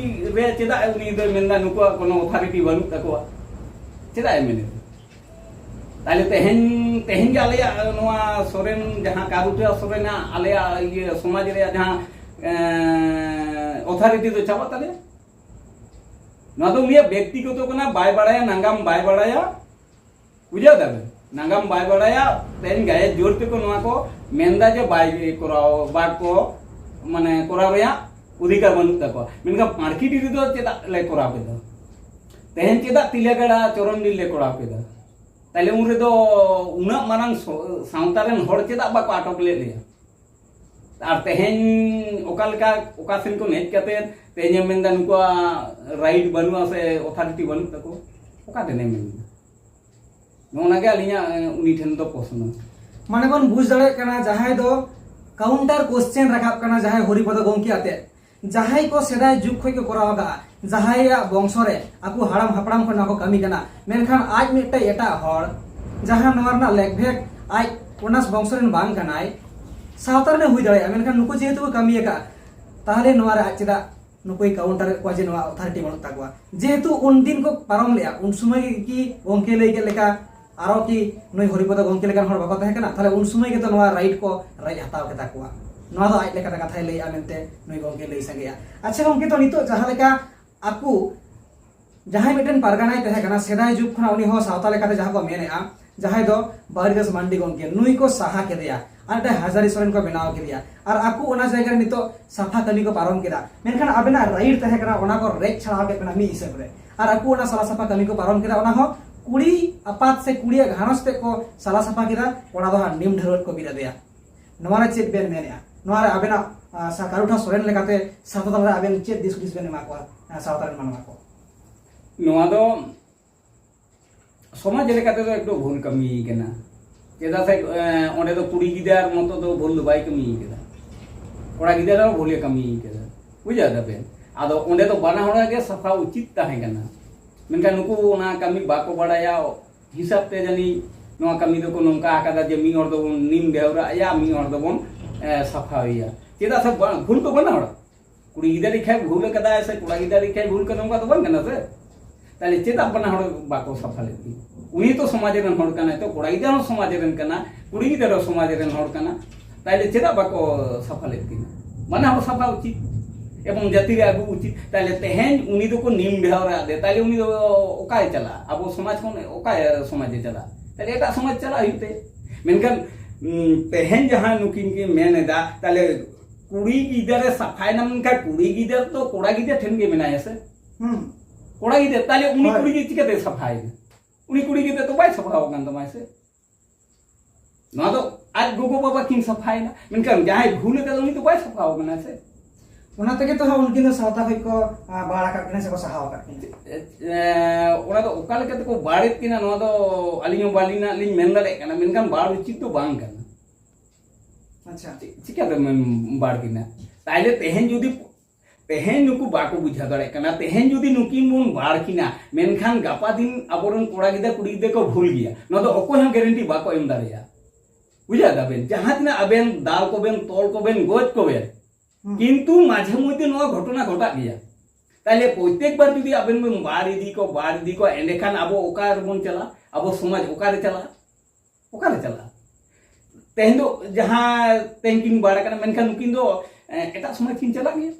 ᱨᱮ ᱪᱮᱫᱟᱜ ᱩᱱᱤ ᱫᱚᱭ ᱢᱮᱱᱫᱟ ᱱᱩᱠᱩᱣᱟᱜ ᱠᱳᱱᱳ ᱚᱛᱷᱟᱨᱤᱴᱤ ᱵᱟᱹᱱᱩᱜ ᱛᱟᱠᱚᱣᱟ? ᱪᱮᱫᱟᱜ ᱮ ᱢᱮᱱᱮᱫᱟ? ᱛᱟᱦᱞᱮ ᱛᱮᱦᱮᱧ, ᱛᱮᱦᱮᱧ ᱜᱮ ᱟᱞᱮᱭᱟᱜ ᱱᱚᱣᱟ ᱥᱚᱨᱮᱱ, ᱡᱟᱦᱟᱸ ᱠᱟᱨᱩᱴᱷᱟ ᱥᱚᱨᱮᱱᱟᱜ ᱟᱞᱮᱭᱟᱜ ᱤᱭᱟᱹ ᱥᱚᱢᱟᱡᱽ ᱨᱮᱭᱟᱜ ᱡᱟᱦᱟᱸ, ᱮᱸ, ᱚᱛᱷᱟᱨᱤᱴᱤ ᱫᱚ ᱪᱟᱵᱟᱜ ᱛᱟᱞᱮᱭᱟ? ᱱᱚᱣᱟ ᱫᱚ ᱩᱱᱤᱭᱟᱜ ᱵᱮᱠᱛᱤᱜᱚᱛᱚ ᱠᱟᱱᱟ, ᱵᱟᱭ ᱵᱟᱲᱟᱭᱟ, ᱱᱟᱜᱟᱢ ᱵᱟᱭ ᱵᱟᱲᱟᱭᱟ, ᱵᱩᱡᱷᱟᱹᱣ ᱫᱟᱵᱮᱱ? ᱱᱟᱜᱟᱢ ᱵᱟᱭ ᱵᱟᱲᱟᱭᱟ, ᱛᱮᱦᱮᱧ ᱜᱟᱭᱮ ᱡᱳᱨ ᱛᱮᱠᱚ ᱱᱚᱣᱟ ᱠᱚ ᱢᱮᱱᱫᱟ ᱡᱮ ᱵᱟᱭ ᱠᱚᱨᱟᱣ, ᱵᱟᱠᱚ, ᱢᱟᱱᱮ, ᱠᱚᱨᱟᱣ ᱨᱮᱭᱟᱜ ᱚᱫᱷᱤᱠᱟᱨ ᱵᱟᱹᱱᱩᱜ ᱛᱟᱠᱚᱣᱟ᱾ ᱢᱮᱱᱠᱷᱟᱱ ᱯᱟᱹᱲᱠᱤᱰᱤ ᱨᱮᱫᱚ ᱪᱮᱫᱟᱜ ᱞᱮ ᱠᱚᱨᱟᱣ ᱠᱮᱫᱟ? ᱛᱮᱦᱮᱧ ᱪᱮᱫᱟᱜ ᱛᱤᱞᱟᱹᱜᱟᱲᱟ ᱪᱚᱨᱚᱱᱰᱤ ᱞᱮ ᱠᱚᱨᱟᱣ ᱠᱮᱫᱟ? ᱛᱟᱦᱞᱮ ᱩᱱ ᱨᱮᱫᱚ ᱩᱱᱟᱹᱜ ᱢᱟᱨᱟᱝ ᱥᱚ-, ᱥᱟᱶᱛᱟ ᱨᱮᱱ ᱦᱚᱲ ᱪᱮᱫᱟᱜ ᱵᱟᱠᱚ ᱟᱴᱚᱠ ᱞᱮᱫ ᱞᱮᱭᱟ? ᱟᱨ ᱛᱮᱦᱮᱧ ᱚᱠᱟ ᱞᱮᱠᱟ, ᱚᱠᱟ ᱥᱮᱱ ᱠᱚ ᱦᱮᱡ ᱠᱟᱛᱮ ᱛᱮᱦᱮᱧ ᱮᱢ ᱢᱮᱱᱫᱟ ᱱᱩᱠᱩᱣᱟᱜ ᱨᱟᱭᱤᱴ ᱵᱟᱹᱱᱩᱜᱼᱟ ᱥᱮ ᱚᱛᱷᱟᱨᱤᱴᱤ ᱵᱟᱹᱱᱩᱜ ᱛᱟᱠᱚ? ᱚᱠᱟ ᱴᱷᱮᱱᱮᱢ ᱢᱮᱱᱫᱟ? ᱱᱚᱜᱼᱚ ᱱᱟ ᱜᱮ ᱟᱹᱞᱤᱧᱟᱜ, ᱮ, ᱩᱱᱤ ᱴᱷᱮᱱ ᱫᱚ ᱯᱨᱚᱥᱱᱚ᱾ ᱢᱟᱱᱮ ᱵᱚᱱ ᱵᱩᱡᱽ ᱫᱟᱲᱮᱭᱟᱜ ᱠᱟᱱᱟ, ᱡᱟᱦᱟᱸᱭ ᱫᱚ ᱠᱟᱣᱩᱱᱴᱟᱨ ᱠᱚᱥᱪᱮᱱ ᱨᱟᱠᱟᱵ ᱠᱟᱱᱟ ᱡᱟᱦᱟᱸᱭ ᱦᱚᱨᱤᱯᱚᱫᱚ ᱜᱚᱢᱠᱮ ᱟᱛᱮ, ᱡᱟᱦᱟᱸᱭ ᱠᱚ ᱥᱮᱫᱟᱭ ᱡᱩᱜᱽ ᱠᱷᱚᱱ ᱠᱚ ᱠᱚᱨᱟᱣ ᱟᱠᱟᱫᱼᱟ, ᱡᱟᱦᱟᱸᱭᱟᱜ ᱵᱚᱝᱥᱚ ᱨᱮ ᱟᱠᱚ ᱦᱟᱲᱟᱢ ᱦᱟᱯᱲᱟᱢ ᱠᱷᱚᱱ ᱱᱚᱣᱟ ᱠᱚ ᱠᱟᱹᱢᱤ ᱠᱟᱱᱟ, ᱢᱮᱱᱠᱷᱟᱱ ᱟᱡ ᱢᱤᱫᱴᱮᱡ ᱮᱴᱟᱜ ᱦᱚᱲ, ᱡᱟᱦᱟᱸ ᱱᱚᱣᱟ ᱨᱮᱱᱟᱜ ᱞᱮᱠᱵᱷᱮᱠ ᱟᱡ ᱚᱱᱟᱥ ᱵᱚᱝᱥᱚ ᱨᱮᱱ ᱵᱟᱝ ᱠᱟᱱᱟᱭ, ᱥᱟᱶᱛᱟ ᱨᱮᱱ ᱦᱩᱭ ᱫᱟᱲᱮᱭᱟᱜᱼᱟ, ᱢᱮᱱᱠᱷᱟᱱ ᱱᱩᱠᱩ ᱡᱮᱦᱮᱛᱩ ᱠᱚ ᱠᱟᱹᱢᱤ ᱟᱠᱟᱫᱼᱟ, ᱛᱟᱦᱚᱞᱮ ᱱᱚᱣᱟ ᱨᱮ ᱟᱡ ᱪᱮᱫᱟᱜ ᱱᱩᱠᱩᱭ ᱠᱟᱣᱩᱱᱴᱟᱨ ᱮᱫ ᱠᱚᱣᱟ ᱡᱮ ᱱᱚᱣᱟ ᱚᱛᱷᱟᱨᱤᱴᱤ ᱵᱟᱹᱱᱩᱜ ᱛᱟᱠᱚᱣᱟ᱾ ᱡᱮᱦᱮᱛᱩ ᱩᱱᱫᱤᱱ ᱠᱚ ᱯᱟᱨᱚᱢ ᱞᱮᱜᱼᱟ, ᱩᱱ ᱥᱚᱢᱚᱭ ᱜᱮ ᱠᱤ ᱜᱚᱢᱠᱮ ᱞᱟᱹᱭ ᱠᱮᱫ ᱞᱮᱠᱟ ᱟᱨᱚ ᱠᱤ ᱱᱩᱭ ᱦᱚᱨᱤᱯᱚᱫᱚ ᱜᱚᱢᱠᱮ ᱞᱮᱠᱟᱱ ᱦᱚᱲ ᱵᱟᱠᱚ ᱛᱟᱦᱮᱸ ᱠᱟᱱᱟ? ᱛᱟᱦᱞᱮ ᱩᱱ ᱥᱚᱢᱚᱭ ᱜᱮᱛᱚ ᱱᱚᱣᱟ ᱨᱟᱭᱤᱴ ᱠᱚ ᱨᱮᱡ ᱦᱟᱛᱟᱣ ᱠᱮᱫᱟ ᱠᱚᱣᱟ᱾ ᱱᱚᱣᱟ ᱫᱚ ᱟᱡ ᱞᱮᱠᱟᱛᱮ ᱠᱟᱛᱷᱟᱭ ᱞᱟᱹᱭᱮᱜᱼᱟ ᱢᱮᱱᱛᱮ ᱱᱩᱭ ᱜᱚᱢᱠᱮ ᱞᱟᱹᱭ ᱥᱟᱸᱜᱮᱭᱟ᱾ ᱟᱪᱪᱷᱟ ᱜᱚᱢᱠᱮ, ᱛᱚ ᱱᱤᱛᱚᱜ ᱡᱟᱦᱟᱸ ᱞᱮᱠᱟ ᱟᱠᱚ ᱡᱟᱦᱟᱸᱭ ᱢᱤᱫᱴᱮᱱ ᱯᱟᱨᱜᱟᱱᱟᱭ ᱛᱟᱦᱮᱸ ᱠᱟᱱᱟ, ᱥᱮᱫᱟᱭ ᱡᱩᱜᱽ ᱠᱷᱚᱱᱟᱜ ᱩᱱᱤ ᱦᱚᱸ ᱥᱟᱶᱛᱟ ᱞᱮᱠᱟᱛᱮ ᱡᱟᱦᱟᱸ ᱠᱚ ᱢᱮᱱᱮᱜᱼᱟ, ᱡᱟᱦᱟᱸᱭ ᱫᱚ ᱵᱟᱨᱤᱫᱟᱥ ᱢᱟᱱᱰᱤ ᱜᱚᱢᱠᱮ, ᱱᱩᱭ ᱠᱚ ᱥᱟᱦᱟ ᱠᱮᱫᱮᱭᱟ ᱟᱨ ᱢᱤᱫᱴᱮᱱ ᱦᱟᱡᱟᱨᱤ ᱥᱚᱨᱮᱱ ᱠᱚ ᱵᱮᱱᱟᱣ ᱠᱮᱫᱮᱭᱟ᱾ ᱟᱨ ᱟᱠᱚ ᱚᱱᱟ ᱡᱟᱭᱜᱟ ᱨᱮ ᱱᱤᱛᱚᱜ ᱥᱟᱯᱷᱟ ᱠᱟᱹᱢᱤ ᱠᱚ ᱯᱟᱨᱚᱢ ᱠᱮᱫᱟ᱾ ᱢᱮᱱᱠᱷᱟᱱ ᱟᱵᱮᱱᱟᱜ ᱨᱟᱭᱤᱴ ᱛᱟᱦᱮᱸ ᱠᱟᱱᱟ, ᱚᱱᱟ ᱠᱚ ᱨᱮᱡ ᱪᱷᱟᱲᱟᱣ ᱠᱮᱫ ᱵᱮᱱᱟ ᱢᱤᱫ ᱦᱤᱥᱟᱹᱵ ᱨᱮ᱾ ᱟᱨ ᱟᱠᱚ ᱚᱱᱟ ᱥᱟᱞᱟ ᱥᱟᱯᱷᱟ ᱠᱟᱹᱢᱤ ᱠᱚ ᱯᱟᱨᱚᱢ ᱠᱮᱫᱟ, ᱚᱱᱟ ᱦᱚᱸ ᱠᱩᱲᱤ ᱟᱯᱟᱛ ᱥᱮ ᱠᱩᱲᱤᱭᱟᱜ ᱜᱷᱟᱨᱚᱸᱡᱽ ᱛᱮ ᱠᱚ ᱥᱟᱞᱟ ᱥᱟᱯᱷᱟ ᱠᱮᱫᱟ, ᱠᱚᱲᱟ ᱫᱚ ᱦᱟᱸᱜ ᱱᱤᱢ ᱰᱷᱟᱹᱨᱣᱟᱹᱜ ᱠᱚ ᱵᱤᱫ ᱟᱫᱮᱭᱟ᱾ ᱱᱚᱣᱟ ᱨᱮ ᱪᱮᱫ ᱵᱮᱱ ᱢᱮᱱᱮᱜᱼᱟ? ᱱᱚᱣᱟ ᱨᱮ ᱟᱵᱮᱱᱟᱜ, ᱟᱸ, ᱥᱟ-, ᱠᱟᱨᱩ ᱴᱷᱟᱶ ᱥᱚᱨᱮᱱ ᱞᱮᱠᱟᱛᱮ ᱥᱟᱶᱛᱟ ᱛᱟᱞᱟ ᱨᱮ ᱟᱵᱮᱱ ᱪᱮᱫ ᱫᱤᱥ ᱦᱩᱫᱤᱥ ᱵᱮᱱ ᱮᱢᱟ ᱠᱚᱣᱟ, ᱟᱸ, ᱥᱟᱶᱛᱟ ᱨᱮᱱ ᱢᱟᱱᱣᱟ ᱠᱚ? ᱱᱚᱣᱟ ᱫᱚ ᱥᱚᱢᱟᱡᱽ ᱞᱮᱠᱟ ᱛᱮᱫᱚ ᱮᱠᱴᱩ ᱵᱷᱩᱞ ᱠᱟᱹᱢᱤ ᱠᱟᱱᱟ᱾ ᱪᱮᱫᱟᱜ ᱥᱮ, ᱮᱸ, ᱚᱸᱰᱮ ᱫᱚ ᱠᱩᱲᱤ ᱜᱤᱫᱟᱹᱨ ᱢᱚᱛᱚ ᱫᱚ ᱵᱷᱩᱞ ᱫᱚ ᱵᱟᱭ ᱠᱟᱹᱢᱤ ᱠᱟᱫᱟ, ᱠᱚᱲᱟ ᱜᱤᱫᱟᱹᱨ ᱦᱚᱸ ᱵᱷᱩᱞᱮ ᱠᱟᱹᱢᱤ ᱠᱟᱫᱟ, ᱵᱩᱡᱷᱟᱹᱣ ᱫᱟᱵᱮᱱ? ᱟᱫᱚ ᱚᱸᱰᱮ ᱫᱚ ᱵᱟᱱᱟ ᱦᱚᱲᱟᱜ ᱜᱮ ᱥᱟᱯᱷᱟ ᱩᱪᱤᱛ ᱛᱟᱦᱮᱸ ᱠᱟᱱᱟ, ᱢᱮᱱᱠᱷᱟᱱ ᱱᱩᱠᱩ ᱚᱱᱟ ᱠᱟᱹᱢᱤ ᱵᱟᱠᱚ ᱵᱟᱲᱟᱭᱟ᱾ ᱦᱤᱥᱟᱹᱵ ᱛᱮ ᱡᱟᱹᱱᱤᱡ ᱱᱚᱣᱟ ᱠᱟᱹᱢᱤ ᱫᱚᱠᱚ ᱱᱚᱝᱠᱟ ᱟᱠᱟᱫᱟ ᱡᱮ ᱢᱤᱫ ᱦᱚᱲ ᱫᱚᱵᱚᱱ ᱱᱤᱢ ᱰᱷᱮᱣᱨᱟᱜ ᱟᱭᱟ, ᱢᱤᱫ ᱦᱚᱲ ᱫᱚᱵᱚᱱ, ᱮ, ᱥᱟᱯᱷᱟᱭᱮᱭᱟ᱾ ᱪᱮᱫᱟᱜ ᱥᱮ ᱵᱟᱝ, ᱵᱷᱩᱞ ᱫᱚ ᱵᱟᱱᱟ ᱦᱚᱲᱟᱜ᱾ ᱠᱩᱲᱤ ᱜᱤᱫᱟᱹᱨ ᱜᱮ ᱠᱷᱟᱡ ᱵᱷᱩᱞ ᱟᱠᱟᱫᱟᱭ ᱥᱮ ᱠᱚᱲᱟ ᱜᱤᱫᱟᱹᱨ ᱜᱮ ᱠᱷᱟᱡ ᱵᱷᱩᱞ ᱠᱟᱫᱟ, ᱚᱱᱠᱟ ᱫᱚ ᱵᱟᱝ ᱠᱟᱱᱟ ᱥᱮ᱾ ᱛᱟᱦᱞᱮ ᱪᱮᱫᱟᱜ ᱵᱟᱱᱟ ᱦᱚᱲ ᱵᱟᱠᱚ ᱥᱟᱯᱷᱟ ᱞᱮᱫ ᱠᱤᱱᱟ? ᱩᱱᱤ ᱛᱚ ᱥᱚᱢᱟᱡᱽ ᱨᱮᱱ ᱦᱚᱲ ᱠᱟᱱᱟᱭ, ᱛᱚ ᱠᱚᱲᱟ ᱜᱤᱫᱟᱹᱨ ᱦᱚᱸ ᱥᱚᱢᱟᱡᱽ ᱨᱮᱱ ᱠᱟᱱᱟ, ᱠᱩᱲᱤ ᱜᱤᱫᱟᱹᱨ ᱦᱚᱸ ᱥᱚᱢᱟᱡᱽ ᱨᱮᱱ ᱦᱚᱲ ᱠᱟᱱᱟ᱾ ᱛᱟᱦᱞᱮ ᱪᱮᱫᱟᱜ ᱵᱟᱠᱚ ᱥᱟᱯᱷᱟ ᱞᱮᱫ ᱠᱤᱱᱟ? ᱵᱟᱱᱟ ᱦᱚᱲ ᱥᱟᱯᱷᱟ ᱩᱪᱤᱛ᱾ ᱮᱵᱚᱝ ᱡᱟᱹᱛᱤ ᱨᱮ ᱟᱹᱜᱩ ᱩᱪᱤᱛ᱾ ᱛᱟᱦᱞᱮ ᱛᱮᱦᱮᱧ ᱩᱱᱤ ᱫᱚᱠᱚ ᱱᱤᱢ ᱰᱷᱟᱣ ᱨᱮ ᱟᱫᱮ, ᱛᱟᱦᱞᱮ ᱩᱱᱤ ᱫᱚ ᱚᱠᱟᱭ ᱪᱟᱞᱟᱜᱼᱟ? ᱟᱵᱚ ᱥᱚᱢᱟᱡᱽ ᱠᱷᱚᱱ ᱚᱠᱟ ᱥᱚᱢᱟᱡᱽ ᱮ ᱪᱟᱞᱟᱜᱼᱟ? ᱛᱟᱦᱞᱮ ᱮᱴᱟᱜ ᱥᱚᱢᱟᱡᱽ ᱪᱟᱞᱟᱜ ᱦᱩᱭᱩᱜ ᱛᱟᱭᱟ᱾ ᱢᱮᱱᱠᱷᱟᱱ, ᱩᱸ, ᱛᱮᱦᱮᱧ ᱡᱟᱦᱟᱸ ᱱᱩᱠᱤᱱ ᱠᱤᱱ ᱢᱮᱱ ᱮᱫᱟ, ᱛᱟᱦᱞᱮ ᱠᱩᱲᱤ ᱜᱤᱫᱟᱹᱨᱮ ᱥᱟᱯᱷᱟᱭᱮᱱᱟ, ᱢᱮᱱᱠᱷᱟᱱ ᱠᱩᱲᱤ ᱜᱤᱫᱟᱹᱨ ᱛᱚ ᱠᱚᱲᱟ ᱜᱤᱫᱟᱹᱨ ᱴᱷᱮᱱ ᱜᱮ ᱢᱮᱱᱟᱭᱟ ᱥᱮ? ᱦᱩᱸ᱾ ᱠᱚᱲᱟ ᱜᱤᱫᱟᱹᱨ, ᱛᱟᱦᱞᱮ ᱩᱱᱤ ᱦᱳᱭ᱾ ᱠᱩᱲᱤ ᱜᱤᱫᱟᱹᱨ ᱪᱤᱠᱟᱹᱛᱮ ᱥᱟᱯᱷᱟᱭᱮᱱᱟ? ᱩᱱᱤ ᱠᱩᱲᱤ ᱜᱤᱫᱟᱹᱨ ᱫᱚ ᱵᱟᱭ ᱥᱟᱯᱷᱟ ᱟᱠᱟᱱ ᱛᱟᱢᱟᱭ ᱥᱮ? ᱱᱚᱣᱟ ᱫᱚ ᱟᱡ ᱜᱚᱜᱚ ᱵᱟᱵᱟ ᱠᱤᱱ ᱥᱟᱯᱷᱟᱭᱮᱱᱟ, ᱢᱮᱱᱠᱷᱟᱱ ᱡᱟᱦᱟᱸᱭ ᱵᱷᱩᱞ ᱟᱠᱟᱫᱟ ᱩᱱᱤ ᱫᱚ ᱵᱟᱭ ᱥᱟᱯᱷᱟ ᱟᱠᱟᱱᱟ ᱥᱮ? ᱚᱱᱟ ᱛᱮᱜᱮ ᱛᱚ ᱦᱟᱸᱜ ᱩᱱᱠᱤᱱ ᱫᱚ ᱥᱟᱶᱛᱟ ᱠᱷᱚᱡ ᱠᱚ, ᱟᱸ, ᱵᱟᱲ ᱟᱠᱟᱫ ᱠᱤᱱᱟ ᱥᱮᱠᱚ ᱥᱟᱦᱟᱣ ᱟᱠᱟᱫ ᱠᱤᱱᱟ᱾ ᱮ, ᱮ, ᱚᱱᱟ ᱫᱚ ᱚᱠᱟ ᱞᱮᱠᱟ ᱛᱮᱠᱚ ᱵᱟᱲᱮᱫ ᱠᱤᱱᱟ, ᱱᱚᱣᱟ ᱫᱚ ᱟᱹᱞᱤᱧ ᱦᱚᱸ ᱵᱟᱹᱞᱤᱧ ᱱᱟᱜ ᱞᱤᱧ ᱢᱮᱱ ᱫᱟᱲᱮᱭᱟᱜ ᱠᱟᱱᱟ, ᱢᱮᱱᱠᱷᱟᱱ ᱵᱟᱲ ᱩᱪᱤᱛ ᱫᱚ ᱵᱟᱝ ᱠᱟᱱᱟ᱾ ᱟᱪᱪᱷᱟ᱾ ᱪᱤ-, ᱪᱤᱠᱟᱹᱛᱮᱢ ᱵᱟᱲ ᱠᱤᱱᱟ? ᱛᱟᱦᱞᱮ ᱛᱮᱦᱮᱧ ᱡᱩᱫᱤ, ᱛᱮᱦᱮᱧ ᱱᱩᱠᱩ ᱵᱟᱠᱚ ᱵᱩᱡᱷᱟᱹᱣ ᱫᱟᱲᱮᱭᱟᱜ ᱠᱟᱱᱟ, ᱛᱮᱦᱮᱧ ᱡᱩᱫᱤ ᱱᱩᱠᱤᱱ ᱵᱚᱱ ᱵᱟᱲ ᱠᱤᱱᱟ, ᱢᱮᱱᱠᱷᱟᱱ ᱜᱟᱯᱟ ᱫᱤᱱ ᱟᱵᱚᱨᱮᱱ ᱠᱚᱲᱟ ᱜᱤᱫᱽᱨᱟᱹ ᱠᱩᱲᱤ ᱜᱤᱫᱽᱨᱟᱹ ᱠᱚ ᱵᱷᱩᱞ ᱜᱮᱭᱟ, ᱱᱚᱣᱟ ᱫᱚ ᱚᱠᱚᱭ ᱦᱚᱸ ᱜᱮᱨᱮᱱᱴᱤ ᱵᱟᱠᱚ ᱮᱢ ᱫᱟᱲᱮᱭᱟᱜᱼᱟ᱾ ᱵᱩᱡᱷᱟᱹᱣ ᱫᱟᱵᱮᱱ? ᱡᱟᱦᱟᱸ ᱛᱤᱱᱟᱹᱜ ᱟᱵᱮᱱ ᱫᱟᱞ ᱠᱚᱵᱮᱱ, ᱛᱚᱞ ᱠᱚᱵᱮᱱ, ᱜᱚᱡ ᱠᱚᱵᱮᱱ, ᱦᱩᱸ᱾ ᱠᱤᱱᱛᱩ ᱢᱟᱡᱷᱮ ᱢᱚᱫᱽᱫᱷᱮ ᱱᱚᱣᱟ ᱜᱷᱚᱴᱚᱱᱟ ᱜᱷᱚᱴᱟᱜ ᱜᱮᱭᱟ᱾ ᱛᱟᱦᱞᱮ ᱯᱨᱚᱛᱮᱠ ᱵᱟᱨ ᱡᱩᱫᱤ ᱟᱵᱮᱱ ᱵᱮᱱ ᱵᱟᱲ ᱤᱫᱤ ᱠᱚ, ᱵᱟᱲ ᱤᱫᱤ ᱠᱚ, ᱮᱸᱰᱮᱠᱷᱟᱱ ᱟᱵᱚ ᱚᱠᱟ ᱨᱮᱵᱚᱱ ᱪᱟᱞᱟᱜᱼᱟ? ᱟᱵᱚ ᱥᱚᱢᱟᱡᱽ ᱚᱠᱟᱨᱮ ᱪᱟᱞᱟᱜᱼᱟ? ᱚᱠᱟᱨᱮ ᱪᱟᱞᱟᱜᱼᱟ? ᱛᱮᱦᱮᱧ ᱫᱚ ᱡᱟᱦᱟᱸ ᱛᱮᱦᱮᱧ ᱠᱤᱱ ᱵᱟᱲ ᱟᱠᱟᱱᱟ, ᱢᱮᱱᱠᱷᱟᱱ ᱱᱩᱠᱤᱱ ᱫᱚ, ᱮ, ᱮᱴᱟᱜ ᱥᱚᱢᱟᱡᱽ ᱠᱤᱱ ᱪᱟᱞᱟᱜ ᱜᱮᱭᱟ᱾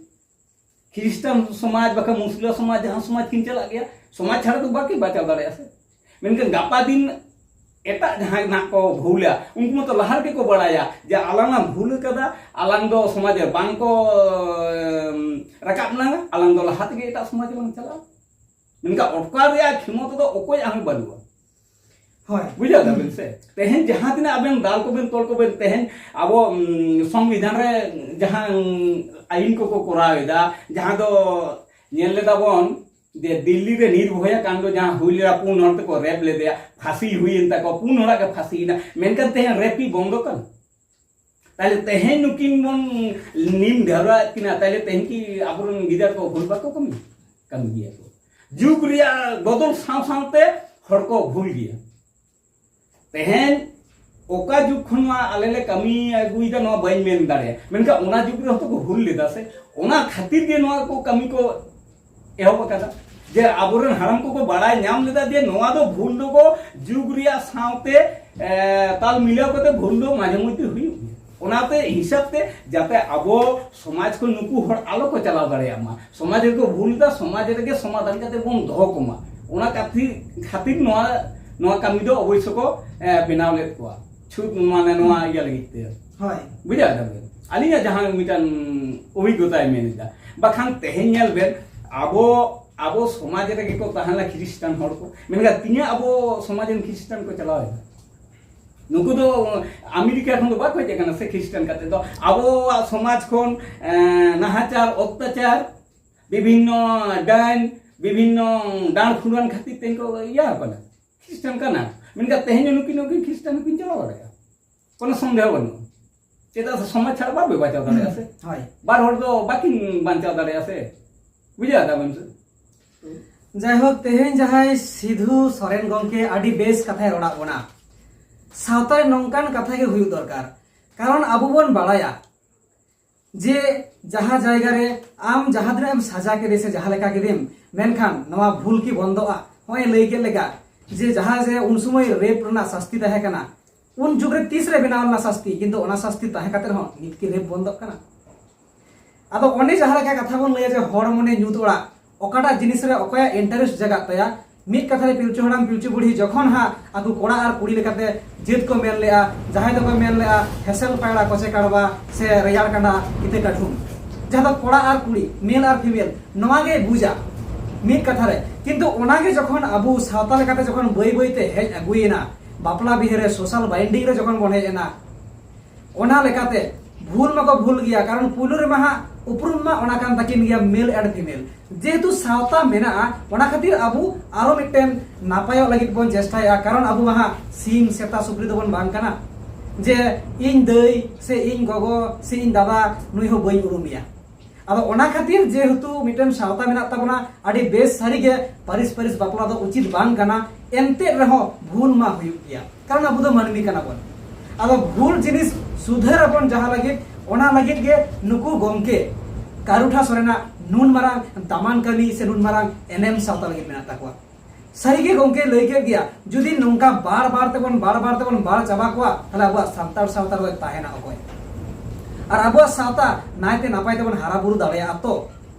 ᱠᱷᱨᱤᱥᱴᱟᱱ ᱥᱚᱢᱟᱡᱽ ᱵᱟᱠᱷᱟᱱ ᱢᱩᱥᱞᱟᱹ ᱥᱚᱢᱟᱡᱽ, ᱡᱟᱦᱟᱸ ᱥᱚᱢᱟᱡᱽ ᱠᱤᱱ ᱪᱟᱞᱟᱜ ᱜᱮᱭᱟ, ᱥᱚᱢᱟᱡᱽ ᱪᱷᱟᱲᱟ ᱫᱚ ᱵᱟᱹᱠᱤ ᱵᱟᱧᱪᱟᱣ ᱫᱟᱲᱮᱭᱟᱜᱼᱟ ᱥᱮ᱾ ᱢᱮᱱᱠᱷᱟᱱ ᱜᱟᱯᱟ ᱫᱤᱱ ᱮᱴᱟᱜ ᱡᱟᱦᱟᱸᱭ ᱱᱟᱜ ᱠᱚ ᱵᱷᱩᱞᱟ, ᱩᱱᱠᱩ ᱢᱟᱛᱚ ᱞᱟᱦᱟ ᱨᱮᱜᱮ ᱠᱚ ᱵᱟᱲᱟᱭᱟ ᱡᱮ ᱟᱞᱟᱝ ᱞᱟᱝ ᱵᱷᱩᱞ ᱠᱟᱫᱟ, ᱟᱞᱟᱝ ᱫᱚ ᱥᱚᱢᱟᱡᱽ ᱨᱮ ᱵᱟᱝ ᱠᱚ, ᱮᱢ, ᱨᱟᱠᱟᱵ ᱞᱟᱝᱟ, ᱟᱞᱟᱝ ᱫᱚ ᱞᱟᱦᱟ ᱛᱮᱜᱮ ᱮᱴᱟᱜ ᱥᱚᱢᱟᱡᱽ ᱨᱮ ᱞᱟᱝ ᱪᱟᱞᱟᱜᱼᱟ᱾ ᱢᱮᱱᱠᱷᱟᱱ ᱚᱴᱠᱟᱣ ᱨᱮᱭᱟᱜ ᱠᱷᱮᱢᱚᱛᱟ ᱫᱚ ᱚᱠᱚᱭᱟᱜ ᱦᱚᱸ ᱵᱟᱹᱱᱩᱜᱼᱟ᱾ ᱦᱳᱭ᱾ ᱵᱩᱡᱷᱟᱹᱣ ᱫᱟᱵᱮᱱ ᱥᱮ? ᱛᱮᱦᱮᱧ ᱡᱟᱦᱟᱸ ᱛᱤᱱᱟᱹᱜ ᱟᱵᱮᱱ ᱫᱟᱞ ᱠᱚᱵᱮᱱ ᱛᱚᱞ ᱠᱚᱵᱮᱱ, ᱛᱮᱦᱮᱧ ᱟᱵᱚ, ᱩᱢ, ᱥᱚᱝᱵᱤᱫᱷᱟᱱ ᱨᱮ ᱡᱟᱦᱟᱸ ᱟᱹᱭᱤᱱ ᱠᱚᱠᱚ ᱠᱚᱨᱟᱣ ᱮᱫᱟ, ᱡᱟᱦᱟᱸ ᱫᱚ ᱧᱮᱞ ᱞᱮᱫᱟ ᱵᱚᱱ ᱡᱮ ᱫᱤᱞᱞᱤ ᱨᱮ ᱱᱤᱨᱵᱷᱚᱭᱟ ᱠᱟᱱᱰ ᱡᱟᱦᱟᱸ ᱦᱩᱭ ᱞᱮᱱᱟ, ᱯᱩᱱ ᱦᱚᱲ ᱛᱮᱠᱚ ᱨᱮᱯ ᱞᱮᱫᱮᱭᱟ, ᱯᱷᱟᱸᱥᱤ ᱦᱩᱭᱮᱱ ᱛᱟᱠᱚᱣᱟ, ᱯᱩᱱ ᱦᱚᱲᱟᱜ ᱜᱮ ᱯᱷᱟᱸᱥᱤᱭᱮᱱᱟ, ᱢᱮᱱᱠᱷᱟᱱ ᱛᱮᱦᱮᱧ ᱨᱮᱯ ᱠᱤ ᱵᱚᱱᱫᱚ ᱠᱟᱱᱟ? ᱛᱟᱦᱞᱮ ᱛᱮᱦᱮᱧ ᱱᱩᱠᱤᱱ ᱵᱚᱱ ᱱᱤᱢ ᱰᱷᱮᱣᱨᱟᱣᱮᱫ ᱠᱤᱱᱟ, ᱛᱟᱦᱞᱮ ᱛᱮᱦᱮᱧ ᱠᱤ ᱟᱵᱚᱨᱮᱱ ᱜᱤᱫᱟᱹᱨ ᱠᱚ ᱵᱷᱩᱞ ᱵᱟᱠᱚ ᱠᱟᱹᱢᱤ? ᱠᱟᱹᱢᱤ ᱜᱮᱭᱟ ᱠᱚ᱾ ᱡᱩᱜᱽ ᱨᱮᱭᱟᱜ ᱵᱚᱫᱚᱞ ᱥᱟᱶ ᱥᱟᱶᱛᱮ ᱦᱚᱲ ᱠᱚ ᱵᱷᱩᱞ ᱜᱮᱭᱟ᱾ ᱛᱮᱦᱮᱧ ᱚᱠᱟ ᱡᱩᱜᱽ ᱠᱷᱚᱱ ᱱᱚᱣᱟ ᱟᱞᱮ ᱞᱮ ᱠᱟᱹᱢᱤ ᱟᱹᱜᱩᱭᱮᱫᱟ, ᱱᱚᱣᱟ ᱵᱟᱹᱧ ᱢᱮᱱ ᱫᱟᱲᱮᱭᱟᱜᱼᱟ, ᱢᱮᱱᱠᱷᱟᱱ ᱚᱱᱟ ᱡᱩᱜᱽ ᱨᱮ ᱦᱚᱸᱛᱚ ᱠᱚ ᱵᱷᱩᱞ ᱞᱮᱫᱟ ᱥᱮ, ᱚᱱᱟ ᱠᱷᱟᱹᱛᱤᱨ ᱜᱮ ᱱᱚᱣᱟ ᱠᱚ ᱠᱟᱹᱢᱤ ᱠᱚ ᱮᱦᱚᱵ ᱟᱠᱟᱫᱟ᱾ ᱡᱮ ᱟᱵᱚᱨᱮᱱ ᱦᱟᱲᱟᱢ ᱠᱚᱠᱚ ᱵᱟᱲᱟᱭ ᱧᱟᱢ ᱞᱮᱫᱟ ᱡᱮ ᱱᱚᱣᱟ ᱫᱚ ᱵᱷᱩᱞ ᱫᱚᱠᱚ ᱡᱩᱜᱽ ᱨᱮᱭᱟᱜ ᱥᱟᱶᱛᱮ, ᱮ, ᱛᱟᱞ ᱢᱤᱞᱟᱹᱣ ᱠᱟᱛᱮ ᱵᱷᱩᱞ ᱫᱚ ᱢᱟᱡᱷᱮ ᱢᱚᱫᱽᱫᱷᱮ ᱦᱩᱭᱩᱜ ᱜᱮᱭᱟ᱾ ᱚᱱᱟᱛᱮ ᱦᱤᱥᱟᱹᱵ ᱛᱮ ᱡᱟᱛᱮ ᱟᱵᱚ ᱥᱚᱢᱟᱡᱽ ᱠᱷᱚᱱ ᱱᱩᱠᱩ ᱦᱚᱲ ᱟᱞᱚ ᱠᱚ ᱪᱟᱞᱟᱣ ᱫᱟᱲᱮᱭᱟᱜ ᱢᱟ, ᱥᱚᱢᱟᱡᱽ ᱨᱮᱠᱚ ᱵᱷᱩᱞ ᱮᱫᱟ, ᱥᱚᱢᱟᱡᱽ ᱨᱮᱜᱮ ᱥᱚᱢᱟᱫᱷᱟᱱ ᱠᱟᱛᱮ ᱵᱚᱱ ᱫᱚᱦᱚ ᱠᱚᱢᱟ, ᱚᱱᱟ ᱠᱷᱟᱹᱛᱤᱨ, ᱠᱷᱟᱹᱛᱤᱨ ᱱᱚᱣᱟ, ᱱᱚᱣᱟ ᱠᱟᱹᱢᱤ ᱫᱚ ᱚᱵᱚᱥᱥᱚ ᱠᱚ, ᱮ, ᱵᱮᱱᱟᱣ ᱞᱮᱫ ᱠᱚᱣᱟ᱾ ᱪᱷᱩᱴ, ᱢᱟᱱᱮ, ᱱᱚᱣᱟ ᱤᱭᱟᱹ ᱞᱟᱹᱜᱤᱫ ᱛᱮ᱾ ᱦᱳᱭ᱾ ᱵᱩᱡᱷᱟᱹᱣ ᱫᱟᱵᱮᱱ? ᱟᱹᱞᱤᱧᱟᱜ ᱡᱟᱦᱟᱸ ᱢᱤᱫᱴᱟᱝ ᱚᱵᱷᱤᱜᱽᱜᱚᱛᱟᱭ ᱢᱮᱱ ᱮᱫᱟ᱾ ᱵᱟᱠᱷᱟᱱ ᱛᱮᱦᱮᱧ ᱧᱮᱞ ᱵᱮᱱ, ᱟᱵᱚ, ᱟᱵᱚ ᱥᱚᱢᱟᱡᱽ ᱨᱮᱜᱮ ᱠᱚ ᱛᱟᱦᱮᱸ ᱞᱮᱱᱟ ᱠᱷᱨᱤᱥᱴᱟᱱ ᱦᱚᱲ ᱠᱚ, ᱢᱮᱱᱠᱷᱟᱱ ᱛᱤᱱᱟᱹᱜ ᱟᱵᱚ ᱥᱚᱢᱟᱡᱽ ᱨᱮᱱ ᱠᱷᱨᱤᱥᱴᱟᱱ ᱠᱚ ᱪᱟᱞᱟᱣ ᱮᱱᱟ? ᱱᱩᱠᱩ ᱫᱚ ᱟᱢᱮᱨᱤᱠᱟ ᱠᱷᱚᱱ ᱫᱚ ᱵᱟᱠᱚ ᱦᱮᱡ ᱟᱠᱟᱱᱟ ᱥᱮ ᱠᱷᱨᱤᱥᱴᱟᱱ ᱠᱟᱛᱮ ᱫᱚ᱾ ᱟᱵᱚᱣᱟᱜ ᱥᱚᱢᱟᱡᱽ ᱠᱷᱚᱱ, ᱮᱸ, ᱱᱟᱦᱟᱪᱟᱨ, ᱚᱛᱛᱟᱪᱟᱨ, ᱵᱤᱵᱷᱤᱱᱱᱚ ᱰᱟᱹᱱ, ᱵᱤᱵᱷᱤᱱᱱᱚ ᱰᱟᱸᱰ ᱠᱷᱩᱸᱰᱟᱱ ᱠᱷᱟᱹᱛᱤᱨ ᱛᱮ ᱠᱚ ᱤᱭᱟᱹ ᱟᱠᱟᱱᱟ, ᱠᱷᱨᱤᱥᱴᱟᱱ ᱠᱟᱱᱟ᱾ ᱢᱮᱱᱠᱷᱟᱱ ᱛᱮᱦᱮᱧ ᱦᱚᱸ ᱱᱩᱠᱤᱱ, ᱱᱩᱠᱤᱱ ᱠᱷᱨᱤᱥᱴᱟᱱ ᱦᱚᱸᱠᱤᱱ ᱪᱟᱞᱟᱣ ᱫᱟᱲᱮᱭᱟᱜᱼᱟ, ᱠᱳᱱᱳ ᱥᱚᱱᱫᱮᱦᱚ ᱵᱟᱹᱱᱩᱜᱼᱟ᱾ ᱪᱮᱫᱟᱜ ᱥᱮ ᱥᱚᱢᱟᱡᱽ ᱪᱷᱟᱲᱟ ᱵᱟᱯᱮ ᱵᱟᱧᱪᱟᱣ ᱫᱟᱲᱮᱭᱟᱜᱼᱟ ᱥᱮ᱾ ᱦᱳᱭ᱾ ᱵᱟᱨ ᱦᱚᱲ ᱫᱚ ᱵᱟᱹᱠᱤᱱ ᱵᱟᱧᱪᱟᱣ ᱫᱟᱲᱮᱭᱟᱜᱼᱟ ᱥᱮ᱾ ᱵᱩᱡᱷᱟᱹᱣ ᱫᱟᱵᱮᱱ ᱥᱮ? ᱡᱟᱭᱦᱳᱠ, ᱛᱮᱦᱮᱧ ᱡᱟᱦᱟᱸᱭ ᱥᱤᱫᱷᱩ ᱥᱚᱨᱮᱱ ᱜᱚᱢᱠᱮ ᱟᱹᱰᱤ ᱵᱮᱥ ᱠᱟᱛᱷᱟᱭ ᱨᱚᱲᱟᱜ ᱵᱚᱱᱟ᱾ ᱥᱟᱶᱛᱟ ᱨᱮ ᱱᱚᱝᱠᱟᱱ ᱠᱟᱛᱷᱟ ᱜᱮ ᱦᱩᱭᱩᱜ ᱫᱚᱨᱠᱟᱨ, ᱠᱟᱨᱚᱱ ᱟᱵᱚ ᱵᱚᱱ ᱵᱟᱲᱟᱭᱟ ᱡᱮ ᱡᱟᱦᱟᱸ ᱡᱟᱭᱜᱟ ᱨᱮ ᱟᱢ ᱡᱟᱦᱟᱸ ᱛᱤᱱᱟᱹᱜ ᱮᱢ ᱥᱟᱡᱟ ᱠᱮᱫᱮ ᱥᱮ ᱡᱟᱦᱟᱸ ᱞᱮᱠᱟ ᱠᱮᱫᱮᱢ, ᱢᱮᱱᱠᱷᱟᱱ ᱱᱚᱣᱟ ᱵᱷᱩᱞ ᱠᱤ ᱵᱚᱱᱫᱚᱜᱼᱟ? ᱱᱚᱜᱼᱚᱭ ᱞᱟᱹᱭ ᱠᱮᱫ ᱞᱮᱠᱟ, ᱡᱮ ᱡᱟᱦᱟᱸ ᱡᱮ ᱩᱱ ᱥᱚᱢᱚᱭ ᱨᱮᱯ ᱨᱮᱱᱟᱜ ᱥᱟᱥᱛᱤ ᱛᱟᱦᱮᱸ ᱠᱟᱱᱟ, ᱩᱱ ᱡᱩᱜᱽ ᱨᱮ ᱛᱤᱥ ᱨᱮ ᱵᱮᱱᱟᱣ ᱞᱮᱱᱟ ᱥᱟᱥᱛᱤ? ᱠᱤᱱᱛᱩ ᱚᱱᱟ ᱥᱟᱥᱛᱤ ᱛᱟᱦᱮᱸ ᱠᱟᱛᱮ ᱨᱮᱦᱚᱸ ᱱᱤᱛ ᱠᱤ ᱨᱮᱯ ᱵᱚᱱᱫᱚᱜ ᱠᱟᱱᱟ? ᱟᱫᱚ ᱚᱱᱮ ᱡᱟᱦᱟᱸ ᱞᱮᱠᱟ ᱠᱟᱛᱷᱟ ᱵᱚᱱ ᱞᱟᱹᱭᱟ ᱡᱮ ᱦᱚᱲ ᱢᱚᱱᱮ ᱧᱩᱛ ᱚᱲᱟᱜ, ᱚᱠᱟᱴᱟᱜ ᱡᱤᱱᱤᱥ ᱨᱮ ᱚᱠᱚᱭᱟᱜ ᱤᱱᱴᱟᱨᱮᱥᱴ ᱡᱟᱜᱟᱜ ᱛᱟᱭᱟ, ᱢᱤᱫ ᱠᱟᱛᱷᱟ ᱨᱮ ᱯᱤᱞᱪᱩ ᱦᱟᱲᱟᱢ ᱯᱤᱞᱪᱩ ᱵᱩᱲᱦᱤ ᱡᱚᱠᱷᱚᱱ ᱦᱟᱸᱜ ᱟᱠᱚ ᱠᱚᱲᱟ ᱟᱨ ᱠᱩᱲᱤ ᱞᱮᱠᱟᱛᱮ ᱡᱟᱹᱛ ᱠᱚ ᱢᱮᱱ ᱞᱮᱜᱼᱟ, ᱡᱟᱦᱟᱸᱭ ᱫᱚᱠᱚ ᱢᱮᱱ ᱞᱮᱜᱼᱟ ᱦᱮᱸᱥᱮᱞ ᱯᱟᱭᱲᱟ ᱠᱚᱪᱮ ᱠᱟᱲᱣᱟ ᱥᱮ ᱨᱮᱭᱟᱲ ᱠᱟᱸᱰᱟ ᱠᱤᱛᱟᱹ ᱠᱟᱹᱰᱷᱩᱢ, ᱡᱟᱦᱟᱸ ᱫᱚ ᱠᱚᱲᱟ ᱟᱨ ᱠᱩᱲᱤ, ᱢᱮᱞ ᱟᱨ ᱯᱷᱤᱢᱮᱞ, ᱱᱚᱣᱟ ᱜᱮᱭ ᱵᱩᱡᱟ ᱢᱤᱫ ᱠᱟᱛᱷᱟ ᱨᱮ᱾ ᱠᱤᱱᱛᱩ ᱚᱱᱟ ᱜᱮ ᱡᱚᱠᱷᱚᱱ ᱟᱵᱚ ᱥᱟᱶᱛᱟ ᱞᱮᱠᱟᱛᱮ ᱡᱚᱠᱷᱚᱱ ᱵᱟᱹᱭ ᱵᱟᱹᱭ ᱛᱮ ᱦᱮᱡ ᱟᱹᱜᱩᱭᱮᱱᱟ, ᱵᱟᱯᱞᱟ ᱵᱤᱦᱟᱹ ᱨᱮ ᱥᱳᱥᱟᱞ ᱵᱟᱭᱤᱱᱰᱤᱝ ᱨᱮ ᱡᱚᱠᱷᱚᱱ ᱵᱚᱱ ᱦᱮᱡ ᱮᱱᱟ, ᱚᱱᱟ ᱞᱮᱠᱟᱛᱮ ᱵᱷᱩᱞ ᱢᱟᱠᱚ ᱵᱷᱩᱞ ᱜᱮᱭᱟ, ᱠᱟᱨᱚᱱ ᱯᱩᱭᱞᱩ ᱨᱮᱢᱟ ᱦᱟᱸᱜ ᱩᱯᱨᱩᱢ ᱢᱟ ᱚᱱᱟ ᱠᱟᱱ ᱛᱟᱹᱠᱤᱱ ᱜᱮᱭᱟ, ᱢᱮᱞ ᱮᱱᱰ ᱯᱷᱤᱢᱮᱞ᱾ ᱡᱮᱦᱮᱛᱩ ᱥᱟᱶᱛᱟ ᱢᱮᱱᱟᱜᱼᱟ, ᱚᱱᱟ ᱠᱷᱟᱹᱛᱤᱨ ᱟᱵᱚ ᱟᱨᱚ ᱢᱤᱫᱴᱮᱱ ᱱᱟᱯᱟᱭᱚᱜ ᱞᱟᱹᱜᱤᱫ ᱵᱚᱱ ᱪᱮᱥᱴᱟᱭᱟ, ᱠᱟᱨᱚᱱ ᱟᱵᱚ ᱢᱟ ᱦᱟᱸᱜ ᱥᱤᱢ ᱥᱮᱛᱟ ᱥᱩᱠᱨᱤ ᱫᱚᱵᱚᱱ ᱵᱟᱝ ᱠᱟᱱᱟ ᱡᱮ ᱤᱧ ᱫᱟᱹᱭ ᱥᱮ ᱤᱧ ᱜᱚᱜᱚ ᱥᱮ ᱤᱧ ᱫᱟᱫᱟ ᱱᱩᱭ ᱦᱚᱸ ᱵᱟᱹᱧ ᱩᱨᱩᱢᱮᱭᱟ᱾ ᱟᱫᱚ ᱚᱱᱟ ᱠᱷᱟᱹᱛᱤᱨ ᱡᱮᱦᱮᱛᱩ ᱢᱤᱫᱴᱮᱱ ᱥᱟᱶᱛᱟ ᱢᱮᱱᱟᱜ ᱛᱟᱵᱚᱱᱟ, ᱟᱹᱰᱤ ᱵᱮᱥ ᱥᱟᱹᱨᱤᱜᱮ ᱯᱟᱹᱨᱤᱥ ᱯᱟᱹᱨᱤᱥ ᱵᱟᱯᱞᱟ ᱫᱚ ᱩᱪᱤᱛ ᱵᱟᱝ ᱠᱟᱱᱟ, ᱮᱱᱛᱮ ᱨᱮᱦᱚᱸ ᱵᱷᱩᱞ ᱢᱟ ᱦᱩᱭᱩᱜ ᱜᱮᱭᱟ, ᱠᱟᱨᱚᱱ ᱟᱵᱚ ᱫᱚ ᱢᱟᱹᱱᱢᱤ ᱠᱟᱱᱟ ᱵᱚᱱ᱾ ᱟᱫᱚ ᱵᱷᱩᱞ ᱡᱤᱱᱤᱥ ᱥᱩᱫᱷᱟᱹᱨ ᱟᱵᱚᱱ ᱡᱟᱦᱟᱸ ᱞᱟᱹᱜᱤᱫ, ᱚᱱᱟ ᱞᱟᱹᱜᱤᱫ ᱜᱮ ᱱᱩᱠᱩ ᱜᱚᱢᱠᱮ ᱠᱟᱹᱨᱩ ᱴᱷᱟ ᱥᱚᱨᱮᱱᱟᱜ ᱱᱩᱱ ᱢᱟᱨᱟᱝ ᱫᱟᱢᱟᱱ ᱠᱟᱹᱢᱤ ᱥᱮ ᱱᱩᱱ ᱢᱟᱨᱟᱝ ᱮᱱᱮᱢ ᱥᱟᱶᱛᱟ ᱞᱟᱹᱜᱤᱫ ᱢᱮᱱᱟᱜ ᱛᱟᱠᱚᱣᱟ᱾ ᱥᱟᱹᱨᱤᱜᱮ ᱜᱚᱢᱠᱮ ᱞᱟᱹᱭ ᱠᱮᱫ ᱜᱮᱭᱟ, ᱡᱩᱫᱤ ᱱᱚᱝᱠᱟ ᱵᱟᱨ ᱵᱟᱨ ᱛᱮᱵᱚᱱ ᱵᱟᱨ ᱵᱟᱨ ᱛᱮᱵᱚᱱ ᱵᱟᱲ ᱪᱟᱵᱟ ᱠᱚᱣᱟ, ᱛᱟᱦᱞᱮ ᱟᱵᱚᱣᱟᱜ ᱥᱟᱱᱛᱟᱲ ᱥᱟᱶᱛᱟ ᱨᱮᱫᱚ ᱛᱟᱦᱮᱱᱟ ᱚᱠᱚᱭ? ᱟᱨ ᱟᱵᱚᱣᱟᱜ ᱥᱟᱶᱛᱟ ᱱᱟᱭᱛᱮ ᱱᱟᱯᱟᱭ ᱛᱮᱵᱚᱱ ᱦᱟᱨᱟ ᱵᱩᱨᱩ ᱫᱟᱲᱮᱭᱟᱜᱼᱟ ᱛᱚ?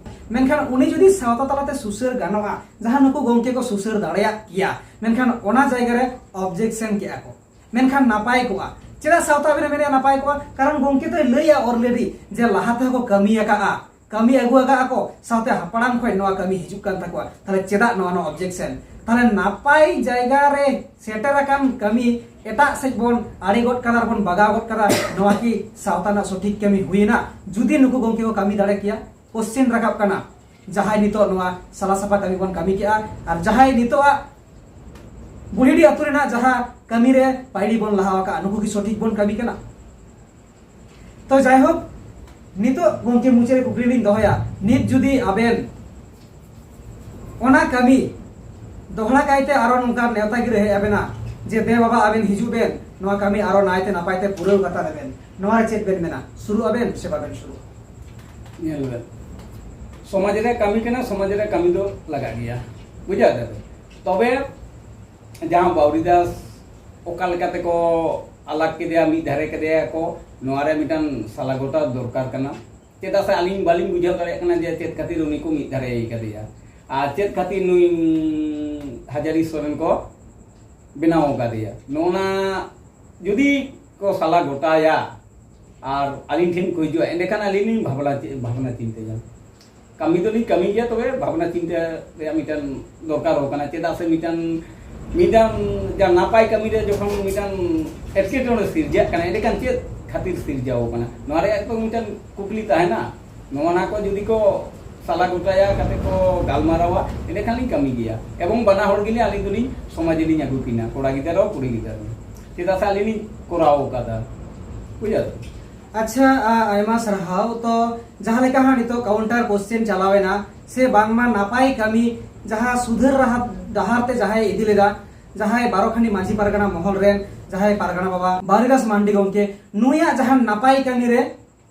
ᱢᱮᱱᱠᱷᱟᱱ ᱩᱱᱤ ᱡᱩᱫᱤ ᱥᱟᱶᱛᱟ ᱛᱟᱞᱟᱛᱮ ᱥᱩᱥᱟᱹᱨ ᱜᱟᱱᱚᱜᱼᱟ, ᱡᱟᱦᱟᱸ ᱱᱩᱠᱩ ᱜᱚᱢᱠᱮ ᱠᱚ ᱥᱩᱥᱟᱹᱨ ᱫᱟᱲᱮᱭᱟᱜ ᱜᱮᱭᱟ, ᱢᱮᱱᱠᱷᱟᱱ ᱚᱱᱟ ᱡᱟᱭᱜᱟ ᱨᱮ ᱚᱵᱡᱮᱠᱥᱮᱱ ᱠᱮᱜᱼᱟ ᱠᱚ, ᱢᱮᱱᱠᱷᱟᱱ ᱱᱟᱯᱟᱭ ᱠᱚᱜᱼᱟ᱾ ᱪᱮᱫᱟᱜ ᱥᱟᱶᱛᱟ ᱵᱮᱱ ᱢᱮᱱᱮᱫᱼᱟ ᱱᱟᱯᱟᱭ ᱠᱚᱜᱼᱟ? ᱠᱟᱨᱚᱱ ᱜᱚᱢᱠᱮ ᱫᱚᱭ ᱞᱟᱹᱭᱟ already ᱡᱮ ᱞᱟᱦᱟ ᱛᱮᱦᱚᱸ ᱠᱚ ᱠᱟᱹᱢᱤ ᱟᱠᱟᱜᱼᱟ, ᱠᱟᱹᱢᱤ ᱟᱹᱜᱩ ᱟᱠᱟᱜᱼᱟ ᱠᱚ, ᱥᱟᱶᱛᱮ ᱦᱟᱯᱲᱟᱢ ᱠᱷᱚᱱ ᱱᱚᱣᱟ ᱠᱟᱹᱢᱤ ᱦᱤᱡᱩᱜ ᱠᱟᱱ ᱛᱟᱠᱚᱣᱟ᱾ ᱛᱟᱦᱞᱮ ᱪᱮᱫᱟᱜ ᱱᱚᱣᱟ ᱱᱚᱣᱟ ᱚᱵᱡᱮᱠᱥᱮᱱ? ᱛᱟᱦᱞᱮ ᱱᱟᱯᱟᱭ ᱡᱟᱭᱜᱟ ᱨᱮ ᱥᱮᱴᱮᱨ ᱟᱠᱟᱱ ᱠᱟᱹᱢᱤ ᱮᱴᱟᱜ ᱥᱮᱫ ᱵᱚᱱ ᱟᱲᱮ ᱜᱚᱫ ᱠᱟᱫᱟ ᱟᱨ ᱵᱚᱱ ᱵᱟᱜᱟᱣ ᱜᱚᱫ ᱠᱟᱫᱟ, ᱱᱚᱣᱟ ᱠᱤ ᱥᱟᱶᱛᱟ ᱨᱮᱱᱟᱜ ᱥᱚᱴᱷᱤᱠ ᱠᱟᱹᱢᱤ ᱦᱩᱭᱮᱱᱟ? ᱡᱩᱫᱤ ᱱᱩᱠᱩ ᱜᱚᱢᱠᱮ ᱠᱚ ᱠᱟᱹᱢᱤ ᱫᱟᱲᱮ ᱠᱮᱭᱟ, ᱠᱚᱥᱪᱮᱱ ᱨᱟᱠᱟᱵ ᱠᱟᱱᱟ᱾ ᱡᱟᱦᱟᱸᱭ ᱱᱤᱛᱚᱜ ᱱᱚᱣᱟ ᱥᱟᱞᱟ ᱥᱟᱯᱷᱟ ᱠᱟᱹᱢᱤ ᱵᱚᱱ ᱠᱟᱹᱢᱤ ᱠᱮᱜᱼᱟ, ᱟᱨ ᱡᱟᱦᱟᱸᱭ ᱱᱤᱛᱚᱜ ᱟᱜ ᱵᱩᱲᱦᱤᱰᱤ ᱟᱹᱛᱩ ᱨᱮᱱᱟᱜ ᱡᱟᱦᱟᱸ ᱠᱟᱹᱢᱤ ᱨᱮ ᱯᱟᱭᱲᱤ ᱵᱚᱱ ᱞᱟᱦᱟ ᱟᱠᱟᱜᱼᱟ, ᱱᱩᱠᱩ ᱠᱤ ᱥᱚᱴᱷᱤᱠ ᱵᱚᱱ ᱠᱟᱹᱢᱤ ᱠᱟᱱᱟ? ᱛᱚ ᱡᱟᱭᱦᱳᱠ, ᱱᱤᱛᱚᱜ ᱜᱚᱢᱠᱮ ᱢᱩᱪᱟᱹᱫ ᱨᱮ ᱠᱩᱠᱞᱤ ᱞᱤᱧ ᱫᱚᱦᱚᱭᱟ, ᱱᱤᱛ ᱡᱩᱫᱤ ᱟᱵᱮᱱ ᱚᱱᱟ ᱠᱟᱹᱢᱤ ᱫᱚᱦᱲᱟ ᱠᱟᱭᱛᱮ ᱟᱨᱚ ᱱᱚᱝᱠᱟ ᱱᱮᱣᱛᱟ ᱜᱤᱨᱟᱹ ᱦᱮᱡ ᱟᱵᱮᱱᱟ ᱡᱮ ᱫᱮ ᱵᱟᱵᱟ ᱟᱵᱮᱱ ᱦᱤᱡᱩᱜ ᱵᱮᱱ, ᱱᱚᱣᱟ ᱠᱟᱹᱢᱤ ᱟᱨᱚ ᱱᱟᱭᱛᱮ ᱱᱟᱯᱟᱭ ᱛᱮ ᱯᱩᱨᱟᱹᱣ ᱠᱟᱛᱟ ᱞᱮᱵᱮᱱ, ᱱᱚᱣᱟ ᱨᱮ ᱪᱮᱫ ᱵᱮᱱ ᱢᱮᱱᱟ, ᱥᱩᱨᱩᱜ ᱟᱵᱮᱱ ᱥᱮ ᱵᱟᱵᱮᱱ ᱥᱩᱨᱩᱜᱼᱟ? ᱧᱮᱞ ᱵᱮᱱ, ᱥᱚᱢᱟᱡᱽ ᱨᱮ ᱠᱟᱹᱢᱤ ᱠᱟᱱᱟ, ᱥᱚᱢᱟᱡᱽ ᱨᱮ ᱠᱟᱹᱢᱤ ᱫᱚ ᱞᱟᱜᱟᱜ ᱜᱮᱭᱟ, ᱵᱩᱡᱷᱟᱹᱣ ᱫᱟᱵᱮᱱ᱾ ᱛᱚᱵᱮ ᱡᱟᱦᱟᱸ ᱵᱟᱣᱨᱤ ᱫᱟᱥ ᱚᱠᱟ ᱞᱮᱠᱟ ᱛᱮᱠᱚ ᱟᱞᱟᱜ ᱠᱮᱫᱮᱭᱟ, ᱢᱤᱫ ᱫᱷᱟᱨᱮ ᱠᱮᱫᱮᱭᱟ ᱠᱚ, ᱱᱚᱣᱟ ᱨᱮ ᱢᱤᱫᱴᱟᱝ ᱥᱟᱞᱟ ᱜᱚᱴᱟ ᱫᱚᱨᱠᱟᱨ ᱠᱟᱱᱟ᱾ ᱪᱮᱫᱟᱜ ᱥᱮ ᱟᱹᱞᱤᱧ ᱵᱟᱹᱞᱤᱧ ᱵᱩᱡᱷᱟᱹᱣ ᱫᱟᱲᱮᱭᱟᱜ ᱠᱟᱱᱟ ᱡᱮ ᱪᱮᱫ ᱠᱷᱟᱹᱛᱤᱨ ᱩᱱᱤ ᱠᱚ ᱢᱤᱫ ᱫᱷᱟᱨᱮ ᱠᱟᱫᱮᱭᱟ ᱟᱨ ᱪᱮᱫ ᱠᱷᱟᱹᱛᱤᱨ ᱱᱩᱭ ᱦᱟᱡᱟᱨᱤ ᱥᱚᱨᱮᱱ ᱠᱚ ᱵᱮᱱᱟᱣ ᱟᱠᱟᱫᱮᱭᱟ᱾ ᱱᱚᱜᱼᱚ ᱱᱟ ᱡᱩᱫᱤ ᱠᱚ ᱥᱟᱞᱟ ᱜᱚᱴᱟᱭᱟ ᱟᱨ ᱟᱹᱞᱤᱧ ᱴᱷᱮᱱ ᱠᱚ ᱦᱤᱡᱩᱜᱼᱟ, ᱮᱸᱰᱮᱠᱷᱟᱱ ᱟᱹᱞᱤᱧ ᱞᱤᱧ ᱵᱷᱟᱵᱽᱱᱟ ᱪᱤ-, ᱵᱷᱟᱵᱽᱱᱟ ᱪᱤᱱᱛᱟᱹᱭᱟ᱾ ᱠᱟᱹᱢᱤ ᱫᱚᱞᱤᱧ ᱠᱟᱹᱢᱤ ᱜᱮᱭᱟ, ᱛᱚᱵᱮ ᱵᱷᱟᱵᱽᱱᱟ ᱪᱤᱱᱛᱟᱹ ᱨᱮᱭᱟᱜ ᱢᱤᱫᱴᱟᱝ ᱫᱚᱨᱠᱟᱨ ᱦᱚᱸ ᱠᱟᱱᱟ᱾ ᱪᱮᱫᱟᱜ ᱥᱮ ᱢᱤᱫᱴᱟᱝ, ᱢᱤᱫᱴᱟᱝ ᱡᱟ ᱱᱟᱯᱟᱭ ᱠᱟᱹᱢᱤ ᱨᱮ ᱡᱚᱠᱷᱚᱱ ᱢᱤᱫᱴᱟᱝ ᱮᱴᱠᱮᱴᱚᱬᱮ ᱥᱤᱨᱡᱟᱹᱜ ᱠᱟᱱᱟ, ᱮᱸᱰᱮᱠᱷᱟᱱ ᱪᱮᱫ ᱠᱷᱟᱹᱛᱤᱨ ᱥᱤᱨᱡᱟᱹᱣ ᱠᱟᱱᱟ, ᱱᱚᱣᱟ ᱨᱮᱭᱟᱜ ᱛᱚ ᱢᱤᱫᱴᱟᱝ ᱠᱩᱠᱞᱤ ᱛᱟᱦᱮᱱᱟ᱾ ᱱᱚᱣᱟ ᱱᱟ ᱠᱚ ᱡᱩᱫᱤ ᱠᱚ ᱥᱟᱞᱟ ᱜᱚᱴᱟᱭᱟ, ᱠᱟᱛᱮ ᱠᱚ ᱜᱟᱞᱢᱟᱨᱟᱣᱟ, ᱮᱸᱰᱮᱠᱷᱟᱱ ᱞᱤᱧ ᱠᱟᱹᱢᱤ ᱜᱮᱭᱟ᱾ ᱮᱵᱚᱝ ᱵᱟᱱᱟ ᱦᱚᱲ ᱜᱮᱞᱤᱧ, ᱟᱹᱞᱤᱧ ᱫᱚᱞᱤᱧ ᱥᱚᱢᱟᱡᱽ ᱨᱮᱞᱤᱧ ᱟᱹᱜᱩ ᱠᱤᱱᱟ, ᱠᱚᱲᱟ ᱜᱤᱫᱟᱹᱨ ᱦᱚᱸ ᱠᱩᱲᱤ ᱜᱤᱫᱟᱹᱨ ᱦᱚᱸ᱾ ᱪᱮᱫᱟᱜ ᱥᱮ ᱟᱹᱞᱤᱧ ᱞᱤᱧ ᱠᱚᱨᱟᱣ ᱟᱠᱟᱫᱟ, ᱵᱩᱡᱷᱟᱹᱣ? ᱟᱪᱪᱷᱟ, ᱟ, ᱟᱭᱢᱟ ᱥᱟᱨᱦᱟᱣ᱾ ᱛᱚ, ᱡᱟᱦᱟᱸ ᱞᱮᱠᱟ ᱦᱟᱸᱜ ᱱᱤᱛᱚᱜ counter question ᱪᱟᱞᱟᱣ ᱮᱱᱟ, ᱥᱮ ᱵᱟᱝᱢᱟ ᱱᱟᱯᱟᱭ ᱠᱟᱹᱢᱤ ᱡᱟᱦᱟᱸ ᱥᱩᱫᱷᱟᱹᱨ ᱨᱟᱦᱟ-, ᱰᱟᱦᱟᱨ ᱛᱮ ᱡᱟᱦᱟᱸᱭ ᱤᱫᱤ ᱞᱮᱫᱟ, ᱡᱟᱦᱟᱸᱭ ᱵᱟᱨᱚᱠᱷᱟᱱᱤ ᱢᱟᱹᱡᱷᱤ ᱯᱟᱨᱜᱟᱱᱟ ᱢᱚᱦᱚᱞ ᱨᱮᱱ ᱡᱟᱦᱟᱸᱭ ᱯᱟᱨᱜᱟᱱᱟ ᱵᱟᱵᱟ ᱵᱟᱨᱤᱫᱟᱥ ᱢᱟᱱᱰᱤ ᱜᱚᱢᱠᱮ, ᱱᱩᱭᱟᱜ ᱡᱟᱦᱟᱸ ᱱᱟᱯᱟᱭ ᱠᱟᱹᱢᱤ ᱨᱮ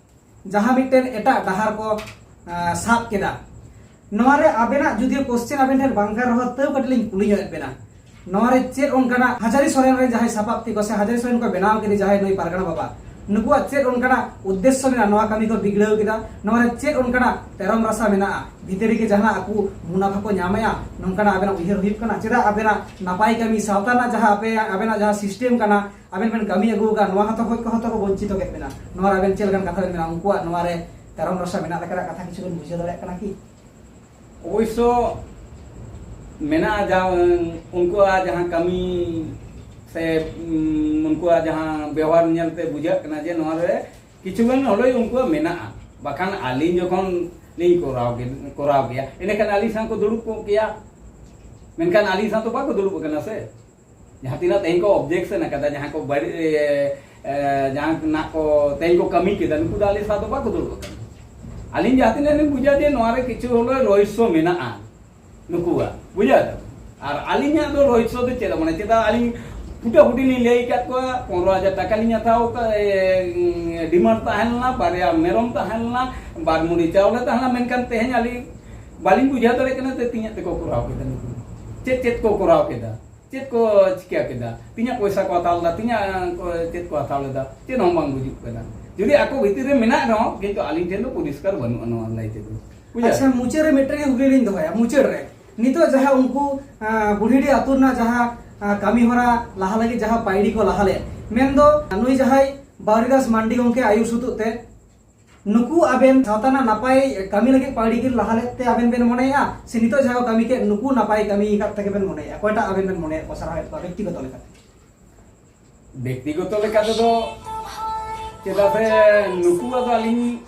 ᱡᱟᱦᱟᱸ ᱢᱤᱫᱴᱮᱱ ᱮᱴᱟᱜ ᱰᱟᱦᱟᱨ ᱠᱚ, ᱟ, ᱥᱟᱵ ᱠᱮᱫᱟ, ᱱᱚᱣᱟ ᱨᱮ ᱟᱵᱮᱱᱟᱜ ᱡᱩᱫᱤ question ᱟᱵᱮᱱ ᱴᱷᱮᱱ ᱵᱟᱝ ᱠᱟᱱ ᱨᱮᱦᱚᱸ, ᱛᱟᱹᱣ ᱠᱟᱹᱴᱤᱡ ᱞᱤᱧ ᱠᱩᱞᱤ ᱧᱚᱜ ᱮᱫ ᱵᱮᱱᱟ, ᱱᱚᱣᱟ ᱨᱮ ᱪᱮᱫ ᱚᱱᱠᱟᱱᱟᱜ ᱦᱟᱡᱟᱨᱤ ᱥᱚᱨᱮᱱ ᱨᱮᱱ ᱡᱟᱦᱟᱸᱭ ᱥᱟᱯᱟᱵ ᱛᱤ ᱠᱚ ᱥᱮ ᱦᱟᱡᱟᱨᱤ ᱥᱚᱨᱮᱱ ᱠᱚ ᱵᱮᱱᱟᱣ ᱠᱮᱫᱮ ᱡᱟᱦᱟᱸᱭ ᱱᱩᱭ ᱯᱟᱨᱜᱟᱱᱟ ᱵᱟᱵᱟ, ᱱᱩᱠᱩᱣᱟᱜ ᱪᱮᱫ ᱚᱱᱠᱟᱱᱟᱜ ᱩᱫᱽᱫᱮᱥᱥᱚ ᱢᱮᱱᱟᱜᱼᱟ ᱱᱚᱣᱟ ᱠᱟᱹᱢᱤ ᱠᱚ ᱵᱤᱜᱽᱲᱟᱹᱣ ᱠᱮᱫᱟ? ᱱᱚᱣᱟ ᱨᱮ ᱪᱮᱫ ᱚᱱᱠᱟᱱᱟᱜ ᱛᱮᱨᱚᱢ ᱨᱟᱥᱟ ᱢᱮᱱᱟᱜᱼᱟ? ᱵᱷᱤᱛᱨᱤ ᱨᱮᱜᱮ ᱡᱟᱦᱟᱱᱟᱜ ᱟᱠᱚ ᱢᱩᱱᱟᱯᱷᱟ ᱠᱚ ᱧᱟᱢᱮᱜᱼᱟ, ᱱᱚᱝᱠᱟᱱᱟᱜ ᱟᱵᱮᱱᱟᱜ ᱩᱭᱦᱟᱹᱨ ᱦᱩᱭᱩᱜ ᱠᱟᱱᱟ? ᱪᱮᱫᱟᱜ ᱟᱵᱮᱱᱟᱜ ᱱᱟᱯᱟᱭ ᱠᱟᱹᱢᱤ, ᱥᱟᱶᱛᱟ ᱨᱮᱱᱟᱜ ᱡᱟᱦᱟᱸ ᱟᱯᱮ, ᱟᱵᱮᱱᱟᱜ ᱡᱟᱦᱟᱸ system ᱠᱟᱱᱟ, ᱟᱵᱮᱱ ᱵᱮᱱ ᱠᱟᱹᱢᱤ ᱟᱹᱜᱩ ᱟᱠᱟᱫ, ᱱᱚᱣᱟ ᱦᱚᱸᱛᱚ ᱦᱚᱭ ᱠᱚ ᱦᱚᱸᱛᱚ ᱠᱚ ᱵᱚᱧᱪᱤᱛᱚ ᱠᱮᱫ ᱵᱮᱱᱟ᱾ ᱱᱚᱣᱟ ᱨᱮ ᱟᱵᱮᱱ ᱪᱮᱫ ᱞᱮᱠᱟᱱ ᱠᱟᱛᱷᱟ ᱵᱮᱱ ᱢᱮᱱᱟ? ᱩᱱᱠᱩᱣᱟᱜ ᱱᱚᱣᱟ ᱨᱮ ᱛᱮᱨᱚᱢ ᱨᱟᱥᱟ ᱢᱮᱱᱟᱜ ᱞᱮᱠᱟᱱᱟᱜ ᱠᱟᱛᱷᱟ ᱠᱤᱪᱷᱩ ᱵᱮᱱ ᱵᱩᱡᱷᱟᱹᱣ ᱫᱟᱲᱮᱭᱟᱜ ᱠᱟᱱᱟ ᱠᱤ? ᱚᱵᱚᱥᱥᱚ ᱢᱮᱱᱟᱜᱼᱟ, ᱡᱟ, ᱩᱱᱠᱩᱣᱟᱜ ᱡᱟᱦᱟᱸ ᱠᱟᱹᱢᱤ ᱥᱮ, ᱩᱢ, ᱩᱱᱠᱩᱣᱟᱜ ᱡᱟᱦᱟᱸ ᱵᱮᱣᱦᱟᱨ ᱧᱮᱞᱛᱮ ᱵᱩᱡᱷᱟᱹᱜ ᱠᱟᱱᱟ ᱡᱮ ᱱᱚᱣᱟ ᱨᱮ ᱠᱤᱪᱷᱩ ᱜᱟᱱ ᱦᱚᱞᱳᱭ ᱩᱱᱠᱩᱣᱟᱜ ᱢᱮᱱᱟᱜᱼᱟ᱾ ᱵᱟᱠᱷᱟᱱ ᱟᱹᱞᱤᱧ ᱡᱚᱠᱷᱚᱱ ᱞᱤᱧ ᱠᱚᱨᱟᱣ ᱠᱮ-, ᱠᱚᱨᱟᱣ ᱠᱮᱭᱟ, ᱮᱸᱰᱮᱠᱷᱟᱱ ᱟᱹᱞᱤᱧ ᱥᱟᱶ ᱠᱚ ᱫᱩᱲᱩᱵ ᱠᱚᱜ ᱠᱮᱭᱟ, ᱢᱮᱱᱠᱷᱟᱱ ᱟᱹᱞᱤᱧ ᱥᱟᱶ ᱫᱚ ᱵᱟᱠᱚ ᱫᱩᱲᱩᱵ ᱟᱠᱟᱱᱟ ᱥᱮ᱾ ᱡᱟᱦᱟᱸ ᱛᱤᱱᱟᱹᱜ ᱛᱮᱦᱮᱧ ᱠᱚ objection ᱟᱠᱟᱫᱟ, ᱡᱟᱦᱟᱸ ᱠᱚ ᱵᱟᱹᱲᱤᱡ, ᱮ, ᱮ, ᱡᱟᱦᱟᱸ ᱱᱟᱜ ᱠᱚ ᱛᱮᱦᱮᱧ ᱠᱚ ᱠᱟᱹᱢᱤ ᱠᱮᱫᱟ, ᱱᱩᱠᱩ ᱫᱚ ᱟᱹᱞᱤᱧ ᱥᱟᱶ ᱫᱚ ᱵᱟᱠᱚ ᱫᱩᱲᱩᱵ ᱟᱠᱟᱱᱟ᱾ ᱟᱹᱞᱤᱧ ᱡᱟᱦᱟᱸ ᱛᱤᱱᱟᱹᱜ ᱞᱤᱧ ᱵᱩᱡᱟ ᱡᱮ ᱱᱚᱣᱟ ᱨᱮ ᱠᱤᱪᱷᱩ ᱦᱚᱞᱳ ᱨᱚᱦᱚᱥᱭᱚ ᱢᱮᱱᱟᱜᱼᱟ ᱱᱩᱠᱩᱣᱟᱜ, ᱵᱩᱡᱷᱟᱹᱣ ᱫᱟᱢ? ᱟᱨ ᱟᱹᱞᱤᱧᱟᱜ ᱫᱚ ᱨᱚᱦᱚᱥᱭᱚ ᱫᱚ ᱪᱮᱫ ᱦᱚᱸ ᱵᱟᱹᱱᱩᱜᱼᱟ᱾ ᱪᱮᱫᱟᱜ ᱟᱹᱞᱤᱧ ᱯᱷᱩᱴᱟᱹ ᱯᱷᱩᱴᱤ ᱞᱤᱧ ᱞᱟᱹᱭ ᱟᱠᱟᱫ ᱠᱚᱣᱟ, ᱯᱚᱱᱨᱚ ᱦᱟᱡᱟᱨ ᱴᱟᱠᱟ ᱞᱤᱧ ᱦᱟᱛᱟᱣ ᱟᱠᱟᱫ, ᱮ, ᱰᱤᱢᱟᱱᱰ ᱛᱟᱦᱮᱸ ᱞᱮᱱᱟ, ᱵᱟᱨᱭᱟ ᱢᱮᱨᱚᱢ ᱛᱟᱦᱮᱸ ᱞᱮᱱᱟ, ᱵᱟᱨ ᱢᱩᱰᱤ ᱪᱟᱣᱞᱮ ᱛᱟᱦᱮᱸ ᱞᱮᱱᱟ, ᱢᱮᱱᱠᱷᱟᱱ ᱛᱮᱦᱮᱧ ᱟᱹᱞᱤᱧ ᱵᱟᱹᱞᱤᱧ ᱵᱩᱡᱷᱟᱹᱣ ᱫᱟᱲᱮᱭᱟᱜ ᱠᱟᱱᱟ ᱡᱮ ᱛᱤᱱᱟᱹᱜ ᱛᱮᱠᱚ ᱠᱚᱨᱟᱣ ᱠᱮᱫᱟ ᱱᱩᱠᱩ᱾ ᱪᱮᱫ ᱪᱮᱫ ᱠᱚ ᱠᱚᱨᱟᱣ ᱠᱮᱫᱟ, ᱪᱮᱫ ᱠᱚ ᱪᱤᱠᱟᱹ ᱠᱮᱫᱟ, ᱛᱤᱱᱟᱹᱜ ᱯᱚᱭᱥᱟ ᱠᱚ ᱦᱟᱛᱟᱣ ᱞᱮᱫᱟ, ᱛᱤᱱᱟᱹᱜ ᱠᱚ ᱪᱮᱫ ᱠᱚ ᱦᱟᱛᱟᱣ ᱞᱮᱫᱟ, ᱪᱮᱫ ᱦᱚᱸ ᱵᱟᱝ ᱵᱩᱡᱩᱜ ᱠᱟᱱᱟ᱾ ᱡᱩᱫᱤ ᱟᱠᱚ ᱵᱷᱤᱛᱤᱨ ᱨᱮ ᱢᱮᱱᱟᱜ ᱨᱮᱦᱚᱸ, ᱠᱤᱱᱛᱩ ᱟᱹᱞᱤᱧ ᱴᱷᱮᱱ ᱫᱚ ᱯᱚᱨᱤᱥᱠᱟᱨ ᱵᱟᱹᱱᱩᱜᱼᱟ ᱱᱚᱣᱟ ᱞᱟᱹᱭ ᱛᱮᱫᱚ᱾ ᱵᱩᱡᱷᱟᱹᱣ? ᱟᱪᱪᱷᱟ, ᱢᱩᱪᱟᱹᱫ ᱨᱮ ᱢᱤᱫᱴᱮᱱ ᱜᱮ ᱠᱩᱠᱞᱤ ᱞᱤᱧ ᱫᱚᱦᱚᱭᱟ᱾ ᱢᱩᱪᱟᱹᱫ ᱨᱮ ᱱᱤᱛᱚᱜ ᱡᱟᱦᱟᱸ ᱩᱱᱠᱩ, ᱟᱸ, ᱵᱩᱲᱦᱤᱰᱤ ᱟᱹᱛᱩ ᱨᱮᱱᱟᱜ ᱡᱟᱦᱟᱸ, ᱟᱸ, ᱠᱟᱹᱢᱤ ᱦᱚᱨᱟ ᱞᱟᱦᱟ ᱞᱟᱹᱜᱤᱫ ᱡᱟᱦᱟᱸ ᱯᱟᱹᱭᱲᱤ ᱠᱚ ᱞᱟᱦᱟ ᱞᱮᱫ, ᱢᱮᱱᱫᱚ ᱱᱩᱭ ᱡᱟᱦᱟᱸᱭ ᱵᱟᱣᱨᱤᱫᱟᱥ ᱢᱟᱱᱰᱤ ᱜᱚᱢᱠᱮ ᱟᱹᱭᱩᱨ ᱥᱩᱛᱩᱜ ᱛᱮ ᱱᱩᱠᱩ ᱟᱵᱮᱱ ᱥᱟᱶᱛᱟ ᱨᱮᱱᱟᱜ ᱱᱟᱯᱟᱭ ᱠᱟᱹᱢᱤ ᱞᱟᱹᱜᱤᱫ ᱯᱟᱹᱭᱲᱤ ᱠᱤᱱ ᱞᱟᱦᱟ ᱞᱮᱫ ᱛᱮ ᱟᱵᱮᱱ ᱵᱮᱱ ᱢᱚᱱᱮᱭᱮᱫᱼᱟ, ᱥᱮ ᱱᱤᱛᱚᱜ ᱡᱟᱦᱟᱸ ᱠᱚ ᱠᱟᱹᱢᱤ ᱠᱮᱫ ᱱᱩᱠᱩ ᱱᱟᱯᱟᱭ ᱠᱟᱹᱢᱤ ᱟᱠᱟᱫ ᱛᱮᱜᱮ ᱵᱮᱱ ᱢᱚᱱᱮᱭᱮᱫᱼᱟ? ᱚᱠᱚᱭᱴᱟᱜ ᱟᱵᱮᱱ ᱵᱮᱱ ᱢᱚᱱᱮᱭᱮᱫ ᱠᱚ ᱥᱟᱨᱦᱟᱣᱮᱫ ᱠᱚᱣᱟ ᱵᱮᱠᱛᱤᱜᱚᱛᱚ ᱞᱮᱠᱟᱛᱮ? ᱵᱮᱠᱛᱤᱜᱚᱛᱚ ᱞᱮᱠᱟ ᱛᱮᱫᱚ, ᱪᱮᱫᱟᱜ ᱥᱮ ᱱᱩᱠᱩᱣᱟᱜ ᱫᱚ ᱟᱹᱞᱤᱧ,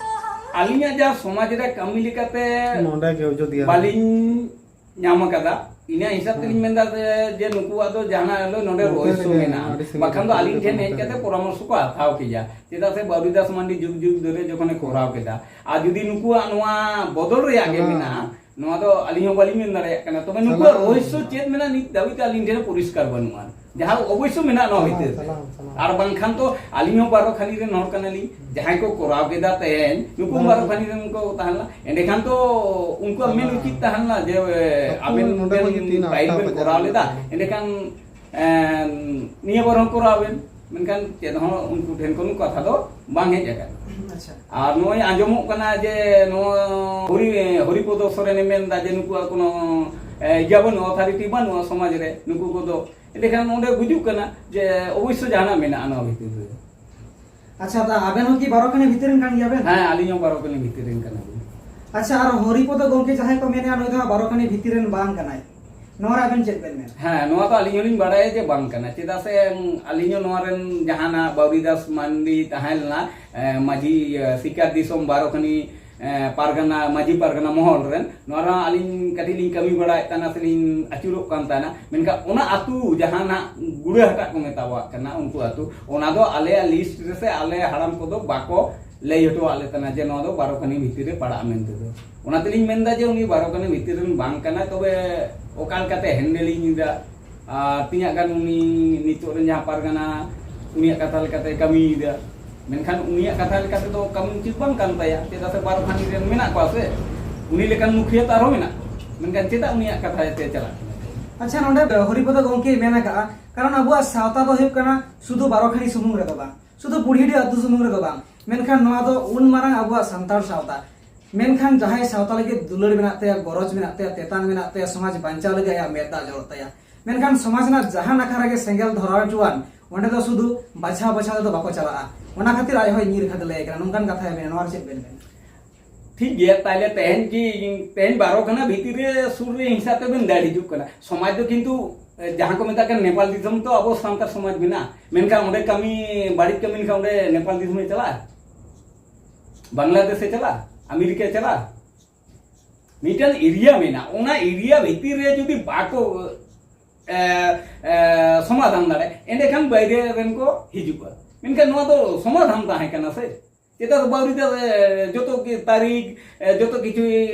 ᱟᱹᱞᱤᱧᱟᱜ ᱡᱟᱦᱟᱸ ᱥᱚᱢᱟᱡᱽ ᱨᱮ ᱠᱟᱹᱢᱤ ᱞᱮᱠᱟᱛᱮ ᱱᱚᱰᱮ ᱜᱮ ᱚᱡᱳᱫᱽᱫᱷᱟ᱾ ᱵᱟᱹᱞᱤᱧ ᱧᱟᱢ ᱟᱠᱟᱫᱟ᱾ ᱤᱱᱟᱹ ᱦᱤᱥᱟᱹᱵ ᱛᱮᱞᱤᱧ ᱦᱮᱸ᱾ ᱢᱮᱱᱫᱟ ᱡᱮ, ᱡᱮ ᱱᱩᱠᱩᱣᱟᱜ ᱫᱚ ᱡᱟᱦᱟᱱᱟᱜ ᱦᱤᱞᱳᱜ ᱱᱚᱰᱮ ᱱᱚᱛᱮ ᱨᱚᱦᱚᱥᱭᱚ ᱨᱮᱜᱮ ᱢᱮᱱᱟᱜᱼᱟ, ᱟᱹᱰᱤ ᱥᱟᱺᱜᱤᱧ ᱵᱟᱠᱷᱟᱱ ᱫᱚ ᱨᱮ ᱟᱹᱞᱤᱧ ᱴᱷᱮᱱ ᱦᱮᱡ ᱱᱚᱛᱮ ᱠᱟᱛᱮ ᱨᱮᱜᱮ᱾ ᱯᱚᱨᱟᱢᱚᱨᱥᱚ ᱠᱚ ᱦᱟᱛᱟᱣ ᱠᱮᱭᱟ᱾ ᱪᱮᱫᱟᱜ ᱥᱮ ᱵᱟᱹᱵᱤᱫᱟᱥ ᱢᱟᱱᱰᱤ ᱡᱩᱜᱽ ᱡᱩᱜᱽ ᱫᱷᱚᱨᱮ ᱡᱚᱠᱷᱚᱱᱮ ᱠᱚᱨᱟᱣ ᱠᱮᱫᱟ, ᱟᱨ ᱡᱩᱫᱤ ᱱᱩᱠᱩᱣᱟᱜ ᱱᱚᱣᱟ ᱵᱚᱫᱚᱞ ᱨᱮᱭᱟᱜ ᱜᱮ ᱦᱮᱸ᱾ ᱢᱮᱱᱟᱜᱼᱟ, ᱱᱚᱣᱟ ᱫᱚ ᱟᱹᱞᱤᱧ ᱦᱚᱸ ᱵᱟᱹᱞᱤᱧ ᱢᱮᱱ ᱫᱟᱲᱮᱭᱟᱜ ᱠᱟᱱᱟ᱾ ᱛᱚᱵᱮ ᱱᱩᱠᱩᱣᱟᱜ ᱪᱟᱞᱟᱜ ᱨᱚᱦᱚᱥᱭᱚ ᱟᱹᱞᱤᱧ᱾ ᱪᱮᱫ ᱢᱮᱱᱟᱜᱼᱟ, ᱱᱤᱛ ᱫᱷᱟᱹᱵᱤᱡ ᱛᱮ ᱟᱹᱞᱤᱧ ᱴᱷᱮᱱ ᱯᱚᱨᱤᱥᱠᱟᱨ ᱵᱟᱹᱱᱩᱜᱼᱟ᱾ ᱡᱟᱦᱟᱸ ᱚᱵᱚᱥᱥᱚ ᱢᱮᱱᱟᱜ ᱱᱚᱣᱟ ᱪᱟᱞᱟᱜ, ᱵᱷᱤᱛᱤᱨ ᱨᱮ᱾ ᱪᱟᱞᱟᱜ, ᱪᱟᱞᱟᱜ᱾ ᱟᱨ ᱵᱟᱝᱠᱷᱟᱱ ᱛᱚ ᱟᱹᱞᱤᱧ ᱦᱚᱸ ᱵᱟᱨᱚ ᱠᱷᱟᱱᱤ ᱨᱮᱱ ᱦᱚᱲ ᱠᱟᱱᱟᱞᱤᱧ᱾ ᱡᱟᱦᱟᱸᱭ ᱠᱚ ᱠᱚᱨᱟᱣ ᱠᱮᱫᱟ ᱛᱮᱦᱮᱧ, ᱱᱩᱠᱩ ᱦᱚᱸ ᱵᱟᱨᱚ ᱠᱷᱟᱱᱤ ᱨᱮᱱ ᱠᱚ ᱛᱟᱦᱮᱸ ᱞᱮᱱᱟ᱾ ᱮᱸᱰᱮᱠᱷᱟᱱ ᱛᱚ ᱩᱱᱠᱩᱣᱟᱜ ᱢᱮᱱ ᱪᱟᱞᱟᱜ᱾ ᱩᱪᱤᱛ ᱛᱟᱦᱮᱸ ᱞᱮᱱᱟ ᱡᱮ, ᱛᱚᱠᱷᱚᱱ ᱟᱵᱮᱱ ᱱᱚᱰᱮ ᱠᱷᱚᱱ ᱡᱩᱫᱤ ᱵᱮᱱ ᱱᱟᱯᱴᱟ ᱯᱟᱭᱤᱞ ᱵᱮᱱ ᱯᱟᱸᱡᱟ ᱠᱚᱨᱟᱣ ᱞᱮᱫᱟ, ᱞᱮᱱᱠᱷᱟᱱ᱾ ᱮᱸᱰᱮᱠᱷᱟᱱ, ᱮᱸ, ᱱᱤᱭᱟᱹ ᱵᱟᱨ ᱦᱚᱸ ᱠᱚᱨᱟᱣ ᱵᱮᱱ᱾ ᱢᱮᱱᱠᱷᱟᱱ ᱪᱮᱫ ᱦᱚᱸ ᱩᱱᱠᱩ ᱴᱷᱮᱱ ᱠᱷᱚᱱ ᱠᱟᱛᱷᱟ ᱫᱚ ᱵᱟᱝ ᱦᱮᱡ ᱟᱠᱟᱱᱟ᱾ ᱟᱪᱪᱷᱟ᱾ ᱟᱨ ᱱᱚᱜᱼᱚᱭ ᱟᱸᱡᱚᱢᱚᱜ ᱠᱟᱱᱟ ᱡᱮ ᱱᱚᱣᱟ ᱦᱚᱨᱤ-, ᱦᱚᱨᱤᱯᱚᱫᱚ ᱥᱚᱨᱮᱱᱮ ᱢᱮᱱᱫᱟ ᱡᱮ ᱱᱩᱠᱩᱣᱟᱜ ᱠᱳᱱᱳ, ᱮ, ᱤᱭᱟᱹ ᱵᱟᱹᱱᱩᱜᱼᱟ, ᱚᱛᱷᱟᱨᱤᱴᱤ ᱵᱟᱹᱱᱩᱜᱼᱟ ᱥᱚᱢᱟᱡᱽ ᱨᱮ᱾ ᱱᱩᱠᱩ ᱠᱚᱫᱚ, ᱮᱸᱰᱮᱠᱷᱟᱱ ᱚᱸᱰᱮ ᱵᱩᱡᱩᱜ ᱠᱟᱱᱟ ᱡᱮ ᱚᱵᱚᱥᱥᱚ ᱡᱟᱦᱟᱱᱟᱜ ᱢᱮᱱᱟᱜᱼᱟ ᱱᱚᱣᱟ ᱵᱷᱤᱛᱤᱨ ᱨᱮ᱾ ᱟᱪᱪᱷᱟ, ᱫᱟ, ᱟᱵᱮᱱ ᱦᱚᱸ ᱠᱤ ᱵᱟᱨᱚ ᱠᱷᱟᱱᱤ ᱵᱷᱤᱛᱤᱨ ᱨᱮᱱ ᱠᱟᱱ ᱜᱮᱭᱟ ᱵᱮᱱ? ᱦᱮᱸ, ᱟᱹᱞᱤᱧ ᱦᱚᱸ ᱵᱟᱨᱚ ᱠᱷᱟᱱᱤ ᱵᱷᱤᱛᱤᱨ ᱨᱮᱱ ᱠᱟᱱᱟᱞᱤᱧ᱾ ᱟᱪᱪᱷᱟ, ᱟᱨ ᱦᱚᱨᱤᱯᱚᱫᱚ ᱜᱚᱢᱠᱮ ᱡᱟᱦᱟᱸᱭ ᱠᱚ ᱢᱮᱱᱮᱫᱼᱟ, ᱱᱩᱭ ᱫᱚ ᱦᱟᱸᱜ ᱵᱟᱨᱚ ᱠᱷᱟᱱᱤ ᱵᱷᱤᱛᱤᱨ ᱨᱮᱱ ᱵᱟᱝ ᱠᱟᱱᱟᱭ, ᱱᱚᱣᱟ ᱨᱮ ᱟᱵᱮᱱ ᱪᱮᱫ ᱵᱮᱱ ᱢᱮᱱᱟ? ᱦᱮᱸ, ᱱᱚᱣᱟ ᱫᱚ ᱟᱹᱞᱤᱧ ᱦᱚᱸᱞᱤᱧ ᱵᱟᱲᱟᱭᱟ ᱡᱮ ᱵᱟᱝ ᱠᱟᱱᱟ᱾ ᱪᱮᱫᱟᱜ ᱥᱮ, ᱩᱸ, ᱟᱹᱞᱤᱧ ᱦᱚᱸ ᱱᱚᱣᱟ ᱨᱮᱱ ᱡᱟᱦᱟᱱᱟᱜ ᱵᱟᱹᱣᱨᱤᱫᱟᱥ ᱢᱟᱱᱰᱤ ᱛᱟᱦᱮᱸ ᱞᱮᱱᱟ, ᱮ, ᱢᱟᱹᱡᱷᱤ, ᱮ, ᱥᱤᱠᱟᱨ ᱫᱤᱥᱚᱢ ᱵᱟᱨᱚ ᱠᱷᱟᱱᱤ, ᱮ, ᱯᱟᱨᱜᱟᱱᱟ, ᱢᱟᱹᱡᱷᱤ ᱯᱟᱨᱜᱟᱱᱟ ᱢᱚᱦᱚᱞ ᱨᱮᱱ, ᱱᱚᱣᱟ ᱨᱮᱦᱚᱸ ᱟᱹᱞᱤᱧ ᱠᱟᱹᱴᱤᱡ ᱞᱤᱧ ᱠᱟᱹᱢᱤ ᱵᱟᱲᱟᱭᱮᱫ ᱛᱟᱦᱮᱱᱟ ᱥᱮᱞᱤᱧ ᱟᱹᱪᱩᱨᱚᱜ ᱠᱟᱱ ᱛᱟᱦᱮᱱᱟ᱾ ᱢᱮᱱᱠᱷᱟᱱ ᱚᱱᱟ ᱟᱹᱛᱩ ᱡᱟᱦᱟᱱᱟᱜ ᱜᱩᱲᱟᱹᱦᱟᱴᱟᱜ ᱠᱚ ᱢᱮᱛᱟᱣᱟᱜ ᱠᱟᱱᱟ, ᱩᱱᱠᱩ ᱟᱹᱛᱩ, ᱚᱱᱟ ᱫᱚ ᱟᱞᱮᱭᱟᱜ ᱞᱤᱥᱴ ᱨᱮᱥᱮ ᱟᱞᱮ ᱦᱟᱲᱟᱢ ᱠᱚᱫᱚ ᱵᱟᱠᱚ ᱞᱟᱹᱭ ᱦᱚᱴᱚᱣᱟᱜ ᱞᱮ ᱛᱟᱦᱮᱱᱟ ᱡᱮ ᱱᱚᱣᱟ ᱫᱚ ᱵᱟᱨᱚ ᱠᱷᱟᱱᱤ ᱵᱷᱤᱛᱤᱨ ᱨᱮ ᱯᱟᱲᱟᱜᱼᱟ ᱢᱮᱱᱛᱮ ᱫᱚ᱾ ᱚᱱᱟ ᱛᱮᱞᱤᱧ ᱢᱮᱱᱫᱟ ᱡᱮ ᱩᱱᱤ ᱵᱟᱨᱚ ᱠᱷᱟᱱᱤ ᱵᱷᱤᱛᱤᱨ ᱨᱮᱱ ᱵᱟᱝ ᱠᱟᱱᱟᱭ, ᱛᱚᱵᱮ ᱚᱠᱟ ᱞᱮᱠᱟᱛᱮ ᱦᱮᱱᱰᱮᱞᱤᱧ ᱮᱫᱟ, ᱟᱨ ᱛᱤᱱᱟᱹᱜ ᱜᱟᱱ ᱩᱱᱤ ᱱᱤᱛᱚᱜ ᱨᱮᱱ ᱡᱟᱦᱟᱸ ᱯᱟᱨᱜᱟᱱᱟ, ᱩᱱᱤᱭᱟᱜ ᱠᱟᱛᱷᱟ ᱞᱮᱠᱟᱛᱮ ᱠᱟᱹᱢᱤᱭᱮᱫᱟ, ᱢᱮᱱᱠᱷᱟᱱ ᱩᱱᱤᱭᱟᱜ ᱠᱟᱛᱷᱟ ᱞᱮᱠᱟᱛᱮ ᱫᱚ ᱠᱟᱹᱢᱤ ᱩᱪᱤᱛ ᱵᱟᱝ ᱠᱟᱱ ᱛᱟᱭᱟ᱾ ᱪᱮᱫᱟᱜ ᱥᱮ ᱵᱟᱨᱚ ᱠᱷᱟᱱᱤ ᱨᱮᱱ ᱢᱮᱱᱟᱜ ᱠᱚᱣᱟ ᱥᱮ, ᱩᱱᱤ ᱞᱮᱠᱟᱱ ᱢᱩᱠᱷᱤᱭᱟᱹ ᱛᱚ ᱟᱨᱦᱚᱸ ᱢᱮᱱᱟᱜ ᱠᱚᱣᱟ, ᱢᱮᱱᱠᱷᱟᱱ ᱪᱮᱫᱟᱜ ᱩᱱᱤᱭᱟᱜ ᱠᱟᱛᱷᱟ ᱛᱮ ᱪᱟᱞᱟᱜ ᱠᱟᱱᱟ? ᱟᱪᱪᱷᱟ, ᱱᱚᱰᱮ ᱦᱚᱨᱤᱯᱚᱫᱚ ᱜᱚᱢᱠᱮᱭ ᱢᱮᱱ ᱟᱠᱟᱫᱼᱟ, ᱠᱟᱨᱚᱱ ᱟᱵᱚᱣᱟᱜ ᱥᱟᱶᱛᱟ ᱫᱚ ᱦᱩᱭᱩᱜ ᱠᱟᱱᱟ ᱥᱩᱫᱷᱩ ᱵᱟᱨᱚ ᱠᱷᱟᱱᱤ ᱥᱩᱢᱩᱝ ᱨᱮᱫᱚ ᱵᱟᱝ, ᱥᱩᱫᱷᱩ ᱵᱩᱲᱦᱤᱰᱤ ᱟᱹᱛᱩ ᱥᱩᱢᱩᱝ ᱨᱮᱫᱚ ᱵᱟᱝ, ᱢᱮᱱᱠᱷᱟᱱ ᱱᱚᱣᱟ ᱫᱚ ᱩᱱ ᱢᱟᱨᱟᱝ ᱟᱵᱚᱣᱟᱜ ᱥᱟᱱᱛᱟᱲ ᱥᱟᱶᱛᱟ, ᱢᱮᱱᱠᱷᱟᱱ ᱡᱟᱦᱟᱸᱭ ᱥᱟᱶᱛᱟ ᱞᱟᱹᱜᱤᱫ ᱫᱩᱞᱟᱹᱲ ᱢᱮᱱᱟᱜ ᱛᱟᱭᱟ, ᱜᱚᱨᱚᱡᱽ ᱢᱮᱱᱟᱜ ᱛᱟᱭᱟ, ᱛᱮᱛᱟᱝ ᱢᱮᱱᱟᱜ ᱛᱟᱭᱟ, ᱥᱚᱢᱟᱡᱽ ᱵᱟᱧᱪᱟᱣ ᱞᱟᱹᱜᱤᱫ ᱟᱭᱟᱜ ᱢᱮᱫ ᱫᱟᱜ ᱡᱚᱨᱚᱜ ᱛᱟᱭᱟ, ᱢᱮᱱᱠᱷᱟᱱ ᱥᱚᱢᱟᱡᱽ ᱨᱮᱱᱟᱜ ᱡᱟᱦᱟᱸ ᱱᱟᱠᱷᱟ ᱨᱮᱜᱮ ᱥᱮᱸᱜᱮᱞ ᱫᱷᱚᱨᱟᱣ ᱦᱚᱪᱚᱣᱟᱱ, ᱚᱸᱰᱮ ᱫᱚ ᱥᱩᱫᱷᱩ ᱵᱟᱪᱷᱟᱣ ᱵᱟᱪᱷᱟᱣ ᱛᱮᱫᱚ ᱵᱟᱠᱚ ᱪᱟᱞᱟᱜᱼᱟ᱾ ᱚᱱᱟ ᱠᱷᱟᱹᱛᱤᱨ ᱟᱡ ᱦᱚᱸᱭ ᱧᱤᱨ ᱠᱷᱟᱫᱽᱞᱮ ᱠᱟᱱᱟ, ᱱᱚᱝᱠᱟᱱ ᱠᱟᱛᱷᱟᱭ ᱢᱮᱱᱟ᱾ ᱱᱚᱣᱟ ᱨᱮ ᱪᱮᱫ ᱵᱮᱱ ᱢᱮᱱᱟ? ᱴᱷᱤᱠ ᱜᱮᱭᱟ, ᱛᱟᱦᱞᱮ ᱛᱮᱦᱮᱧ ᱠᱤ, ᱛᱮᱦᱮᱧ ᱵᱟᱨᱚ ᱠᱷᱟᱱᱟ ᱵᱷᱤᱛᱤᱨ ᱨᱮ ᱥᱩᱨ ᱨᱮ ᱦᱤᱝᱥᱟ ᱛᱮᱵᱮᱱ ᱫᱟᱹᱲ ᱦᱤᱡᱩᱜ ᱠᱟᱱᱟ᱾ ᱥᱚᱢᱟᱡᱽ ᱫᱚ ᱠᱤᱱᱛᱩ, ᱮ, ᱡᱟᱦᱟᱸ ᱠᱚ ᱢᱮᱛᱟᱜ ᱠᱟᱱ ᱱᱮᱯᱟᱞ ᱫᱤᱥᱚᱢ ᱛᱚ ᱟᱵᱚ ᱥᱟᱱᱛᱟᱲ ᱥᱚᱢᱟᱡᱽ ᱢᱮᱱᱟᱜᱼᱟ, ᱢᱮᱱᱠᱷᱟᱱ ᱚᱸᱰᱮ ᱠᱟᱹᱢᱤ, ᱵᱟᱹᱲᱤᱡ ᱠᱟᱹᱢᱤ ᱞᱮᱠᱷᱟᱱ ᱚᱸᱰᱮ ᱱᱮᱯᱟᱞ ᱫᱤᱥᱚᱢᱮ ᱪᱟᱞᱟᱜᱼᱟ, ᱵᱟᱝᱞᱟᱫᱮᱥᱮ ᱪᱟᱞᱟᱜᱼᱟ, ᱟᱢᱮᱨᱤᱠᱟ ᱪᱟᱞᱟᱜᱼᱟ? ᱢᱤᱫᱴᱟᱝ ᱮᱨᱤᱭᱟ ᱢᱮᱱᱟᱜᱼᱟ, ᱚᱱᱟ ᱮᱨᱤᱭᱟ ᱵᱷᱤᱛᱤᱨ ᱨᱮ ᱡᱩᱫᱤ ᱵᱟᱠᱚ, ᱮ, ᱮ, ᱥᱚᱢᱟᱫᱷᱟᱱ ᱫᱟᱲᱮᱭᱟᱜᱼᱟ, ᱮᱸᱰᱮᱠᱷᱟᱱ ᱵᱟᱭᱨᱮ ᱨᱮᱱ ᱠᱚ ᱦᱤᱡᱩᱜᱼᱟ᱾ ᱢᱮᱱᱠᱷᱟᱱ ᱱᱚᱣᱟ ᱫᱚ ᱥᱚᱢᱟᱫᱷᱟᱱ ᱛᱟᱦᱮᱸ ᱠᱟᱱᱟ ᱥᱮ? ᱪᱮᱫᱟᱜ ᱵᱟᱹᱣᱨᱤ ᱫᱚ, ᱮ, ᱡᱚᱛᱚ ᱜᱮ ᱛᱟᱹᱨᱤᱠᱷ, ᱮ, ᱡᱚᱛᱚ ᱠᱤᱪᱷᱩ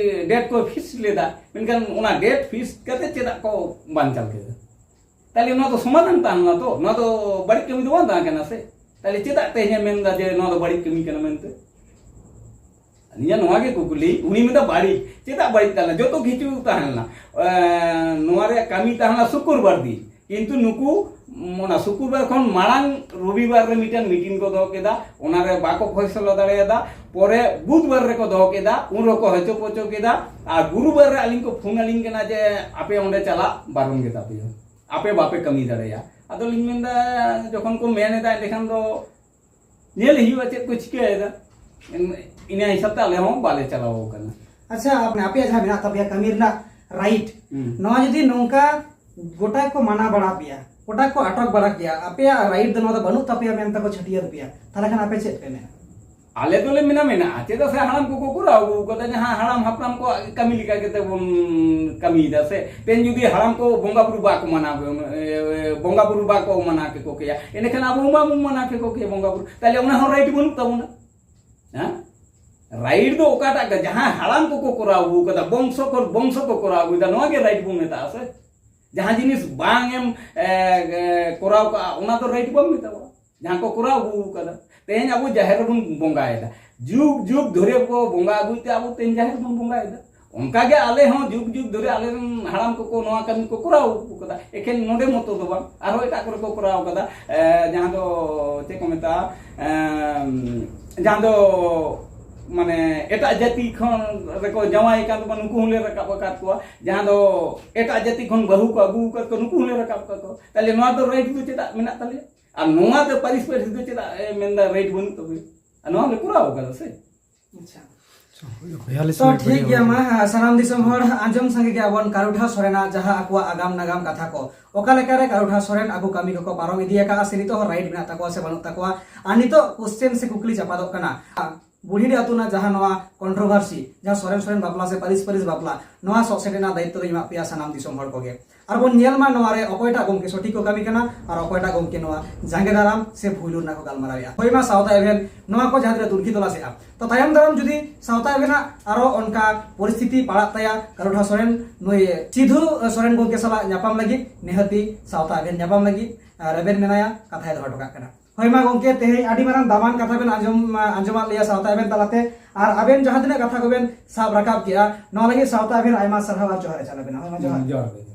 ᱰᱮᱴ ᱠᱚ ᱯᱷᱤᱠᱥ ᱞᱮᱫᱟ, ᱢᱮᱱᱠᱷᱟᱱ ᱚᱱᱟ ᱰᱮᱴ ᱯᱷᱤᱠᱥ ᱠᱟᱛᱮ ᱪᱮᱫᱟᱜ ᱠᱚ ᱵᱟᱧᱪᱟᱣ ᱠᱮᱫᱟ? ᱛᱟᱦᱞᱮ ᱱᱚᱣᱟ ᱫᱚ ᱥᱚᱢᱟᱫᱷᱟᱱ ᱛᱟᱦᱮᱸ ᱞᱮᱱᱟ ᱛᱚ, ᱱᱚᱣᱟ ᱫᱚ ᱵᱟᱹᱲᱤᱡ ᱠᱟᱹᱢᱤ ᱫᱚ ᱵᱟᱝ ᱛᱟᱦᱮᱸ ᱠᱟᱱᱟ ᱥᱮ? ᱛᱟᱦᱞᱮ ᱪᱮᱫᱟᱜ ᱛᱮᱦᱮᱧᱮ ᱢᱮᱱᱫᱟ ᱡᱮ ᱱᱚᱣᱟ ᱫᱚ ᱵᱟᱹᱲᱤᱡ ᱠᱟᱹᱢᱤ ᱠᱟᱱᱟ ᱢᱮᱱᱛᱮ? ᱤᱧᱟᱹᱜ ᱱᱚᱣᱟ ᱜᱮ ᱠᱩᱠᱞᱤ, ᱩᱱᱤ ᱢᱮᱱᱫᱟ ᱵᱟᱹᱲᱤᱡ, ᱪᱮᱫᱟᱜ ᱵᱟᱹᱲᱤᱡ ᱛᱟᱦᱮᱸ ᱞᱮᱱᱟ? ᱡᱚᱛᱚ ᱠᱤᱪᱷᱩ ᱛᱟᱦᱮᱸ ᱞᱮᱱᱟ᱾ ᱮ, ᱱᱚᱣᱟ ᱨᱮᱭᱟᱜ ᱠᱟᱹᱢᱤ ᱛᱟᱦᱮᱸ ᱞᱮᱱᱟ ᱥᱩᱠᱩᱨᱵᱟᱨ ᱫᱤᱱ, ᱠᱤᱱᱛᱩ ᱱᱩᱠᱩ ᱚᱱᱟ ᱥᱩᱠᱩᱨᱵᱟᱨ ᱠᱷᱚᱱ ᱢᱟᱲᱟᱝ ᱨᱚᱵᱤᱵᱟᱨ ᱨᱮ ᱢᱤᱫᱴᱮᱱ ᱢᱤᱴᱤᱝ ᱠᱚ ᱫᱚᱦᱚ ᱠᱮᱫᱟ, ᱚᱱᱟ ᱨᱮ ᱵᱟᱠᱚ ᱯᱷᱚᱭᱥᱚᱞᱟ ᱫᱟᱲᱮᱭᱟᱫᱟ᱾ ᱯᱚᱨᱮ ᱵᱩᱫᱷᱵᱟᱨ ᱨᱮᱠᱚ ᱫᱚᱦᱚ ᱠᱮᱫᱟ, ᱩᱱ ᱨᱮᱠᱚ ᱦᱚᱪᱚ ᱯᱚᱪᱚ ᱠᱮᱫᱟ᱾ ᱟᱨ ᱜᱩᱨᱩᱵᱟᱨ ᱨᱮ ᱟᱹᱞᱤᱧ ᱠᱚ ᱯᱷᱳᱱ ᱟᱹᱞᱤᱧ ᱠᱟᱱᱟ ᱡᱮ ᱟᱯᱮ ᱚᱸᱰᱮ ᱪᱟᱞᱟᱜ ᱵᱟᱨᱚᱱ ᱜᱮᱛᱟ ᱯᱮᱭᱟ, ᱟᱯᱮ ᱵᱟᱯᱮ ᱠᱟᱹᱢᱤ ᱫᱟᱲᱮᱭᱟᱜᱼᱟ᱾ ᱟᱫᱚ ᱞᱤᱧ ᱢᱮᱱᱫᱟ, ᱡᱚᱠᱷᱚᱱ ᱠᱚ ᱢᱮᱱ ᱮᱫᱟ, ᱮᱸᱰᱮᱠᱷᱟᱱ ᱫᱚ ᱧᱮᱞ ᱦᱩᱭᱩᱜᱼᱟ ᱪᱮᱫ ᱠᱚ ᱪᱤᱠᱟᱹᱭᱮᱫᱟ᱾ ᱤᱱᱟᱹ ᱦᱤᱥᱟᱹᱵ ᱛᱮ ᱟᱞᱮ ᱦᱚᱸ ᱵᱟᱞᱮ ᱪᱟᱞᱟᱣ ᱟᱠᱟᱱᱟ᱾ ᱟᱪᱪᱷᱟ, ᱟᱯᱮ, ᱟᱯᱮᱭᱟᱜ ᱡᱟᱦᱟᱸ ᱢᱮᱱᱟᱜ ᱛᱟᱯᱮᱭᱟ ᱠᱟᱹᱢᱤ ᱨᱮᱱᱟᱜ ᱨᱟᱭᱤᱴ, ᱦᱩᱸ᱾ ᱱᱚᱣᱟ ᱡᱩᱫᱤ ᱱᱚᱝᱠᱟ ᱜᱚᱴᱟ ᱠᱚ ᱢᱟᱱᱟ ᱵᱟᱲᱟ ᱯᱮᱭᱟ, ᱜᱚᱴᱟ ᱠᱚ ᱟᱴᱚᱠ ᱵᱟᱲᱟ ᱯᱮᱭᱟ, ᱟᱯᱮᱭᱟᱜ ᱨᱟᱭᱤᱴ ᱫᱚ ᱱᱚᱣᱟ ᱫᱚ ᱵᱟᱹᱱᱩᱜ ᱛᱟᱯᱮᱭᱟ ᱢᱮᱱᱛᱮ ᱠᱚ ᱪᱷᱟᱹᱴᱭᱟᱹᱨ ᱯᱮᱭᱟ, ᱛᱟᱦᱚᱞᱮ ᱠᱷᱟᱱ ᱟᱯᱮ ᱪᱮᱫ ᱯᱮ ᱢᱮᱱᱟ? ᱟᱞᱮ ᱫᱚᱞᱮ ᱢᱮᱱᱟ ᱢᱮᱱᱟᱜᱼᱟ, ᱪᱮᱫᱟᱜ ᱥᱮ ᱦᱟᱲᱟᱢ ᱠᱚᱠᱚ ᱠᱚᱨᱟᱣ ᱟᱹᱜᱩ ᱠᱟᱫᱟ, ᱡᱟᱦᱟᱸ ᱦᱟᱲᱟᱢ ᱦᱟᱯᱲᱟᱢ ᱠᱚᱣᱟᱜ ᱠᱟᱹᱢᱤ ᱞᱮᱠᱟ ᱠᱟᱛᱮ ᱵᱚᱱ ᱠᱟᱹᱢᱤᱭᱮᱫᱟ ᱥᱮ᱾ ᱛᱮᱦᱮᱧ ᱡᱩᱫᱤ ᱦᱟᱲᱟᱢ ᱠᱚ ᱵᱚᱸᱜᱟ ᱵᱩᱨᱩ ᱵᱟᱠᱚ ᱢᱟᱱᱟᱣ, ᱮ, ᱵᱚᱸᱜᱟ ᱵᱩᱨᱩ ᱵᱟᱠᱚ ᱢᱟᱱᱟᱣ ᱠᱮᱠᱚ ᱠᱮᱭᱟ, ᱮᱸᱰᱮᱠᱷᱟᱱ ᱟᱵᱚ ᱦᱚᱸ ᱵᱟᱵᱚᱱ ᱢᱟᱱᱟᱣ ᱠᱮᱠᱚ ᱠᱮᱭᱟ ᱵᱚᱸᱜᱟ ᱵᱩᱨᱩ᱾ ᱛᱟᱦᱞᱮ ᱚᱱᱟ ᱦᱚᱸ ᱨᱟᱭᱤᱴ ᱵᱟᱹᱱᱩᱜ ᱛᱟᱵᱚᱱᱟ᱾ ᱦᱮᱸ? ᱨᱟᱭᱤᱴ ᱫᱚ ᱚᱠᱟᱴᱟᱜ ᱜᱮ, ᱡᱟᱦᱟᱸ ᱦᱟᱲᱟᱢ ᱠᱚᱠᱚ ᱠᱚᱨᱟᱣ ᱟᱹᱜᱩ ᱠᱟᱫᱟ, ᱵᱚᱝᱥᱚ ᱠᱚ, ᱵᱚᱝᱥᱚ ᱠᱚ ᱠᱚᱨᱟᱣ ᱟᱹᱜᱩᱭᱮᱫᱟ, ᱱᱚᱣᱟ ᱜᱮ ᱨᱟᱭᱤᱴ ᱵᱚᱱ ᱢᱮᱛᱟᱜᱼᱟ ᱥᱮ᱾ ᱡᱟᱦᱟᱸ ᱡᱤᱱᱤᱥ ᱵᱟᱝ ᱮᱢ ᱮ, ᱮ, ᱠᱚᱨᱟᱣ ᱠᱟᱜᱼᱟ, ᱚᱱᱟ ᱫᱚ ᱨᱟᱭᱤᱴ ᱵᱟᱢ ᱢᱮᱛᱟᱣᱟ᱾ ᱡᱟᱦᱟᱸ ᱠᱚ ᱠᱚᱨᱟᱣ ᱟᱹᱜᱩ ᱠᱟᱫᱟ, ᱛᱮᱦᱮᱧ ᱟᱵᱚ ᱡᱟᱦᱮᱨ ᱨᱮᱵᱚᱱ ᱵᱚᱸᱜᱟᱭᱮᱫᱟ, ᱡᱩᱜᱽ ᱡᱩᱜᱽ ᱫᱷᱚᱨᱮ ᱠᱚ ᱵᱚᱸᱜᱟ ᱟᱹᱜᱩᱭᱮᱫ ᱛᱮ ᱟᱵᱚ ᱛᱮᱦᱮᱧ ᱡᱟᱦᱮᱨ ᱵᱚᱱ ᱵᱚᱸᱜᱟᱭᱮᱫᱟ᱾ ᱚᱱᱠᱟᱜᱮ ᱟᱞᱮ ᱦᱚᱸ ᱡᱩᱜᱽ ᱡᱩᱜᱽ ᱫᱷᱚᱨᱮ ᱟᱞᱮ ᱨᱮᱱ ᱦᱟᱲᱟᱢ ᱠᱚᱠᱚ ᱱᱚᱣᱟ ᱠᱟᱹᱢᱤ ᱠᱚ ᱠᱚᱨᱟᱣ ᱟᱹᱜᱩ ᱠᱟᱫᱟ᱾ ᱮᱠᱷᱮᱱ ᱱᱚᱰᱮ ᱢᱚᱛᱚ ᱫᱚ ᱵᱟᱝ, ᱟᱨᱦᱚᱸ ᱮᱴᱟᱜ ᱠᱚᱨᱮ ᱠᱚ ᱠᱚᱨᱟᱣ ᱠᱟᱫᱟ᱾ ᱮ, ᱡᱟᱦᱟᱸ ᱫᱚ ᱪᱮᱫ ᱠᱚ ᱢᱮᱛᱟᱜᱼᱟ, ᱮᱢ, ᱡᱟᱦᱟᱸ ᱫᱚ ᱢᱟᱱᱮ ᱮᱴᱟᱜ ᱡᱟᱹᱛᱤ ᱠᱷᱚᱱ ᱨᱮᱠᱚ ᱡᱟᱶᱟᱭ ᱟᱠᱟᱱ ᱛᱟᱵᱚᱱᱟ, ᱱᱩᱠᱩ ᱦᱚᱸᱞᱮ ᱨᱟᱠᱟᱵ ᱟᱠᱟᱫ ᱠᱚᱣᱟ᱾ ᱡᱟᱦᱟᱸ ᱫᱚ ᱮᱴᱟᱜ ᱡᱟᱹᱛᱤ ᱠᱷᱚᱱ ᱵᱟᱹᱦᱩ ᱠᱚ ᱟᱹᱜᱩ ᱟᱠᱟᱫ ᱠᱚᱣᱟ, ᱱᱩᱠᱩ ᱦᱚᱸᱞᱮ ᱨᱟᱠᱟᱵ ᱟᱠᱟᱫ ᱠᱚᱣᱟ᱾ ᱛᱟᱦᱞᱮ ᱱᱚᱣᱟ ᱫᱚ ᱨᱟᱭᱤᱴ ᱫᱚ ᱪᱮᱫᱟᱜ ᱢᱮᱱᱟᱜ ᱛᱟᱞᱮᱭᱟ? ᱟᱨ ᱱᱚᱣᱟ ᱫᱚ ᱯᱟᱹᱨᱤᱥ ᱯᱟᱹᱨᱤᱥ ᱫᱚ ᱪᱮᱫᱟᱜ ᱮ ᱢᱮᱱᱫᱟ ᱨᱟᱭᱤᱴ ᱵᱟᱹᱱᱩᱜ ᱛᱟᱯᱮᱭᱟ? ᱟᱨ ᱱᱚᱣᱟ ᱞᱮ ᱠᱚᱨᱟᱣ ᱟᱠᱟᱫᱟ ᱥᱮ᱾ ᱟᱪᱪᱷᱟ᱾ ᱵᱚᱭᱦᱟ, ᱞᱤᱥ ᱛᱚ ᱢᱤᱱᱤᱴ ᱴᱷᱤᱠ ᱵᱟᱹᱲᱤᱡ ᱜᱮᱭᱟ, ᱦᱩᱭ ᱢᱟ ᱠᱟᱱᱟ᱾ ᱥᱟᱱᱟᱢ ᱫᱤᱥᱚᱢ ᱦᱚᱲ ᱟᱸᱡᱚᱢ ᱥᱟᱸᱜᱮ ᱜᱮᱭᱟ ᱵᱚᱱ ᱠᱟᱹᱨᱩ ᱴᱷᱟᱶ ᱥᱚᱨᱮᱱᱟᱜ ᱡᱟᱦᱟᱸ ᱟᱠᱚᱣᱟᱜ ᱟᱜᱟᱢ ᱱᱟᱜᱟᱢ ᱠᱟᱛᱷᱟ ᱠᱚ, ᱚᱠᱟ ᱞᱮᱠᱟᱨᱮ ᱠᱟᱹᱨᱩ ᱴᱷᱟᱶ ᱥᱚᱨᱮᱱ ᱟᱠᱚ ᱠᱟᱹᱢᱤ ᱠᱚᱠᱚ ᱯᱟᱨᱚᱢ ᱤᱫᱤ ᱟᱠᱟᱫᱼᱟ ᱥᱮ ᱱᱤᱛᱚᱜ ᱦᱚᱸ ᱨᱟᱭᱤᱴ ᱢᱮᱱᱟᱜ ᱛᱟᱠᱚᱣᱟ ᱥᱮ ᱵᱟᱹᱱᱩᱜ ᱛᱟᱠᱚᱣᱟ, ᱟᱨ ᱱᱤᱛᱚᱜ ᱠᱚᱥᱪᱮᱱ ᱥᱮ ᱠᱩᱠᱞᱤ ᱪᱟᱯᱟᱫᱚᱜ ᱠᱟᱱᱟ ᱵᱩᱲᱦᱤᱰᱤ ᱟᱹᱛᱩ ᱨᱮᱱᱟᱜ ᱡᱟᱦᱟᱸ ᱱᱚᱣᱟ ᱠᱚᱱᱴᱨᱳᱵᱷᱟᱨᱥᱤ, ᱡᱟᱦᱟᱸ ᱥᱚᱨᱮᱱ ᱥᱚᱨᱮᱱ ᱵᱟᱯᱞᱟ ᱥᱮ ᱯᱟᱹᱨᱤᱥ ᱯᱟᱹᱨᱤᱥ ᱵᱟᱯᱞᱟ, ᱱᱚᱣᱟ ᱥᱚᱜ ᱥᱮᱴᱮᱨ ᱨᱮᱱᱟᱜ ᱫᱟᱭᱤᱛᱛᱚ ᱫᱚᱧ ᱮᱢᱟᱜ ᱯᱮᱭᱟ ᱥᱟᱱᱟᱢ ᱫᱤᱥᱚᱢ ᱦᱚᱲ ᱠᱚᱜᱮ᱾ ᱟᱨ ᱵᱚᱱ ᱧᱮᱞ ᱢᱟ ᱱᱚᱣᱟ ᱨᱮ ᱚᱠᱚᱭᱴᱟᱜ ᱜᱚᱢᱠᱮ ᱥᱚᱴᱷᱤᱠ ᱠᱚ ᱠᱟᱹᱢᱤ ᱠᱟᱱᱟ ᱟᱨ ᱚᱠᱚᱭᱴᱟᱜ ᱜᱚᱢᱠᱮ ᱱᱚᱣᱟ ᱡᱟᱸᱜᱮ ᱫᱟᱨᱟᱢ ᱥᱮ ᱵᱷᱩᱞ ᱨᱮᱱᱟᱜ ᱠᱚ ᱜᱟᱞᱢᱟᱨᱟᱣᱮᱫᱼᱟ᱾ ᱦᱳᱭ ᱢᱟ ᱥᱟᱶᱛᱟ ᱮᱵᱷᱮᱱ ᱱᱚᱣᱟ ᱠᱚ ᱡᱟᱦᱟᱸ ᱛᱤᱱᱟᱹᱜ ᱛᱩᱱᱠᱷᱤ ᱛᱚᱞᱟᱥᱮᱫᱼᱟ, ᱛᱚ ᱛᱟᱭᱚᱢ ᱫᱟᱨᱟᱢ ᱡᱩᱫᱤ ᱥᱟᱶᱛᱟ ᱮᱵᱷᱮᱱᱟᱜ ᱟᱨᱚ ᱚᱱᱠᱟ ᱯᱚᱨᱤᱥᱛᱷᱤᱛᱤ ᱯᱟᱲᱟᱜ ᱛᱟᱭᱟ, ᱠᱟᱹᱨᱩ ᱴᱷᱟᱶ ᱥᱚᱨᱮᱱ ᱱᱩᱭ ᱥᱤᱫᱷᱩ ᱥᱚᱨᱮᱱ ᱜᱚᱢᱠᱮ ᱥᱟᱞᱟᱜ ᱧᱟᱯᱟᱢ ᱞᱟᱹᱜᱤᱫ, ᱱᱤᱦᱟᱹᱛᱤ ᱥᱟᱶᱛᱟ ᱮᱵᱷᱮᱱ ᱧᱟᱯᱟᱢ ᱞᱟᱹᱜᱤᱫ ᱟᱨ ᱨᱮᱵᱮᱱ ᱢᱮᱱᱟᱭᱟ, ᱠᱟᱛᱷᱟᱭ ᱫᱚᱦᱚ ᱦᱚᱴᱚ ᱠᱟᱜ ᱠᱟᱱᱟ᱾ ᱦᱳᱭ ᱢᱟ ᱜᱚᱢᱠᱮ, ᱛᱮᱦᱮᱧ ᱟᱹᱰᱤ ᱢᱟᱨᱟᱝ ᱫᱟᱢᱟᱱ ᱠᱟᱛᱷᱟ ᱵᱮᱱ ᱟᱸᱡᱚᱢ ᱟᱸᱡᱚᱢᱟᱫ ᱞᱮᱭᱟ ᱥᱟᱶᱛᱟ ᱮᱵᱷᱮᱱ ᱛᱟᱞᱟᱛᱮ, ᱟᱨ ᱟᱵᱮᱱ ᱡᱟᱦᱟᱸ ᱛᱤᱱᱟᱹᱜ ᱠᱟᱛᱷᱟ ᱠᱚᱵᱮᱱ ᱥᱟᱵ ᱨᱟᱠᱟᱵ ᱠᱮᱜᱼᱟ, ᱱᱚᱣᱟ ᱞᱟᱹᱜᱤᱫ ᱥᱟᱶᱛᱟ ᱮᱵᱷᱮᱱ ᱟᱭᱢᱟ ᱥᱟᱨᱦᱟᱣ ᱟᱨ ᱡᱚᱦᱟᱨ ᱮ ᱪᱟᱞ ᱟᱵᱮᱱᱟ᱾ ᱦᱳᱭ ᱢᱟ ᱡᱚᱦᱟᱨ᱾ ᱡᱚᱦᱟᱨ ᱜᱮ᱾